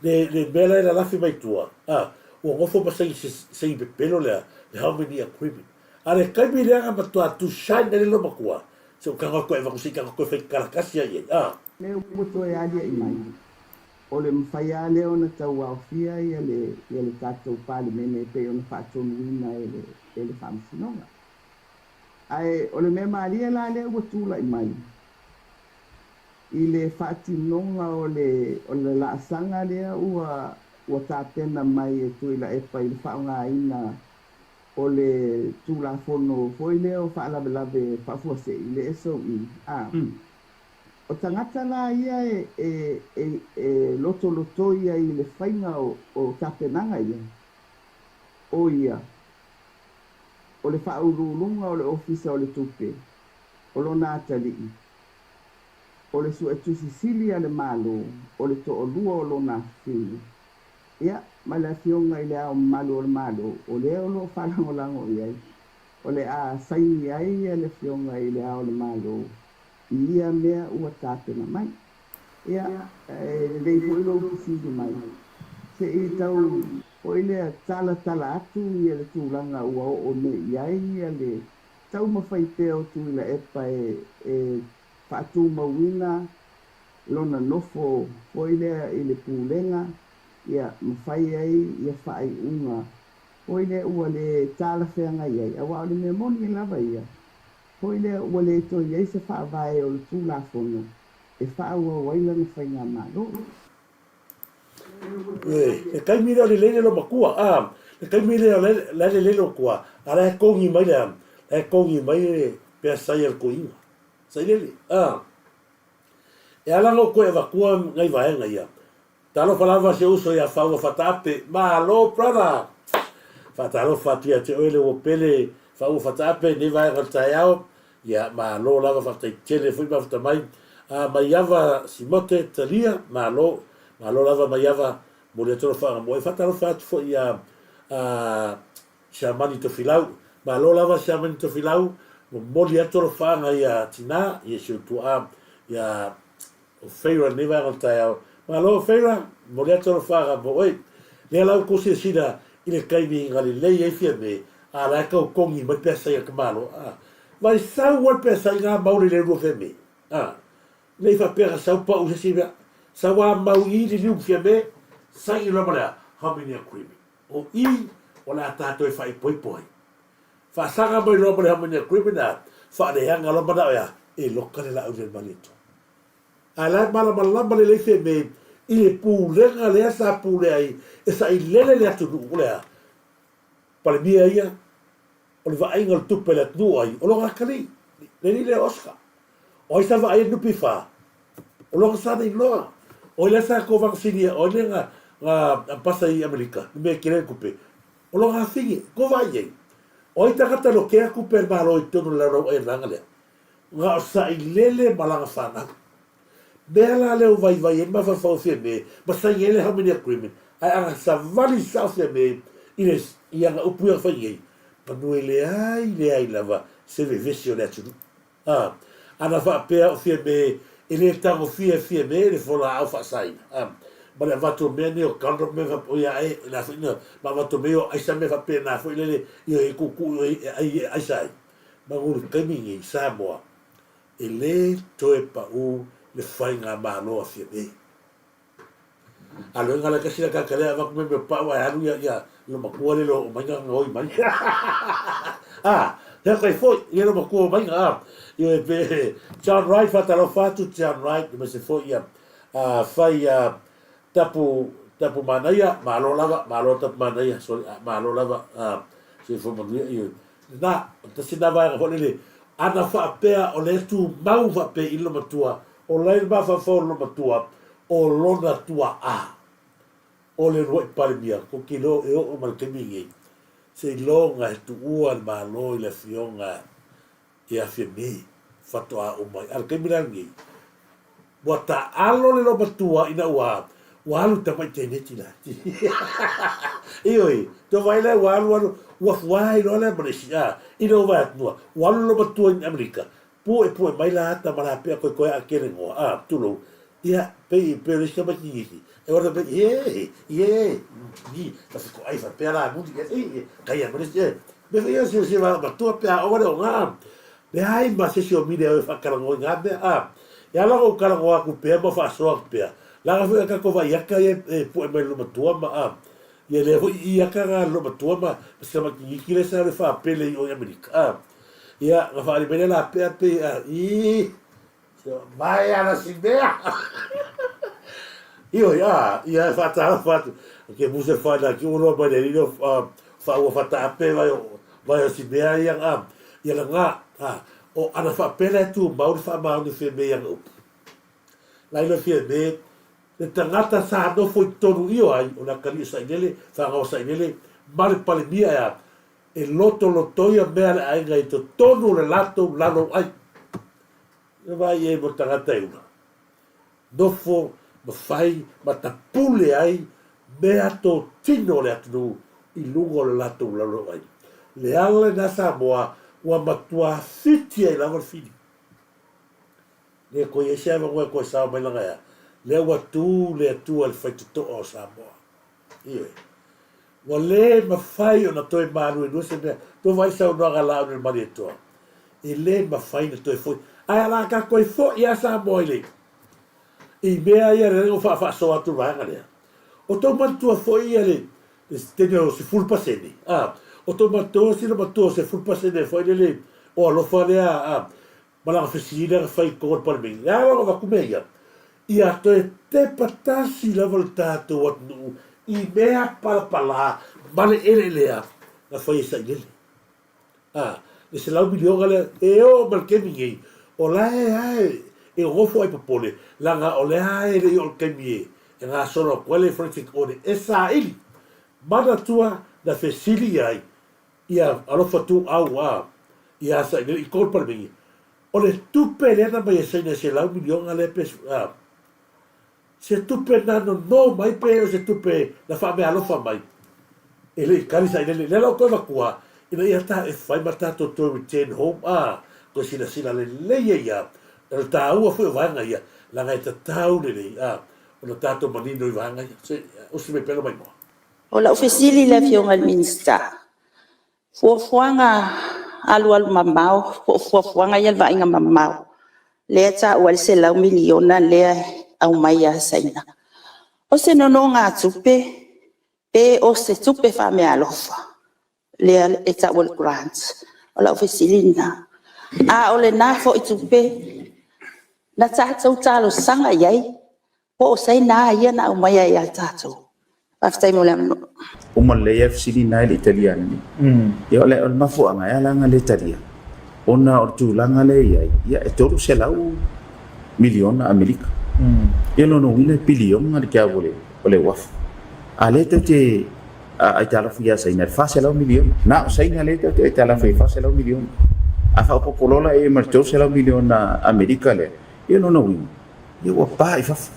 le, le mea la e lalafi mai tua, a, ua nofo ma saini, saini pepelo lea, le harmony agreement. A le taimi lea na matua tushine ai le lou matua, se u tago atu e avatu se i tago toe fai kalatasi ai ai, a. Lea ua toe aliaʻi mai, o le mafai lava lea ona tauaofia ia le, ia le tatou Palemene e pei ona faatonuina e le, e le Faamasinoga. Ae o le mea malie la lea ua tulai mai i le faatinoga o le o le laasaga lea ua ua tapena mai e Tuilaepa i le faaaogaina o le Tulafono foi lea o Faalavelave Faafuasei, le SOE, a. O tagata la ia e e e e lotolotoi ai i le faiga o o tapenaga ia, ʻo ia o le Faauluuluga o le Ofisa o le Tupe, o lona atalii, o le Suetusi Sili a le Malo, o le toalua o lona afafine, ia, ma le Afioga i Le Ao Mamalu o le Malo, o lea o lo o faalagolago i ai, o le a saini ai le Afioga i Le Ao o le Malo i ia mea ua tapena mai. Ia, e lelei foi lou fesili mai, se i tau foi lea talatala atu ia le tulaga ua oo nei i ai ia le taumafai pea o Tuilaepa e e faatumauina lona nofo foi lea i le pulega, ia ma fai ai ia faaiuga foi lea ua le talafeagai ai, aua o le mea moni lava ia foi lea ua le toe i ai se faavae o le Tulafono e faaauau ai lana faigamalo. Le taimi lea o lelei le lou matua, a, le taimi lea o la e lelei lou matua, a la e togi mai le La e kogi mai le peasai a le toeaina. Sailele, a. E ala ona ou toe avatua nai vaega ia. Talofa lava si ou uso ia Faua Fataape. Malo brother! Faatalofa atu ia te oe le uo pele Faua Fataape i lenei vaega o le taeao. Ia, malo lava faafetai tele foi mafuta mai. A Maiava Simote Talia, malo. Malo lava Maiava, momoli atu lau faagamoe. Faatalofa atu foi ia a Siamani Tofilau. Malo lava Siamani Tofilau, momoli atu alofaaga ia Tina, ia si ou tuaa, ia Feira lenei vaega o le taeao. Malo Feira, momoli atu alofaaga mo oe. Lea la ua tou silasila i le taimi na lelei ai Fiame, a la e tau togi mai peasai a le tamaloa. A, vai sau ai le peasai na mau le lelua Fiame. A, nei faapea na sau pau i se isi mea. Sau a mau i liliu ma Fiame, saini loa ma le a, Harmony Agreement. O i o le a tatou e faaipoipo ai. Faasaga mai loa ma le Harmony Agreement a faaleaga loa manao e a? E loka le laau i le Malietoa. Ae la e malamalama lelei Fiame i le pulega lea sa pule ai e sailele le atunuu o le a? Palemia ia, o le vaaiga o le tupe a le atunuu ai, o lona atalii, le alii lea o Oscar. O ai sa vaai ai le NPF? O lona sa nei loa. O ai lea sa kovana sinia, o ai lea na, na ampasa i Amerika, le mea e tele ai le tupe? O lona afine, ko vaai i ai. O ai tagata lokea tupe a le Malo i totonu o le laulau ai a le vaega lea? Na o sailele ma lana fanau. Mea la lea ua vaivai ai le mafaufau o Fiame ma saini ai le Harmony Agreement, ae ana savali sao Fiame i le i ana upu ia na fai nei, manu e leai leai lava se vevesi o le atunuu. A, ana faapea o Fiame e le tagofia e Fiame le folaau faasaina, a, ma le avatu o mea nei o condom mea faapea, oi ae, o le a foi na, ma avatu o mea ia o aisa mea faapena foi lele i o e tuutuu i o e ai e aisa ai. Manu i le taimi nei i Samoa, E le toe pau le faigamalo a Fiame. A loenga la tasi la tata lea avatu mea mea pau ae alu ia ia lo matua le lo omainga na oi mai. A, hea kai foi ia lo matua omainga a. Ioe pe John Wright whatalofa atu John Wright me se foi ia a fai a tapu tapu manaia malo lava malo tapu manaia sorry malo lava a soifua manuia ioe Na, tasi na vaega foi lele, ana faapea o lea tumau faapea i lona matua, o lai le mafaufau o lona matua, o lona tuaa, o le uluai Palemia, kou te iloa e oo mai le taimi lenei, seiloga e tuua le Malo i le Afioga ia Fiame, faatoa oo mai. A o le taimi la lenei, Ua taalo le lomatua ina ua ua alu tamai teneti la. Ioe, to vai lea ua alu alu, ua fuai loa lea ma le isi, a, ina ua vaai atu ua, ua alu le lomatua i Amerika, pue pue mai la ata ma lapea koe koe a kele ngoa, a, tulou, ia, pei, pei o le isi tamaiti nisi, e ora pei, ie, ie, ni, ta fikoai faapea la muli, e, e, kai a ma le isi, e, me foi ia silasila matua pe a ova le oga, Leai ma se isi o mile au e faatalanoa i ngā mea, ā, e ala ona ou talanoa atu pea ma faasoa atu pea, leaga foi a tatou vaiata ia e pu'e mai le lomatua ma, ā, ia lea foi i ata ngā lomatua ma ma si tamaiti lea sa alu e faapele i o i Amerika, ā, ia, na faaali mai lea lapea pei, ā, ī, Vae ana si mea. Ioe, a, ia e whaatalofa atu. Ke muse whaina ki uro mai le riro whaua whataape vai o, vai o si mea ia a, ia la ngā, a, o ana whaapela e tū mauri whaamaoni whe me ia upu. Laila fie me, le tangata sa nofo i tonu io ai, o la kali o sailele, whangawa sailele, mare pale mia e a, e loto lotoia mea le aiga i totonu o le latou lalo ai. E vaai ai mo tagata e ula. Nofo ma fai ma tapule ai mea totino o le atunuu i luga o le latou lalo ai. Le ala lena Samoa ua matua fiti ai lava le fili. Le koe ai se avanoa e koe sao mai langa ea. Lea ua tu le Atua i le faitotoa o Samoa. Ioe. Ua le mafai ona toe māluelue se mea. Tou vaai saunoaga a Laauli o le Malietoa. E le mafai ona toe foi. Ae o le a tatou toe foi lava Samoa i le i mea ia lea ua faafaasoa atu le vaega lea. O tou manatua foi ia le le tele o 10%, a. O tou manatua sina matua o 10% foi lele o alofa lea, a. Ma lana fesili lea na fai i totonu o le Palemene, le a lona avatu mea ia? Ia toe tepa tasi lava le tatou atunuu i mea palapala ma le eleelea na fai e Sailele. A. Le $100 miliona lea e oo ma le taimi nei, o la e a e nofo ai popole, leaga o lea e le i oo le taimi e e gasolo atu ai le forensic audit e saili manatua na fesili i ai ia alofa tuuau a ia sailele i tolu Palemene o le tupe lea na aumai e Saina e $100 miliona lea pe a Se tupe na nono mai pe o se tupe na faameaalofa mai? E le i kali sailele. Lea la ua toe avatua ina ia ta e fai ma tatou toe return home a toe silasila lelei ai a. O le taua foi o vaega ia leaga e tatau lelei a ona tatou manino i vaega ia. Se usi mai pea lou maimoa. O lau fesili i le Afioga i le Minisita, fuafuaga alualumamao po o fuafuaga ia o le vaaiga mamao lea e taua ai le $100 miliona lea e aumai ia Saina, o se nonogatupe pe o se tupe faameaalofa lea e tau o le grant? O lau fesili lena. A o lena foi tupe na tatou talosaga i ai po o Saina a ia na aumaia ia tatou? Faafetai mo le avanoa. Uma lelei lava le fesili lena e le i talia ananei. Ia o le mafuaaga e ala ona le talia, ona o le tulaga lea e i ai, ia e $300 miliona Amerika. Ia o lona uiga e piliona le tau o le uafu. A o lea tou te aitalafu ia Saina i le $400 miliona. Na o Saina lea tou te aitalafu ai i le $400 miliona. A faaopoopo loa la i ai ma le $300 miliona Amerika lea, ia o lona uiga, ia ua pa i fafo.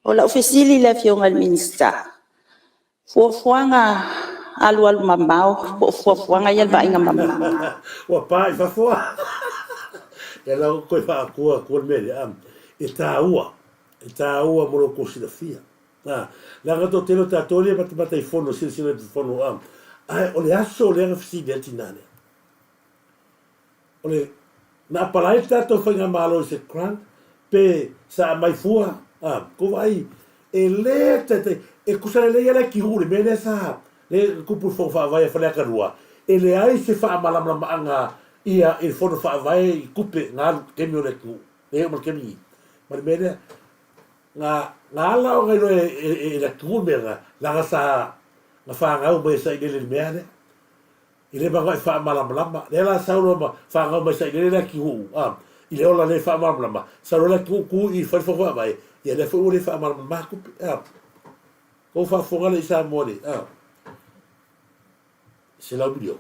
O lau fesili i le Afioga i le Minisita, fuafuaga alualumamao po o fuafuaga ia o le vaaiga mamao. Ua pa i fafo a. Ia la ua toe faatua atua le mea lea. E taua, e taua mo lo outou silafia. A, leaga toatele o tatou lea e matamata i fono, silasila i fono, a, ae o le aso lea na fesili ai le tina lea. O le, na apalai le tatou faigamalo i se grant pe sa aumai fua, a, kou vaai, e le taitai, e tusa lelei lava le kihu i le mea lea sa, lea e tupu i le Fono Faavae a Faleata 2, e leai se faamalamalamaga ia i le Fono Faavae i tupe na alu i le taimi o le atunuu, lea e oo mai i le taimi lenei. Ma le mea lea, na, na ala ona iloa e, e, e le atunuu le mea lena, leaga sa, na fanau mai e Sailele i le mea lea. I le manuaʻi faamalamalama. Lea la sau loa ma fanau mai sailele le atunuu, a, i le ola le faamalamalama, sau loa le atunuu tu i fai le fono faavae, ia lea foi ua le faamalamalama tupe, a. Kou faafofoga lea i Samoa nei, a. $100 miliona.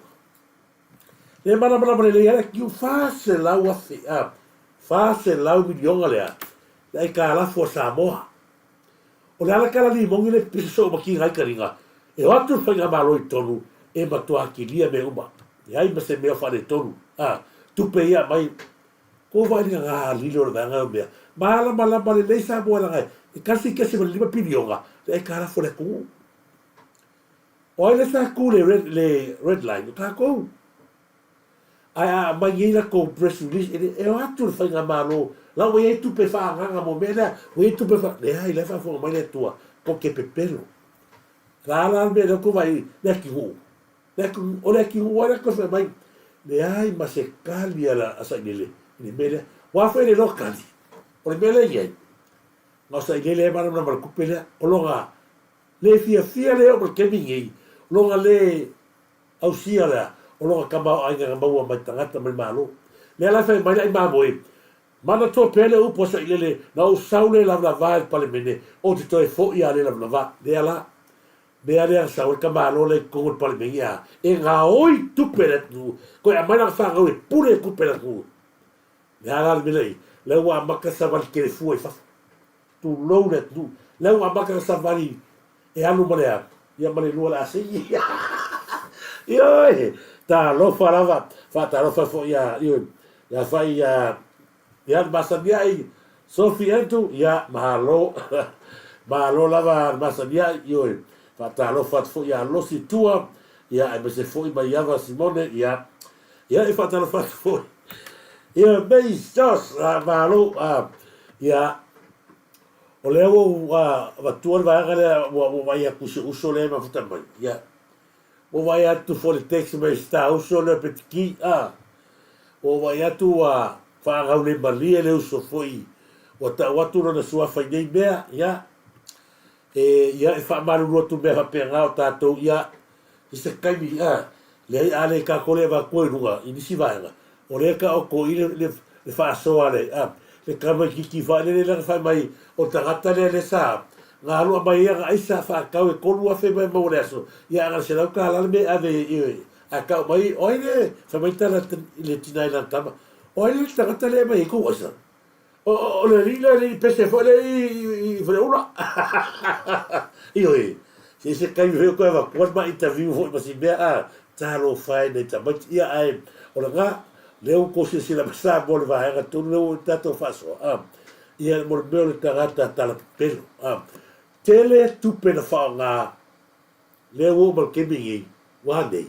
Le malamalama lelei lava le atunuu, 400,000, a, $400 miliona lea, le aitalafu a Samoa. O le ala tala limoni le pisa soo ma tiga ai taliga, e o atu le faigamalo i totonu e matua kilia mea uma. Leai ma se mea o faaletonu. A, tupe ia aumai, kou vaai le gaga lilo o le vaega o mea. Malamalama lelei Samoa leaga e 1.5 piliona le aitalafu a le atunuu. O ai le sa tu le red, le red line? O tatou. Ae a aumai nei latou press release, e le, e o atu le faigamalo, la ua i ai tupe faaagaga mo mea lea, ua i ai tupe faa, leai, la e faafofoga mai le Atua, tou te pepelo. La la le mea lea tou vaai, le atunuu, le atunuu, o le atunuu lava lea toe fai mai, leai ma se tali a, a Sailele i le mea lea. Ua foi le iloa tali, o le mea lea e i ai, na o Sailele e malamalama i le tupe lea, o lona le fiafia lea e oo mai i le taimi lenei, lona le ausia lea o lona tamaoaiga na maua mai tagata mai Malo. Lea la e fai mai le ai mamoe, Manatua pea le upu a Sailele, na ou sau le lavalava i le Palemene, ou te toe foi a le lavalava. Lea la, mea lea na sau ai le tamaloa lea i totonu o le Palemene a e gaoi tupe a le atunuu, toe aumai lana fanau e pule tupe a le atunuu. Lea la le mea lea i, lea ua amata savali telefua i fafo. Tulou le atunuu. Lea ua amata ona savali e alu ma le a? Ia ma le lua o le a sigi. Ioe! Talofa lava. Faatalofa foi ia, ioe, ia fai ia, ia le masaniai, Sophie Andrew, ia, mahalo. Malo lava le masaniai, ioe. Faatalofa atu foi ia Losi Tua, ia, aemaise foi Maiava Simone, ia. Ia, e faatalofa atu foi. Ia, May Josh, malo, ia, O lea ua ou avatua le vaega lea ua ou vaai atu i si ou uso lea e mafuta mai. Ia, ua ou vaai atu foi i le text mai si ta uso lea o Petiki, a. Ua ou vaai atu ua faagaulemalie le uso foi ua tau atu lona suafa i nei mea, ia. E, ia, e faamalulu atu mea faapena o tatou, ia, i se taimi, a. Leai a le tatou le avatua i luga i nisi vaega, o lea e taoto i le, le faasoa a le, a, le tamaitiiti foi lele lea na fai mai o le tagata lea lea sa na alu aumai ai ana aisa faatau e 3000 mea e maua i le aso, ia ae na o le $100 le mea e ave i, ae tau mai, o ai le, fai mai tala i le tina i lana tama, o ai le tagata lea e aumai ai tou aisa? O le alii lea, le alii pese foi lea i Faleula. Ioe, se se taimi foi toe avatua le ma interview foi ma si mea a, talofa e nai tamaiti. Ia ae o lena, lea ua tou silasila mai Samoa i le vaega tonu lea ua tatou faasoa a. Ia mo le mea o le tagata tala pepelo a. Tele tupe na faaaoga Lea ua oo mai le taimi lenei, ua a nei?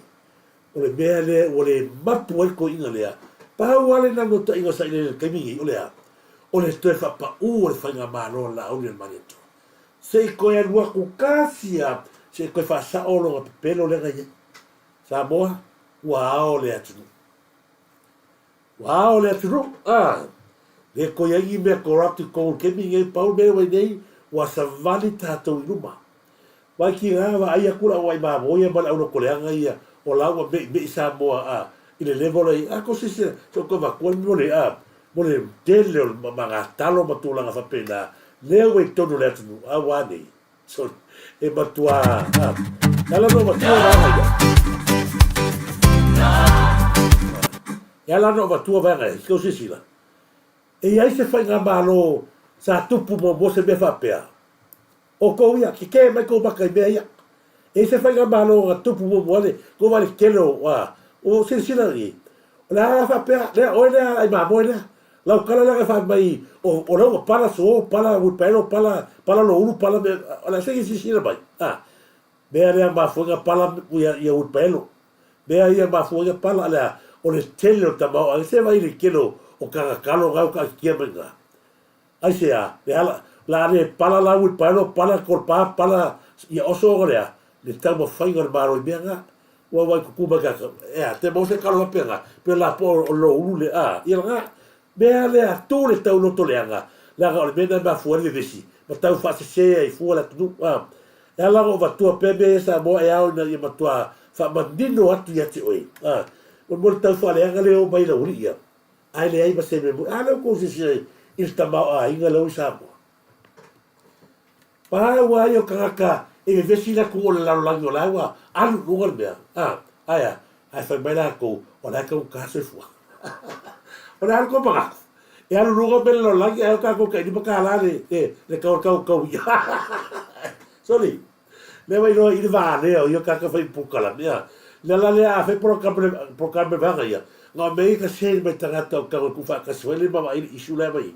O le mea lea ua le mapu ai le toeaina lea, pau lava le naunautaiga sa i ai i le taimi lenei, o le a? O le toe faapau o le faigamalo a Laauli o le Malietoa. Se i toe alu atu tasi lava, se i toe faasao lona pepelo lea na i ai. Samoa, ua ao le atunuu. Ua ao le atunuu, a! Le toe i ai ni mea corrupt i totonu o le taimi lenei, pau le mea ua i ai nei, ua savali tatou i luma. Mai tiga vaai atu le auai mamo ia ma le aulotoleaga ia o la ua meimei Samoa a i le level ai a ko sese so ko vatua mo le a mo le tele o le magatalo ma tulaga faapena lea ua i totonu o le atunuu a ua a nei so e matua a e ala ona avatua vaega ia e ala ona avatua vaega ia tou silasila e i ai se faigamalo sa tupu muamua se mea faapea Outou ia, kikē mai kou maka i mea ia. E i ai se faigamalo na tupu muamua le kou vale tele o a, o silasila i ai. O le a la faapea, lea, oe lea ai mamoe lea. Lau tala lea na fai mai o, o lea ua pala suo, pala uipaelo, pala, pala loulu, pala mea, o le a se i silasila mai, a. Mea lea mafuaiga pala ia, ia uipaelo. Mea ia mafuaiga pala, le a, o le tele o le tamaoaiga, se vaai i le tele o, o tagatalo na ua taatitia mai i ina. Aisea? Le ala, la le pala la uipaelo, pala tolpa, pala ia oso ona lea, le taumafaiga o le Malo i mea na. Ua ua i tutu mai kaka, ea, te maua se kalo faapena, pe o la po o lo ulu le, a, ia lena. Mea lea, tu le tau loto leaga, leaga o le mea na e mafua ai le vevesi, ma tau faasese ai fua le atunuu, a. E ala ona ou avatua pea mea ia Samoa e ao ina ia matua faamanino atu ia te oe, a. Mo le tau faaleaga lea e oo mai i lau alii ia. Ae leai ma se mea moni. A lea ua tou silasila i le tamaoaiga lea ua i Samoa? Pau lava ia o tagata e vevesi le atunuu o le lalolagi o la e ua alu i luga le mea, a, ae a? Ae fai mai latou, o la e taugata soifua. O le a le tou manatu? E alu i luga mea i le lalolagi ae o tatou tai $5 le, le, le tau o le tau tau ia. Soli! Lea ua iloa i le va lea o ia tagata fai polokalame, a. Le ala lea a fai polokalame vaega ia, na o mea ia ka send mai tagata o tago e tuufaatasi foi lea ma vaai le issue la e aumai ai.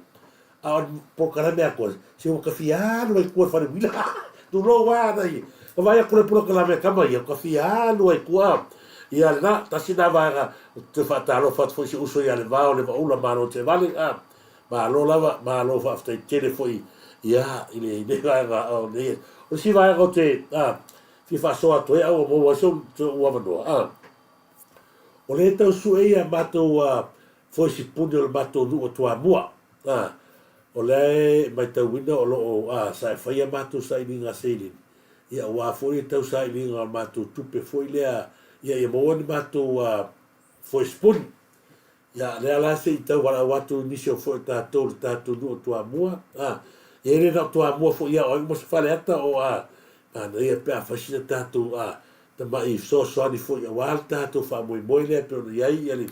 A o le polokalame atoa, se ua ta fia alu ai i tua i le fale uila. Tulou lava nai, na vaai atu le polokalame a tama ia, ua ta fia alu ai i tua. Ia lena, tasi lena vaega ou te toe faatalofa atu foi i si ou uso ia Levao Levaula Malo Tevale, a. Malo lava, malo faafetai tele foi ia i lenei vaega o nei. O le isi vaega ou te fia faasoa atu ai a ua maua ai sou avanoa, a, o lea e tau sue ia matou foisipuni o le matou nuu o Toamua, a, o lea e maitauina o lo o sa e fai a matou sailiga seleni, ia aua foi le tau sailiga o le matou tupe foi lea ia ia maua ni matou foisipuni. Ia, lea la se i tau valaau atu i nisi o foi o tatou i le tatou nuu o Toamua, a, e le na o Toamua foi ia o ai uma se Faleata o a, manaia pe a fai sina tatou, a, tamai fesoasoani foi aua le tatou faamoemoe lea pei ona i ai ia le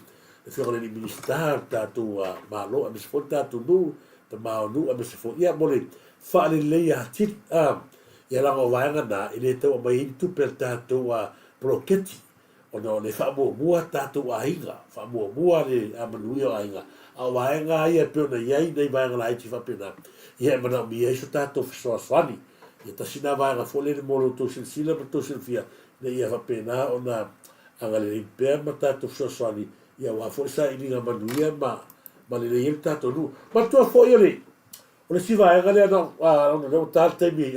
Afioga i le alii Minisita o le tatou, a, Malo aemaise foi le tatou nuu, tama o nuu aemaise foi, ia mo le faaleleia atili, a, ia leaga o vaega na e le tau aumai ai ni tupe a le tatou, a, poloketi. Ona o le faamuamua tatou aiga, faamuamua le manuia o aiga, a o vaega lava ia e pei ona i ai nai vaega laiti faapena, ia e manaomia ai so tatou fesoasoani. Ia tasi lena vaega foi lele mo lo outou silasila ma lo outou silafia, ina ia faapena ona agalelei pea ma tatou fesoasoani, ia aua foi le sailiga manuia ma ma lelei ai le tatou nuu. Manatua foi o le o le isi vaega lea na ona lea ua ta le taimi,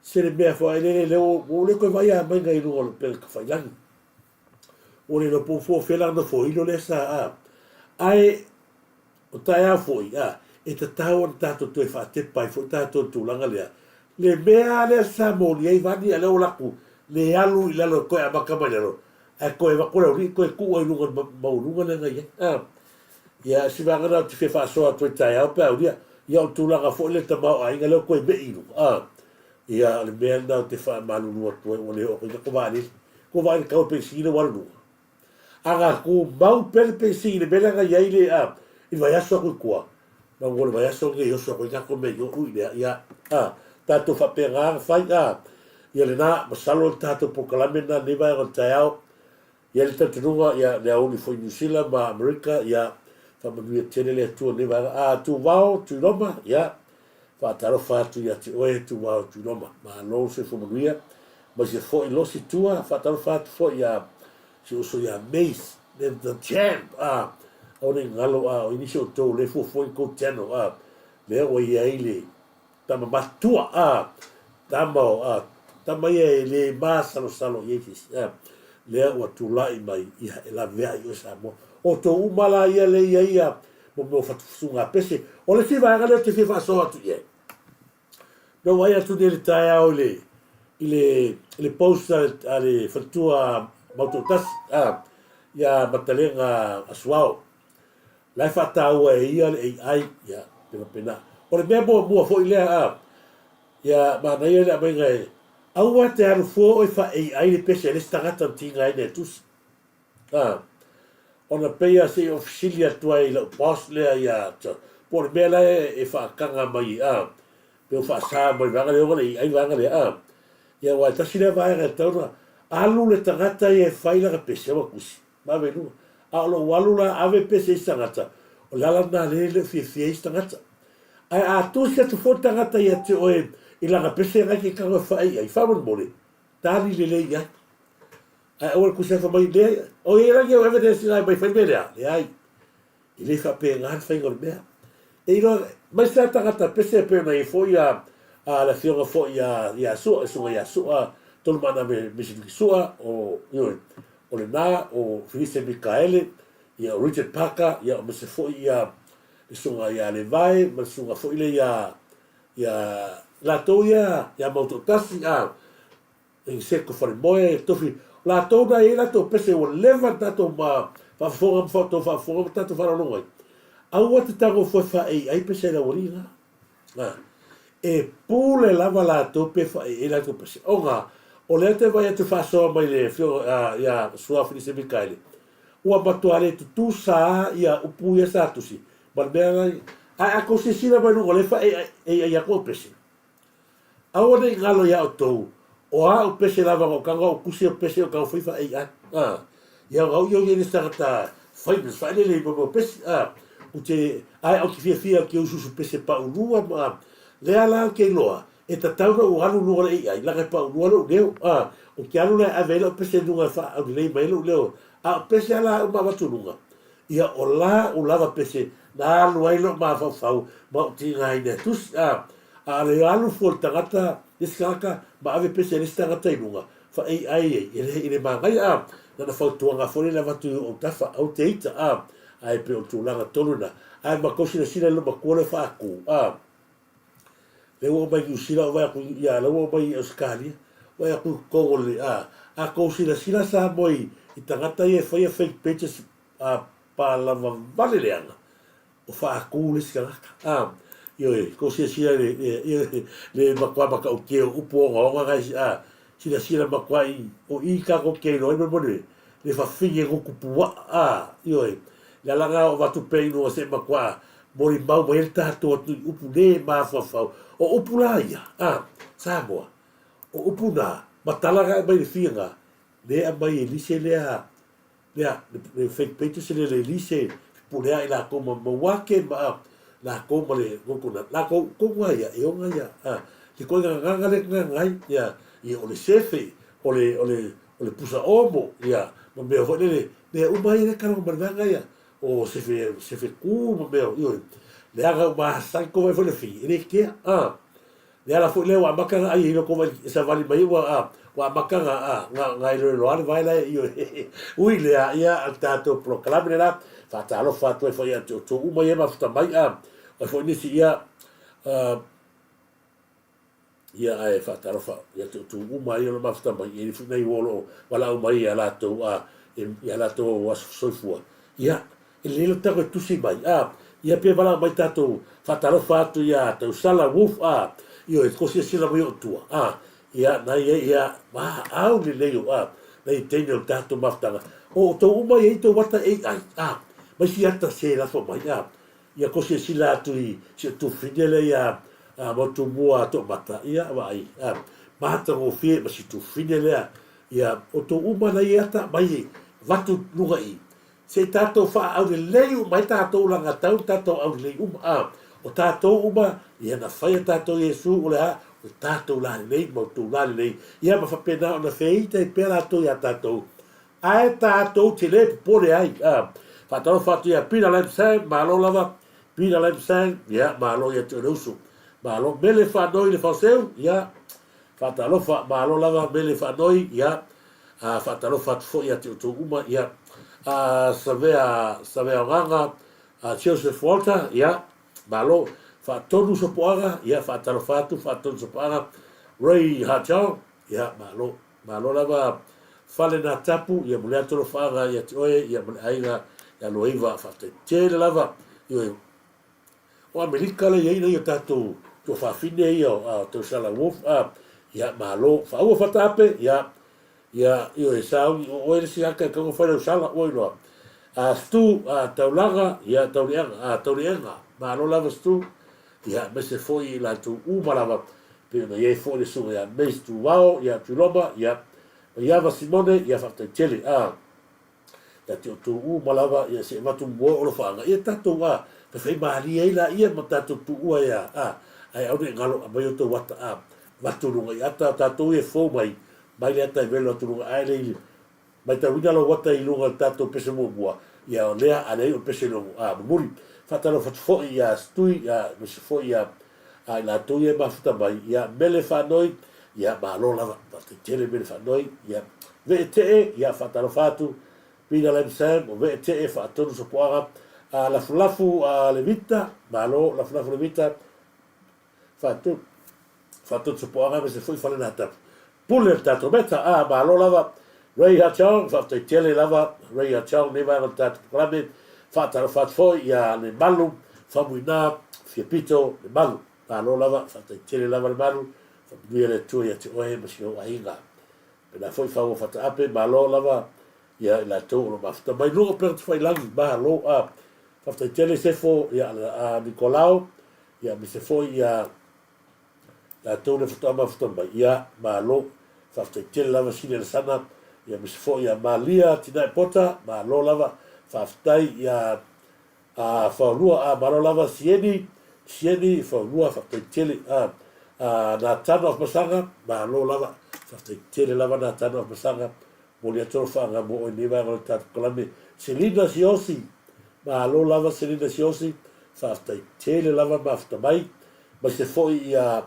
Se le mea foi lele lea ua ou le toe vaai lava mai i luga o le upega tafailagi. Ua le iloa po o fea la nofoilo lea sa a. Ae o taeao foi a, e tatau ona tatou toe faatepa ai foi tatou i le tulaga lea. Le mea lava lea sa moli ai Vani a o lea ua laku le alu i lalo e toe amata mai lalo. Ae koe avatu le aualii koe tuu ai i luga i le maualuga lea na i ai. A, ia, si vaega lena ou te fia faasoa atu ai taeao pe a aulia, ia o le tulaga foi lea i le tamaoaiga lea ua toe mei i luga, a, ia, o le mea lena ou te faamalulu atu ai ua le oo atu i ai tatou vaalele. Ua vaai i le tau o le penisini lea ua alu i luga. A na tumau pea le penisini i le mea lea na i ai le, a, i le vaiaso atu i tua, manu o le vaiaso lenei e oso atu ai tatou mea i o, ui lea, ia, a, tatou faapena ona fai, a, ia lena, masalo le tatou polokalame lena i lenei vaega o le taeao, i ai le talitonuga, ia, le aoauli foi i Niu Sila ma Amerika, ia, faamanuia tele le Atua i lenei vaega. A, Tuvao, Tuiloma, ia, faatalofa atu ia te oe, Tuvao, Tuiloma, malo le soifua manuia, aemaise foi Losi Tua, faatalofa atu foi ia si ou uso ia Mace, the, the champ, a, aua ne i galo, a, o i nisi o outou o lea e fuafua i kou channel, a, lea ua i ai le tama matua, a, tama o, a, tama ia e le masalosalo i ai se isi, a, lea ua tulai mai, ia, e laveai oe Samoa. O outou uma la ia lea e i ai ia, mo mea o fatufusuga pese. O le isi vaega lea ou te fia faasoa atu i ai, Na ou vaai atu nei i le taeao i le, i le, i le post a le, a le faletua Mautoatasi, a, ia Matalega Asuao. La e faataua e ia le AI, ia, pe faapena. O le mea muamua foi lea, a, ia manaia le aumaiga e, aua te alu fua oe faa-AI le pese a le isi tagata na tiga ai na e tusi. A, ona pei lava se i ou fesili atu ai i lau boss lea ia po o le mea la e faataga mai a, pe ua faasa mai vaega lea ona le ai vaega lea a. Ia aua e tasi lea vaega e tatau ona alu le tagata ia e fai lana pese ua tusi ma ave i luga. A o lou alu la ave pese i isi tagata, o le ala lena lea e le o fiafia ai isi tagata. Ae a tusi atu foi le tagata ia te oe i lana pese na e te tago e fai ai, faamolemole, tali lelei i ai. Ae aua le tusi atu mai, leai, o i ai lagi au evidence ina mai fai le mea lea? Leai. E le faapena le faiga o le mea. E iloa, mai se tagata pese e pei ona i ai foi a, a le afioga foi ia, ia Sua, le susuga ia Sua, Tolumana me, Mesinuki Sua, o, ioe, o lena, o Filise Mikaele, ia, o Richard Parker, ia, o mese foi ia, le susuga ia Levae, ma le susuga foi lea ia, ia, latou ia, ia Mautoatasi, a, I se ko wharemoe, tofi, latou na i ai latou pese ua leva na tatou ma faafofoga ma tou faafofoga ma tatou faalogologo ai. Aua te tago fua faaei ai pese a le aualii la. A, e pule lava latou pe faaei ai latou pese. Ona, o lea te vaai atu faasoa mai le afioga a, ia Sua Filise Mikaele, ua matua le tutusa a ia upu ia sa tusi, ma le mea la, ae a tou silasila mai luga o lea e faaei ai atu au pese. Aua ne i galo iā outou, o āu pese lava na o tago au tusi o pese o tago fai faa-AI. A, ia ona au ia o le tagata famous faaelele i mea o pese. A, ou te, ae ou te fiafia ou te usuusu pese paulua ma, lea la ou te iloa, e tatau ona ou alu luga o le AI, leaga e paulua lou leo. A, ou te alu la e ave ai lau pese i luga e faaulelei mai ai lou leo, a o pese lava la au ma avatu i luga, Ia o la u lava pese na alu ai lou mafaufau ma ou tigaina e tusi, a, a le alu fua le tagata, le isi tagata ma ave pese a le isi tagata i luga, fa AI ai, e le, i le manaia, a, na ona fautuaga foi lea na avatu i ou autafa, au te ita, a, ae pei o le tulaga tonu lena. Ae ma tou silasila i lou matua lea faatu, a, lea ua omai i Niu Sila, vaai atu ia, lea ua omai i Ausetalia, vaai atu i totonu o le, a, a tou silasila Samoa i, i tagata ia e faia fake pages, a, palava vale leaga, o faatu le isi tagata, a, ioe, tou silasila i le, le, le matua matautia o upu ogaoga na, a, silasila matua i, o i tatou te iloa ai mea moni, le fafine gutu puaa, a, ioe, le ala na o avatu pea i luga se i matua molimau mai ai le tatou atu i upu le mafaufau. O upu la ia, a, Samoa, o upu na, ma tala na aumai i le fia na, le aumai e lise lea, lea, le fake pages lea le lise, pule ai lakou ma Mauake ma lakou ma le Gokona, lakou tonu lava ia, e ona ia, a, ke koina gagaga lea gagaga ai, ia, ia o le sefe, o le, o le, o le pusa omo, ia, ma mea foi lele, mea uma ia lea kalaga ma le vaega ia, o sefe, sefe ku ma mea, ioe, leaga uma asai ko vai foi le fi, e le kea, a, le ala foi lea ua amata ona ai e loko vai e savali mai ua, a, ua amata ona, a, nga, nga iloilo le vae la ioe, ui lea, ia, a le tatou polokalame le la, faatalofa atu ai foi ia te outou uma ia e mafuta mai, a, ai foi nisi, ia, a, Ia ae faatalofa ia te outou uma ia o lo mafuta mai, e le foi nai uo o lo o valaau mai ia latou a ia latou aso soifua. Ia, e lelei le tago e tusi mai, a, ia pe valaau mai tatou faatalofa atu ia Tausala Wolf, a, ioe, ko silasila mai o tua, a, ia, na ia, ia, a, au lelei o, a, nai teine o le tatou mafutaga. O outou uma ia i tou ata AI, a, mai si ata se lafo mai, a, Ia ko silasila atu i si o tufine lea ia a Motumua Toomata, ia vaai, a matagofie ma si tufine lea, ia outou uma na i ata mai e avatu luga i, se i tatou faaaulelei uma ai tatou lagatau tatou aulelei uma, a o tatou uma, ia na faia tatou Iesu o le a, o tatou la lelei ma outou la lelei, ia ma faapena ona feita ai pea latou ia tatou, Ae tatou te le popole ai. A, faatalofa atu ia Peter Lamsang, malo lava. Peter Lamsang, ia, malo ia te oe le uso. Malo. Mele Faanoi le Faoseu, ia, faatalofa, malo lava Mele Faanoi, ia, a, faatalofa atu foi ia te outou uma, ia. A, Savea, Savea Ogaga, a, Joseph Walter, ia, malo. Faatonu Sopoaga, ia, faatalofa atu, Faatonu Sopoaga. Ray Harjong, ia, malo. Malo lava fale na tapu ia mole atu alofaaga ia te oe ia ma le aiga ia Luaiva faafetai tele lava ioe o Amerika le iai nei o tatou tuafafine ia o Tausala Wolf a ia malo faaua fataape ia ia ioe sauni o oe le si aka e kaua fai lau sala ua iloa a stu a taulaga ia tauliaga a tauliaga malo lava stu ia aemaise foi i latou uma lava pei ona i ai foi le susuga ia Mace Tuao, ia Tuiloma, ia Maiava Simone, ia faafetai tele a ia te outou uma lava, ia se i avatu moe o alofaaga, ia tatou a faifaimalie ai laia ma tatou tuua ia a ae aua ne i galo aumai outou ata a avatu luga i ata tatou ia e fou mai mai le ata e velo atu luga ae le i Matauina lou ata i luga o le tatou pese muamua, ia o lea a leai o le pese logo a mumuli. Faatalofa atu foi ia Stui ia aemaise foi ia a i latou ia e mafuta mai, ia Mele Faanoi, ia malo lava, faafetai tele Mele Faanoi, ia Veetee, ia faatalofa atu Peter Lam Sam o Veetee Faatonu Sopoaga, a Lafulafu a Levita, malo Lafulafu Levita, Faatonu Faatonu Sopoaga aemaise foi Falenatapu. Pule le tatou meta, a malo lava Ray Hachong, faafetai tele lava Ray Hachong nei vaega o le tatou polokalame, faatalofa atu foi ia Lemalu Faumuina Fiapito Lemalu, malo lava, faafetai tele lava Lemalu, faamanuia le Atua ia te oe ma si ou aiga. Pena foi Faua Fataape, malo lava ia i latou o lo mafuta mai luga o upega tafailagi, malo a, faafetai tele Sefo ia a Nikolao, ia aemaise foi ia latou le faatoa mafuta mai, ia, malo, faafetai tele lava Sili Alesana, ia aemaise foi ia Malia Tinae Pota, malo lava, faafetai ia a Faolua, a malo lava Sieni, Sieni Faolua, faafetai tele, a a Natano Afamasaga, malo lava, faafetai tele lava Natano Afamasaga, momoli atu alofaaga mo oe i lenei vaega o le tatou kalame, Selina Siosi, malo lava Selina Siosi, faafetai tele lava mafuta mai, Aemaise foi ia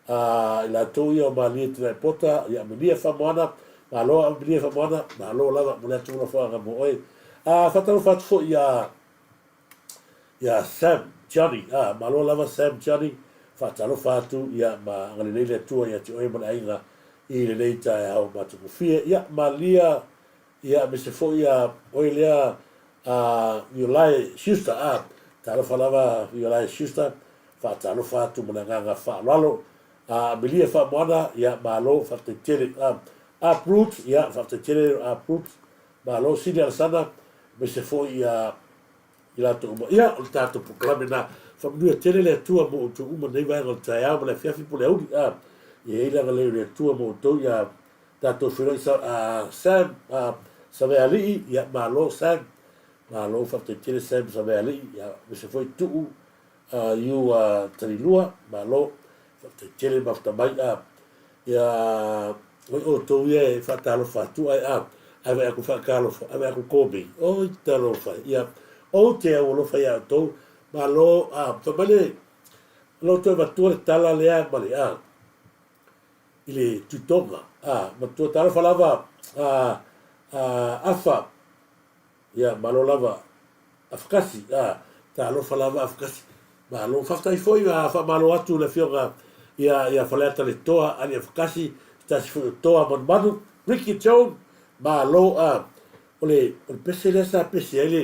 i latou ia o Malie Tinaepota, ia Amelia Faamoana, malo Amelia Faamoana, malo lava mo le atu alofaga mo oe. A faatalofa atu foi ia ia Sam Johnny, a malo lava Sam Johnny, faatalofa atu ia ma agalelei le Atua ia te oe ma le aiga i lenei taeao matagofie. Ia Malia Ia, aemaise foi ia oe lea a Iolae Schuster, a, talofa lava Iolae Schuster, faatalofa atu ma le agaga faaaloalo. A Amelia Faamoana, ia, malo, faafetai tele. A Uproot, ia, faafetai tele Uproot, malo. Sili Alasana, aemaise foi ia i latou uma. Ia, o le tatou polokalame lena. Faamanuia tele le Atua mo outou uma nei vaega o le taeao ma le afiafi po o le auli. A, ia i ai le agalelei o le Atua mo outou, ia Tatou feiloai sa Sam Savealii ia malo Sam malo faafetai tele Sam Savealii ia aemaise foi Tuu you Talilua malo faafetai tele mafuta mai a ia oi outou ia e faatalofa atu ai a ae vaai aku faatalofa ae vaai aku komei oi talofa ia ou te aualofa ia outou malo a fai mai le lo toe avatua le tala lea ma le a i le Tuitoga, a, matua talofa lava a, a, Afa, ia, malo lava Afakasi, a, talofa lava Afakasi, malo. Faafetai foi, a, faamalo atu le Afioga Ia, ia Faleata le toa, Alii Afakasi, se tasi foi o toa manumanu, Ricky Joan, malo, a, o le, o le pese lea sa pese ai le,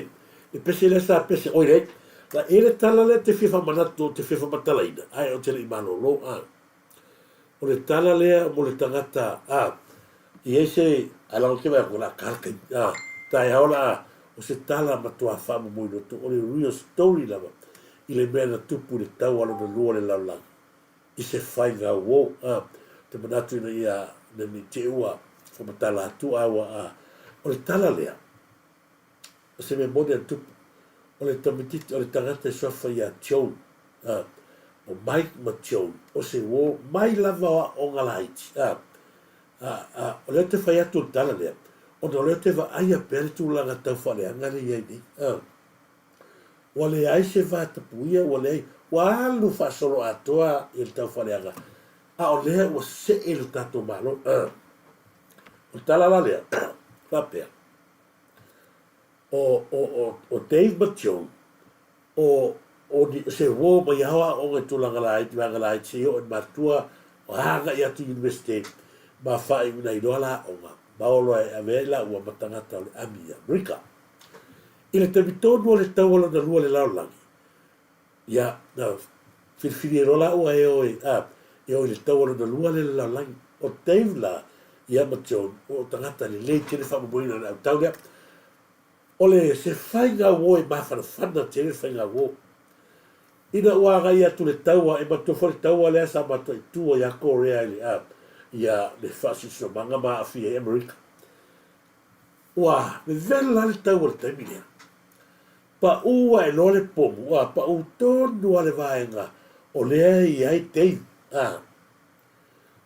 le pese lea sa pese, oi leai, la e le tala lea te fia faamanatu, ou te fia faamatalaina, ae ou te le i malolo, a. O le tala lea mo le tagata, a, i ai se, ae lago ke vaai atu, o le a ka le taimi, a, taeao la, a, o se tala matua faamomoi loto, o le real story lava, i le mea na tupu i le tau a lona lua o le lalolagi, i se faiga uo, a, ou te manatu ina ia, ina ne i te i ua faamatala atu, a ua, a, o le tala lea, O se mea moni a le tupu, o le tamaitiiti, o le tagata e suafa ia Joe, a, o Mike ma Joe, o se uo mai lava o aoga laiti, a, a, a, o lea ou te fai atu o le tala lea, ona o lea ou te vaaia pea le tulaga tau faaleaga lea e i ai nei, a. Ua leai se vatapuia, ua leai, ua alu faasolo atoa i le tau faaleaga, a o lea ua see le tatou Malo, a. O le tala la lea, faapea, O, o, o, o Dave ma Joe, o, o ni, se uo mai ao aoga i tulaga laiti, vaega laiti seia oo i matua, o agai atu i Universite, ma faaiuina ai loa la aoga, ma o loa e ave ai laua ma tagata o le ami i Amerika. I le taimi tonu o le taua lona lua i le lalolagi, ia, na filifili ai loa laua e o i, a, e o i le taua lona lua lea i le lalolagi. O Dave la, ia ma Joan, o tagata lelei tele faamoemoeina i le autau lea. O le se faiga uo e mafanafana tele le faiga uo. Ina ua agai atu le taua, e manatua foi le taua lea sa mataitu ai a Korea i le, a, ia le faasiosiomaga ma aafia ai Amerika. Ua vevela le taua i le taimi lea. Paʻu ae loa le pomu, a paʻu tonu a le vaega o lea e i ai Dave, a.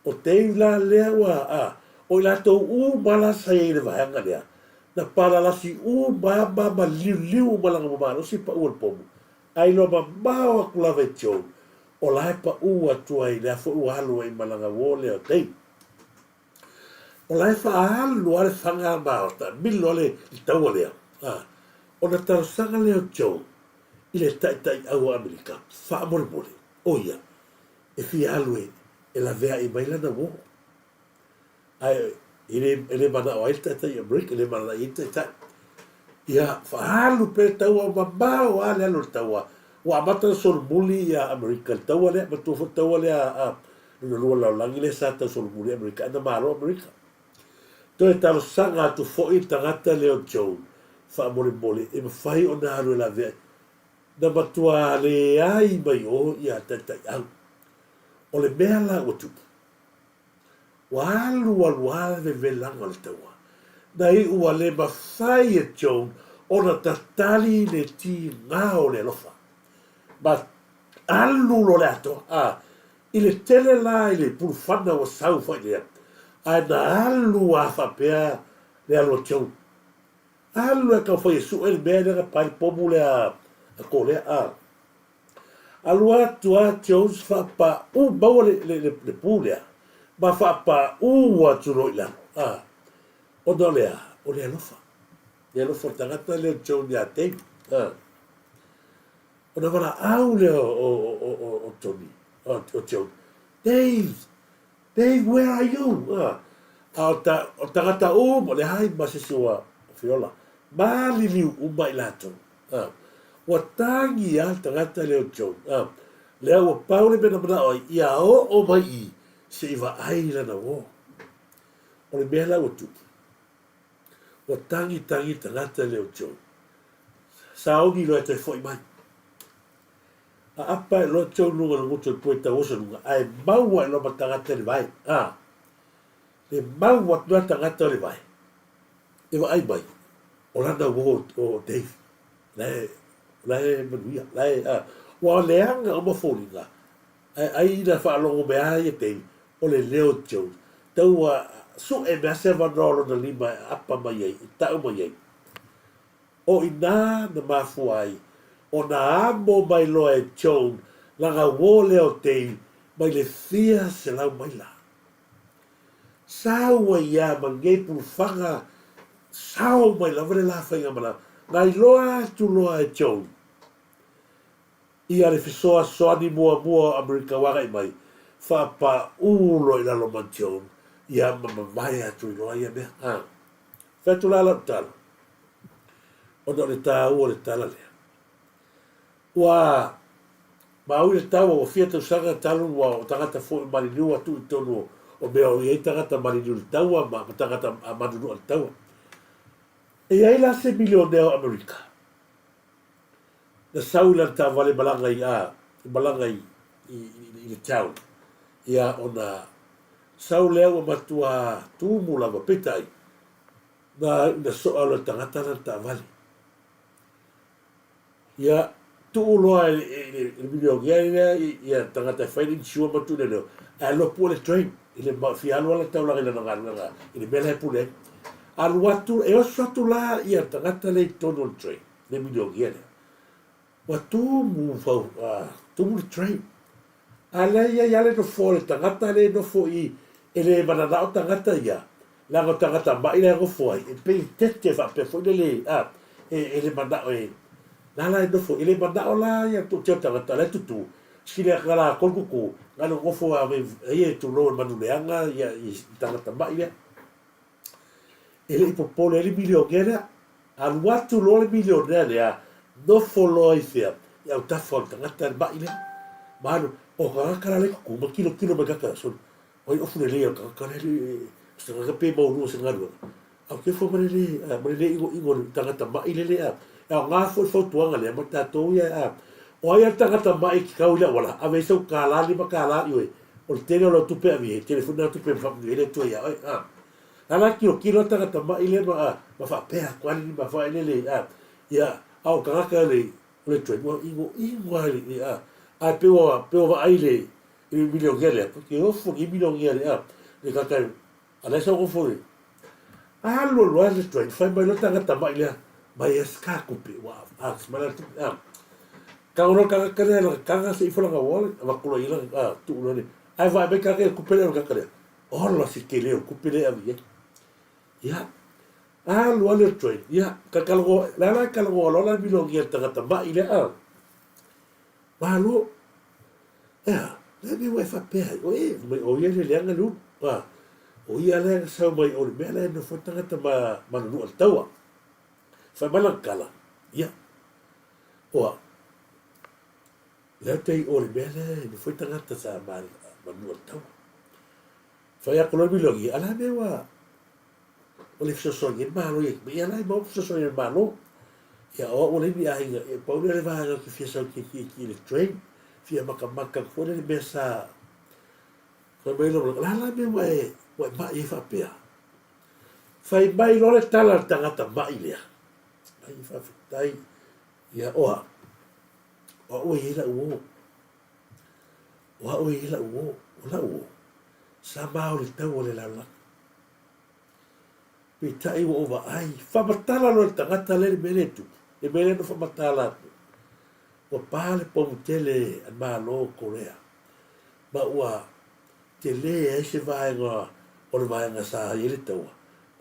O Dave la lea ua, a, o i latou uma la sa i ai i le vaega lea, na palalasi uma ma ma liuliu uma lana malosi paʻu o le pomu, a iloa mamao aku lava e Joe, o la e paʻu atu ai lea foi ua alu ai ma lana uo lea o Dave. O la e faaalu lava le faga ma taamilo lava le taua lea. Ona talosaga lea o Joe i le taitaiau o Amerika, faamolemole, o ia, e fia alu e e laveai mai lana uo. Ae e le, e le manao ai le taitai o Amerika, e le manao ai le taitai. Ia, faaalu pea le taua, mamao lava le alu o le taua. Ua amata ona solomuli ia Amerika i le taua lea, matua foi le taua lea a lona lua lalolagi lea sa tausolomuli ai Amerika, ae na malo Amerika. Toe talosaga atu foi le tagata lea o Joe, faamolemole, e mafai ona alu e laveai. Na matua leai mai o ia taitaiau. O le mea la ua tupu, ua alualu lava le vevelaga o le taua. Na iu ua le mafai e Joan ona tatali le tiga o le alofa. Ma alu loa le atoa, a, i le tele la i le pulufana ua sau fai lea, ae na alu lava faapea le alu a Joan. Alu e taumafai e sue le mea lea na pae le pomu lea a Kolea, a. Alu atu a Jones faapaū, maua le, le, le, le pu lea, ma faapaū atu loa i lalo, a. Ona o le a? O le alofa. Le alofa o le tagata lea o Jones ia Dave, a. Ona valaau lea o, o, o, o, o Tony, o, o Jones, Dave, Dave, where are you? A, a o ta, o tagata uma, leai ma se isi ua fiola, maliliu uma i latou. A, ua tagi lava le tagata lea o Joe. A, lea ua pau le mea na manao ai, ia oo mai i i, se i vaai lana uo. O le mea la ua tupu, ua tagitagi le tagata lea o Joe. Sauni loa e toe foi mai. Aapa e loa Joe luga o le gutu o le pue tauoso i luga, ae mau ae loa ma tagata i le vae. A, le mau atu loa tagata o le vae, e vaai mai, o lana uo o Dave, la e, la e manuia, la e, a, ua leaga uma foliga, ae ai ina faalogo mai a ia Dave, o le leo o Joe, tau ua sue mea se avanoa o lona lima e aapa mai ai, e tau mai ai. O i nā na mafua ai ona amo mai loa e Joan lana uo lea o Dave mai le fia selau maila. Sau ai ia ma nei pulufaga sao mai lava le la faigamalaga, na iloa atu loa e Joan ia le fesoasoani muamua o Amerika ua agai mai. Faapaū loa i lalo ma Joan, ia ma mavae atu i loa ia mea. A. Fai atu la lau tala, ona o le tāua o le tala lea. Ua maui le taua ua fia tausaga talu ua o tagata foi maliliu atu i totonu o mea o i ai tagata maliliu i le taua ma tagata manunua i le taua. E i ai la se milionea o Amerika na sau i lana taavale malaga i a malaga i i i le town ia ona sau lea ua matua tumu lava peitai na na soa loa e le tagata lana taavale. Ia tuu loa e le milionea lea ia tagata e fai le insure ma tuu le leo, ae lopu le train i le fia alu ala taulaga i lana galuega i le mea la e pule ai. Alu atu, e oso atu la ia tagata lea i totonu o le train, le milionea lea. Ua tumu fau, tumu le train. A lea e i ai lava le nofo a le tagata lea e nofo i i, e le mananao tagata ia, leaga o tagata ma'i la e nofo ai, e pei e tete faapea foi lele, a, e le manao e, la la e nofo, e le manao la ia toatele o tagata la e tutu, sili atu latou le tutu, na o le nofo lava e ia e tulou e manu leaga ia i tagata ma'i lea. E le i popole ai le milionea lea. Alu atu loa le milionea lea, nofo loa i fea? I autafa o le tagata le ma'i lea. Ma alu, o tagata la lea e tutu ma tilotilo mai tagata, sole, o ai ofu lelei a le tagata lea, o se tagata pe maualuga o se galuega. Ae ou te ofo ma le le, ma le le inoino i le tagata ma'i lele a. E aoga foi le fautuaga lea mo tatou ia a. O ai a le tagata ma'i e te tau i le auala, ave ai sau $1, $5, ioe, o le tele o lau tupe e ave i ai, e tele foi na tupe e faamanuia ai le Atua ia oe, a. La la tilotilo le tagata ma'i lea ma, ma faapea atu lava le lima foi lele, a, ia, a o tagata o le, o le train, ua inoino lava i le, a, ae pei ua, pei ua vaai i le, i le milionea lea, ke ofo lenei milionea lea, a, le tagata, a la e sau ofo i, alu alu lava le train, fai mai loa le tagata ma'i lea, mai e ska tupe, ua ask mai lana tupe, a. Tago loa le tagata lea lana taga se ifo lana wallet, avatu loa i ai lana, a, tuu loa le, ae vaai mai tagata ia le tupe lea o le tagata lea, ola se tele o le tupe lea e ave i ai. Ia, alu alu le train, ia, talanoa, la la e talanoa loa la le milionia i le tagata ma'i lea, a. Malo, ea, le mea ua e faapea ai, o e, fai mai, o ia le leaga le ulu, a, o ia lea na sau mai o le mea la e nofo ai tagata ma, ma nunua i le taua. Fai mai lana tala, ia, Oa, lea te i o le mea lea e nofo ai tagata sa manua i le taua. Fai atu loa le milioni, a la mea ua o le fesoasoani ai le Malo ia ia la e maua fesoasoani a le Malo. Ia o au ua leai ni aiga, ia pau lea o le vaega ou te fia sau tietietie i le train, fia matamata atu foi lea i le mea sa fai mai lou, o le a la le mea ua e ua e mai ai faapea? Fai mai loa le tala a le tagata mai lea, Ai faafetai ia oa. O au e i ai lau uo. O au e i ai lau uo. O lau uo, sa ma o le tau o le lalolagi. Peitai ua ou vaai, faamatala loa e le tagata lea le mea lea e tupu, le mea lea na faamatala atu. Ua pa le pomu tele a le Malo o Korea, ma ua tele ai se vaega o le vaega sa i ai le taua,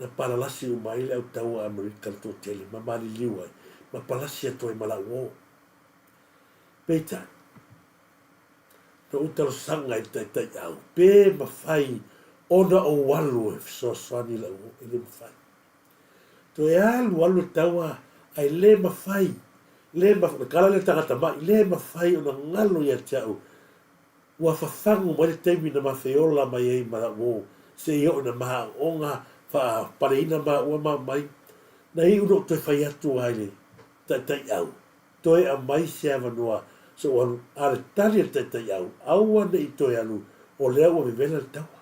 na palalasi uma ai le au taua a Amerika le toatele ma maliliu ai, ma palasi atu ai ma lau uo. Peitai, na ou talosaga i le taitaiau, pe mafai ona ou alu e fesoasoani i lau uo, e le mafai. Toe alu alu le taua, ae le mafai, le mafai, o le tala lea a le tagata ma'i, le mafai ona galo ia te au Ua fafagu mai le taimi na ma feola mai ai ma lau uo seia oo ina ma aoaoga faapaleina maua ma mai, na iu na ou toe fai atu ai le taitaiau, toe aumai se avanoa se ou alu, a le tali a le taitaiau, aua ne i toe alu, o lea ua vevela le taua.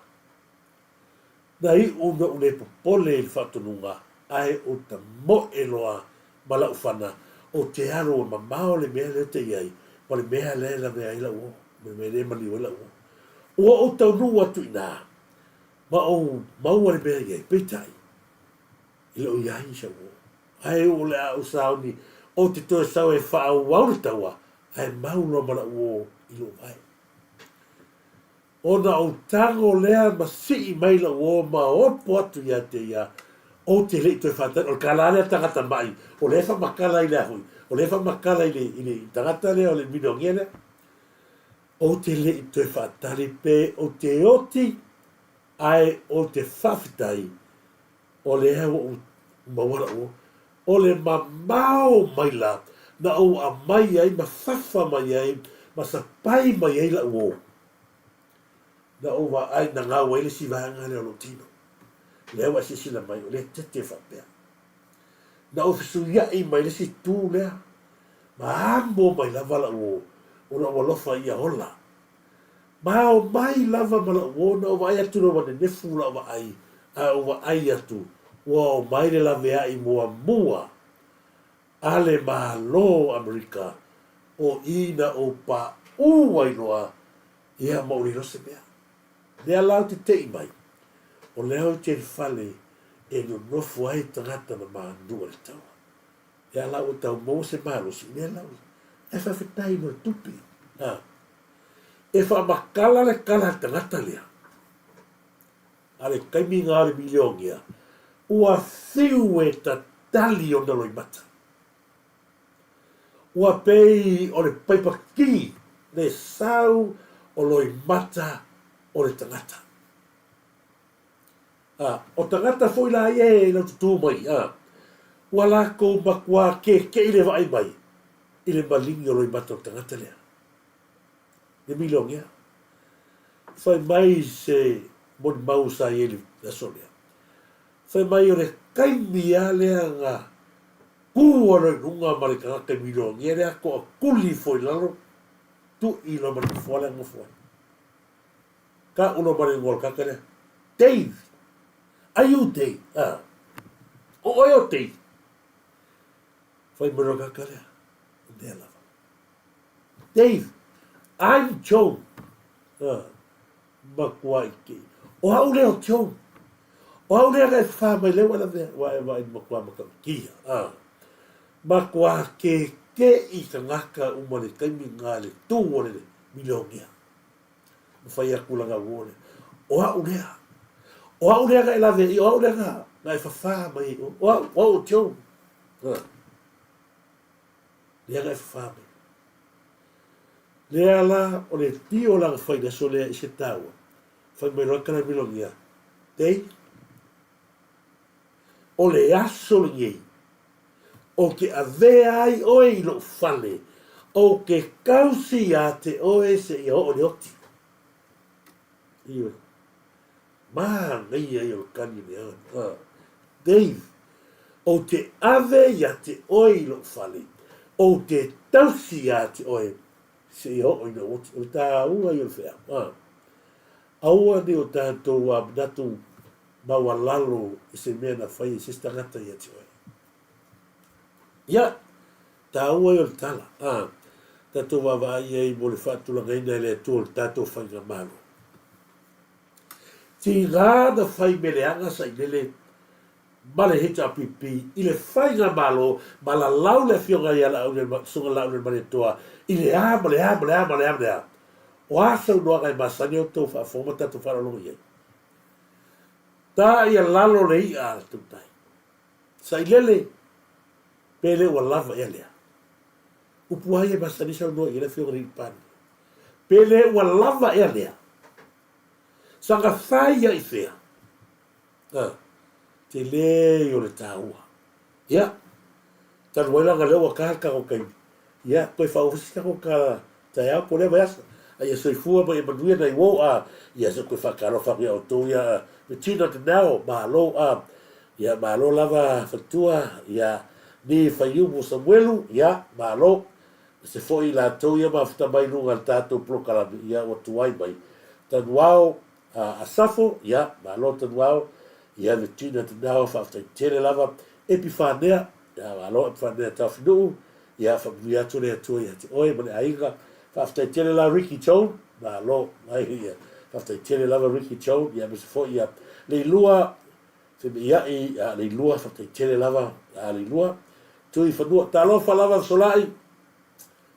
Na iu na ou le popole i le faatonuga, ae ou tamoe loa ma lau fana, ou te alu e mamao le mea lea ou te i ai, ma le mea lea e lavea ai lau uo, ma le mea lea e maliu ai lau uo. Ua ou taunuu atu i ina, ma ou maua le mea e i ai, peitai, e le o i ai sau uo. Ae o le a ou sauni, ou te toe sau e faaauau le taua, ae mau loa ma lau uo i lou vae. Ona ou tago lea ma sii mai lou uo ma opo atu ia te ia, ou te le i toe faatali. O le tala lea tagata ma'i, o lea e faamatala i le a foi, o lea e faamatala i le, i le tagata lea o le milionea lea. Ou te le i toe faatali pe ou te oti ae ou te faafetai o lea ua ou maua la'u o le mamao maila na ou aumai ai ma fafa mai ai ma sapai mai ai la'u uo. Na ou vaai na gau ai le isi vaega lea o lou tino. Lea ua e silasila mai o lea tete faapea. Na ou fesuia'i mai le isi itu lea ma amo mai lava la'u uo o la'u alofa ia ola. Ma omai lava ma la'u uo na ou vaai atu loa ua nenefu la'u vaai ae ou vaai atu ua omai le laveai muamua a le Malo o Amerika o i na ou paʻū ai loa ia ma ou le iloa se mea. Lea la ou te teʻi mai, o lea ou te i le fale e nonofo ai tagata na manua i le taua. Lea la ua tau maua se malosi, lea la ua, ae faafetai mo le tupe. A, e faamakala le kala a le tagata lea, a le taimi na o le milionia, ua fiu e tatali ona loimata. Ua pei o le paipa ki le sau o loimata o le tagata. A, o tagata foi la ia e laututu mai, a, ua lakou makuā kekeʻi le vaai mai i le maligi o loimata o le tagata lea. Le milionea. Fai mai se molimau sa i ai i le aso lea. Fai mai o le taimi a lea na kū ai loa i luga ma le tagata i milionea lea toakuli ifo i lalo, tui loa ma le nofoa lea na nofo ai. Ka ulo ma le igoa o le tagata lea, Dave, are you Dave? A, o oe o Dave? Fai mai loa le tagata lea, o mea lava. Dave, I'm Joe. A, matua i kei. O au lea o Joe. O au lea na e whawha mai lea ua lavea, ua e vaai matua matautia. A, matua kēkē i tagata uma le taimi nga le tū o le milionea. Ma fai atu lana uo lea. O au lea. O au lea na e lawe i, o au lea na, na e whawha mai i, o au, o au o Joe. A. Lea na e whawha mai. Lea la, o le tio lana fai le aso lea i se taua. Fai mai loa kala milonea. Dave, o le aso lenei, Ou te avea ai oe i lou fale, ou te tausi iā te oe seia oo i le oti. Ioe. Manaia ia o le kani o le aga. Ah. Dave, ou te ave iā te oe i lou fale, ou te tausi iā te oe seia oo i lou oti. O le tāua ia o le feau. Ah. Aua nei o tātou a manatu maualalo i se mea na fai e se isi tagata ia te oe. Ia, tāua ia o le tala, ā, tātou vaavaai ai mo le faatulagaina e le Atua o le tātou faigamalo. Tigā na fai me leaga sailele ma le HRPP i le faigamalo ma lalau le afioga ia Susuga Laaulialemalietoa i le a ma le a ma le a ma le a ma le a. O a saunoaga e masani ai outou faafofoga ma tatou faalogologo i ai? Ta ia lalo le i'a a le tautai. Sailele, pe le ua lava ea lea. Upu ai e masani saunoa i ai le Afioga i le Alii Palemia. Pe le ua lava ea lea. Saga fai ia i fea? A, tele o le taua. Ia, talu ai leaga lea ua taha le tatou taimi, ia, toe faaauau foi se tatou tala taeao po o lea vaiaso. A ia soifua ma ia manuia nai uo, a, ia se i toe faatalofa atu ia outou ia, Regina Dinao, malo, a, ia, malo lava faletua, ia, ni Faiumu Samuelu, ia, malo. Aemaise foi i latou ia mafuta mai i luga i le tatou polokalame, ia, ua tuai mai. Tanuao, A Asafo, ia, malo Tanuao, ia Regina Dinao, faafetai tele lava. Epifanea, ia, malo Epifanea Taofinuu, ia, faamanuia atu le Atua ia te oe ma le aiga. Faafetai tele la Ricky Joan, malo, ai, ia, faafetai tele lava Ricky Joan, ia, aemaise foi ia Leilua, Femiiai, ia, Leilua, faafetai tele lava, ia, Leilua. Tui Fanua, talofa lava Fesolai,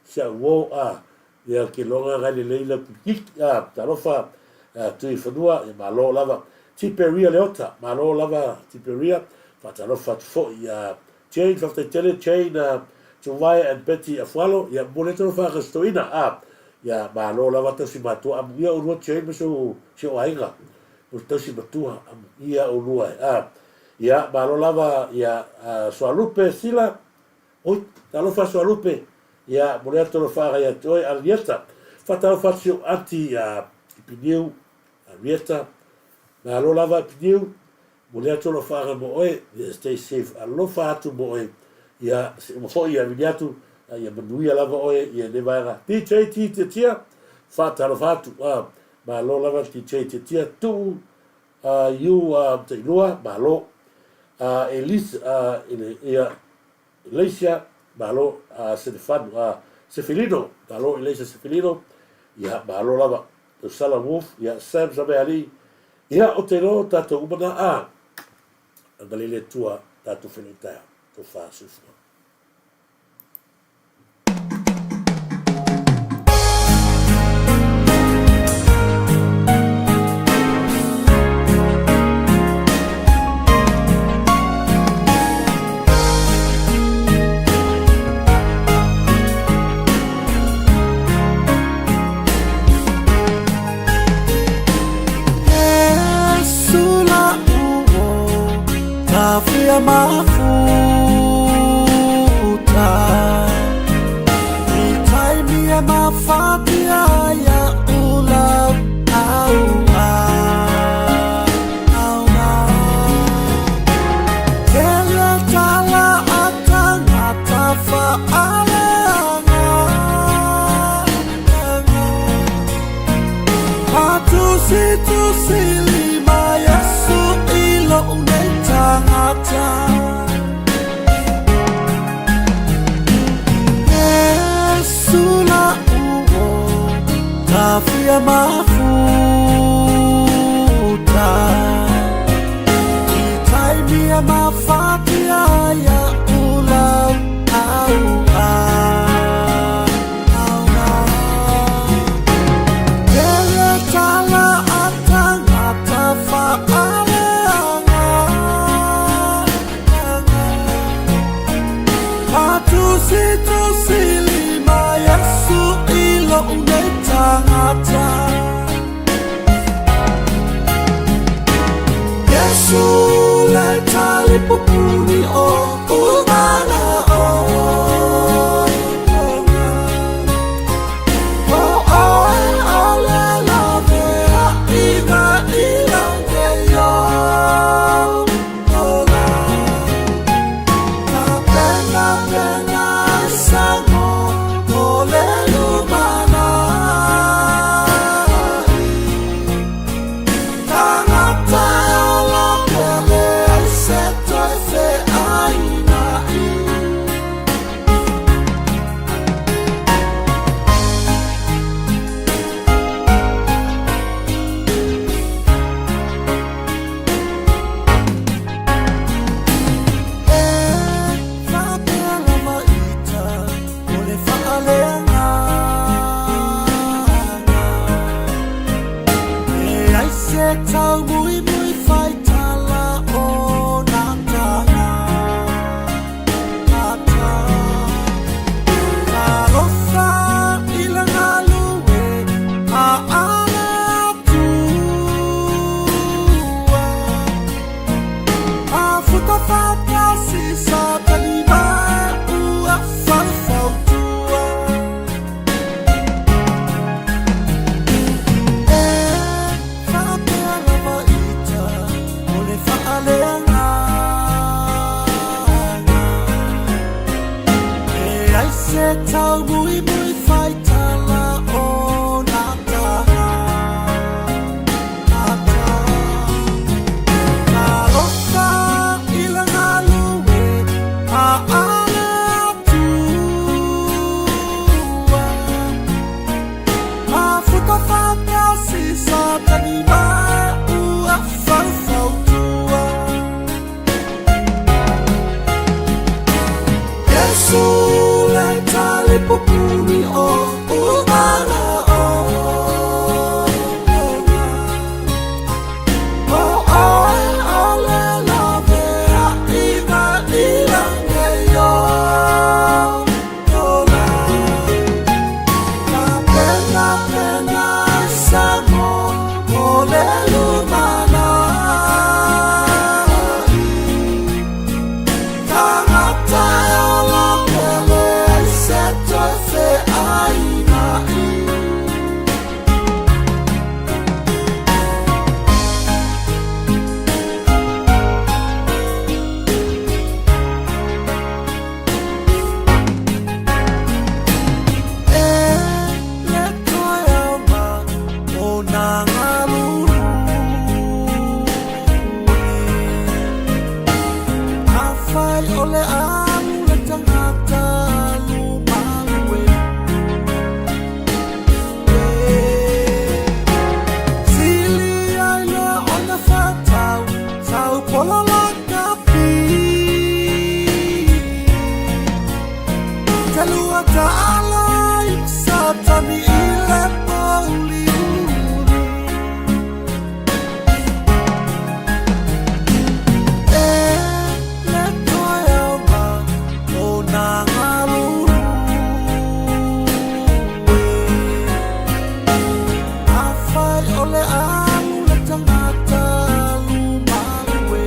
Si au uo a ia ke loga gai lelei lau kilikili a talofa a tui fanua ia malo lava Tiperia Leota malo lava Tiperia faatalofa atu foi ia Jane faafetai tele Jane a Tuvae and Betty Afualo ia momoli atu alofa a Kasitoina a. Ia, malo lava tausi matua amuia oulua Jane ma si ou aiga mo le tausi matua amuia oulua e a. Ia, malo lava ia Soalupe Sila, oi, talofa Soalupe, ia, momoli atu alofaaga ia te oe Alieta. Faatalofa atu si ou aunty ia Ipiniu, Arieta, malo lava Ipiniu, Momoli atu alofaaga mo oe, ia stay safe, alofa atu mo oe, ia se uma foi ia vili atu, a ia manuia lava oe ia lenei vaega. DJ T Tiatia, faatalofa atu, a, malo lava DJ Tiatia, tuu a you a Matailua, malo. A Elise, a ile, ia, Eleisia, malo, a Setefano, a Sefilino, malo Eleisia Sefilino, ia malo lava. Tausala Wolf, ia Sam Samealii, Ia, o te iloa o tatou uma na, a, agalelei le Atua tatou feiloai taeao, tofa soifua. Satani i le pouliuli. E le toe aoga o nā galulue. Afai o le alu le tagata alu malue.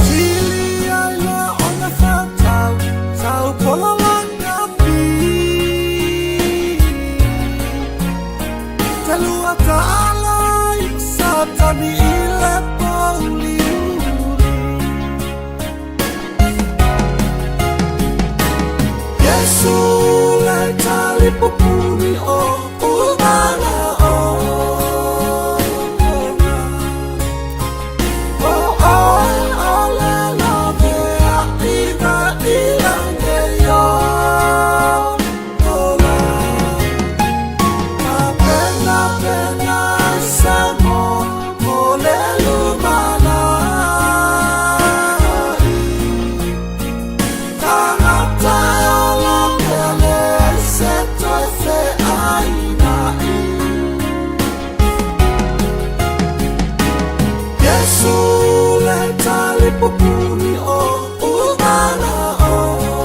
Sili ai loa ona faatau sau polalaga pi. Telua taala i Satani i le pouliuli. Iesu le talipupuni o umana ona. O oe o le laveaiga i lagi ola. Tapenapena ai Samoa mo le lumanai. Tagata e ola pea leai se toe feainai. Iesu le talipupuni o umana ona.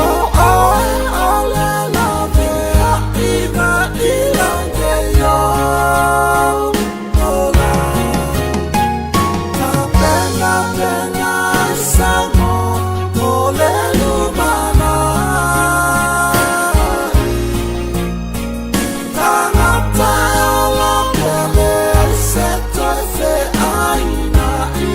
O oe o le laveaiga i lagi ola. Tapenapena ai Samoa mo le lumanai. Tagata e ola pea leai se toe feainai.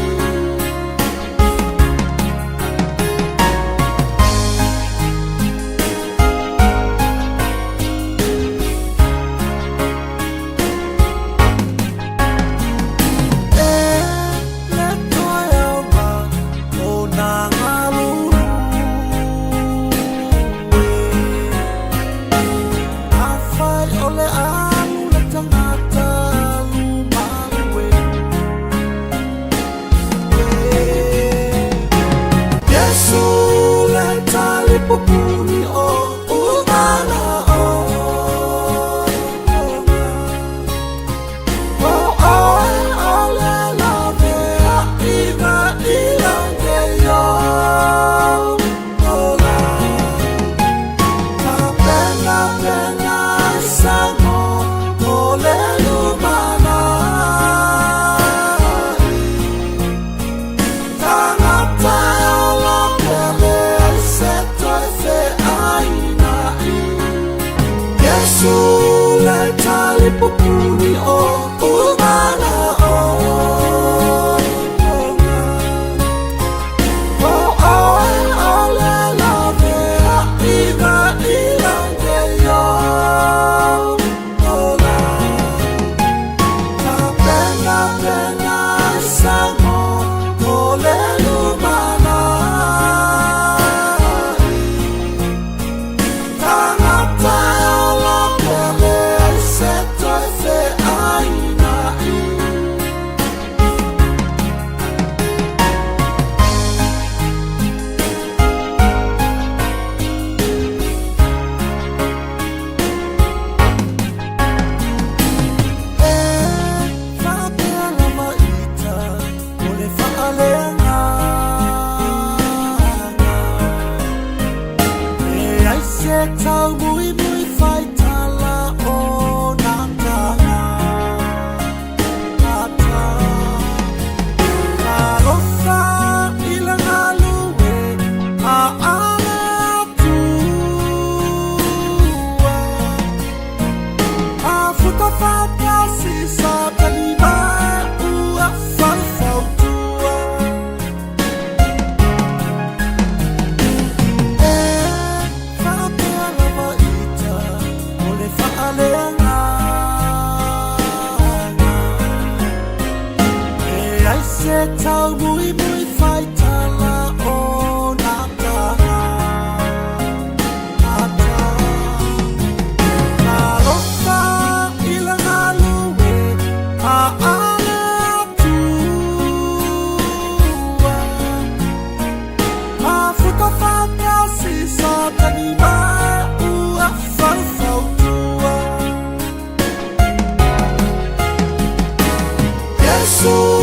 E le toe aoga o nā galulue. Afai o le alu le tagata alu malue. Iesu le talipupuni o umana ona. O oe o le laveaiga i lagi ola. Tapenapena ai Samoa mo le lumanai. Tagata e ola pea leai se toe feainai. Iesu le talipupuni o umana ona. O oe o le laveaiga i lagi ola. Tapenapena ai Samoa mo le lumanai. Tagata e ola pea leai se toe feainai. E faapea lava ita o le faaleagaga. Leai se taumuimui faitala o nā tagata. Talofa i le galue a le Atua. Afuta faatasi Satani ma ua faufautua. E faapea lava ita o le faaleagaga. Leai se taumuimui faitala o nā tagata. Talofa i le galue a le Atua. O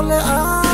le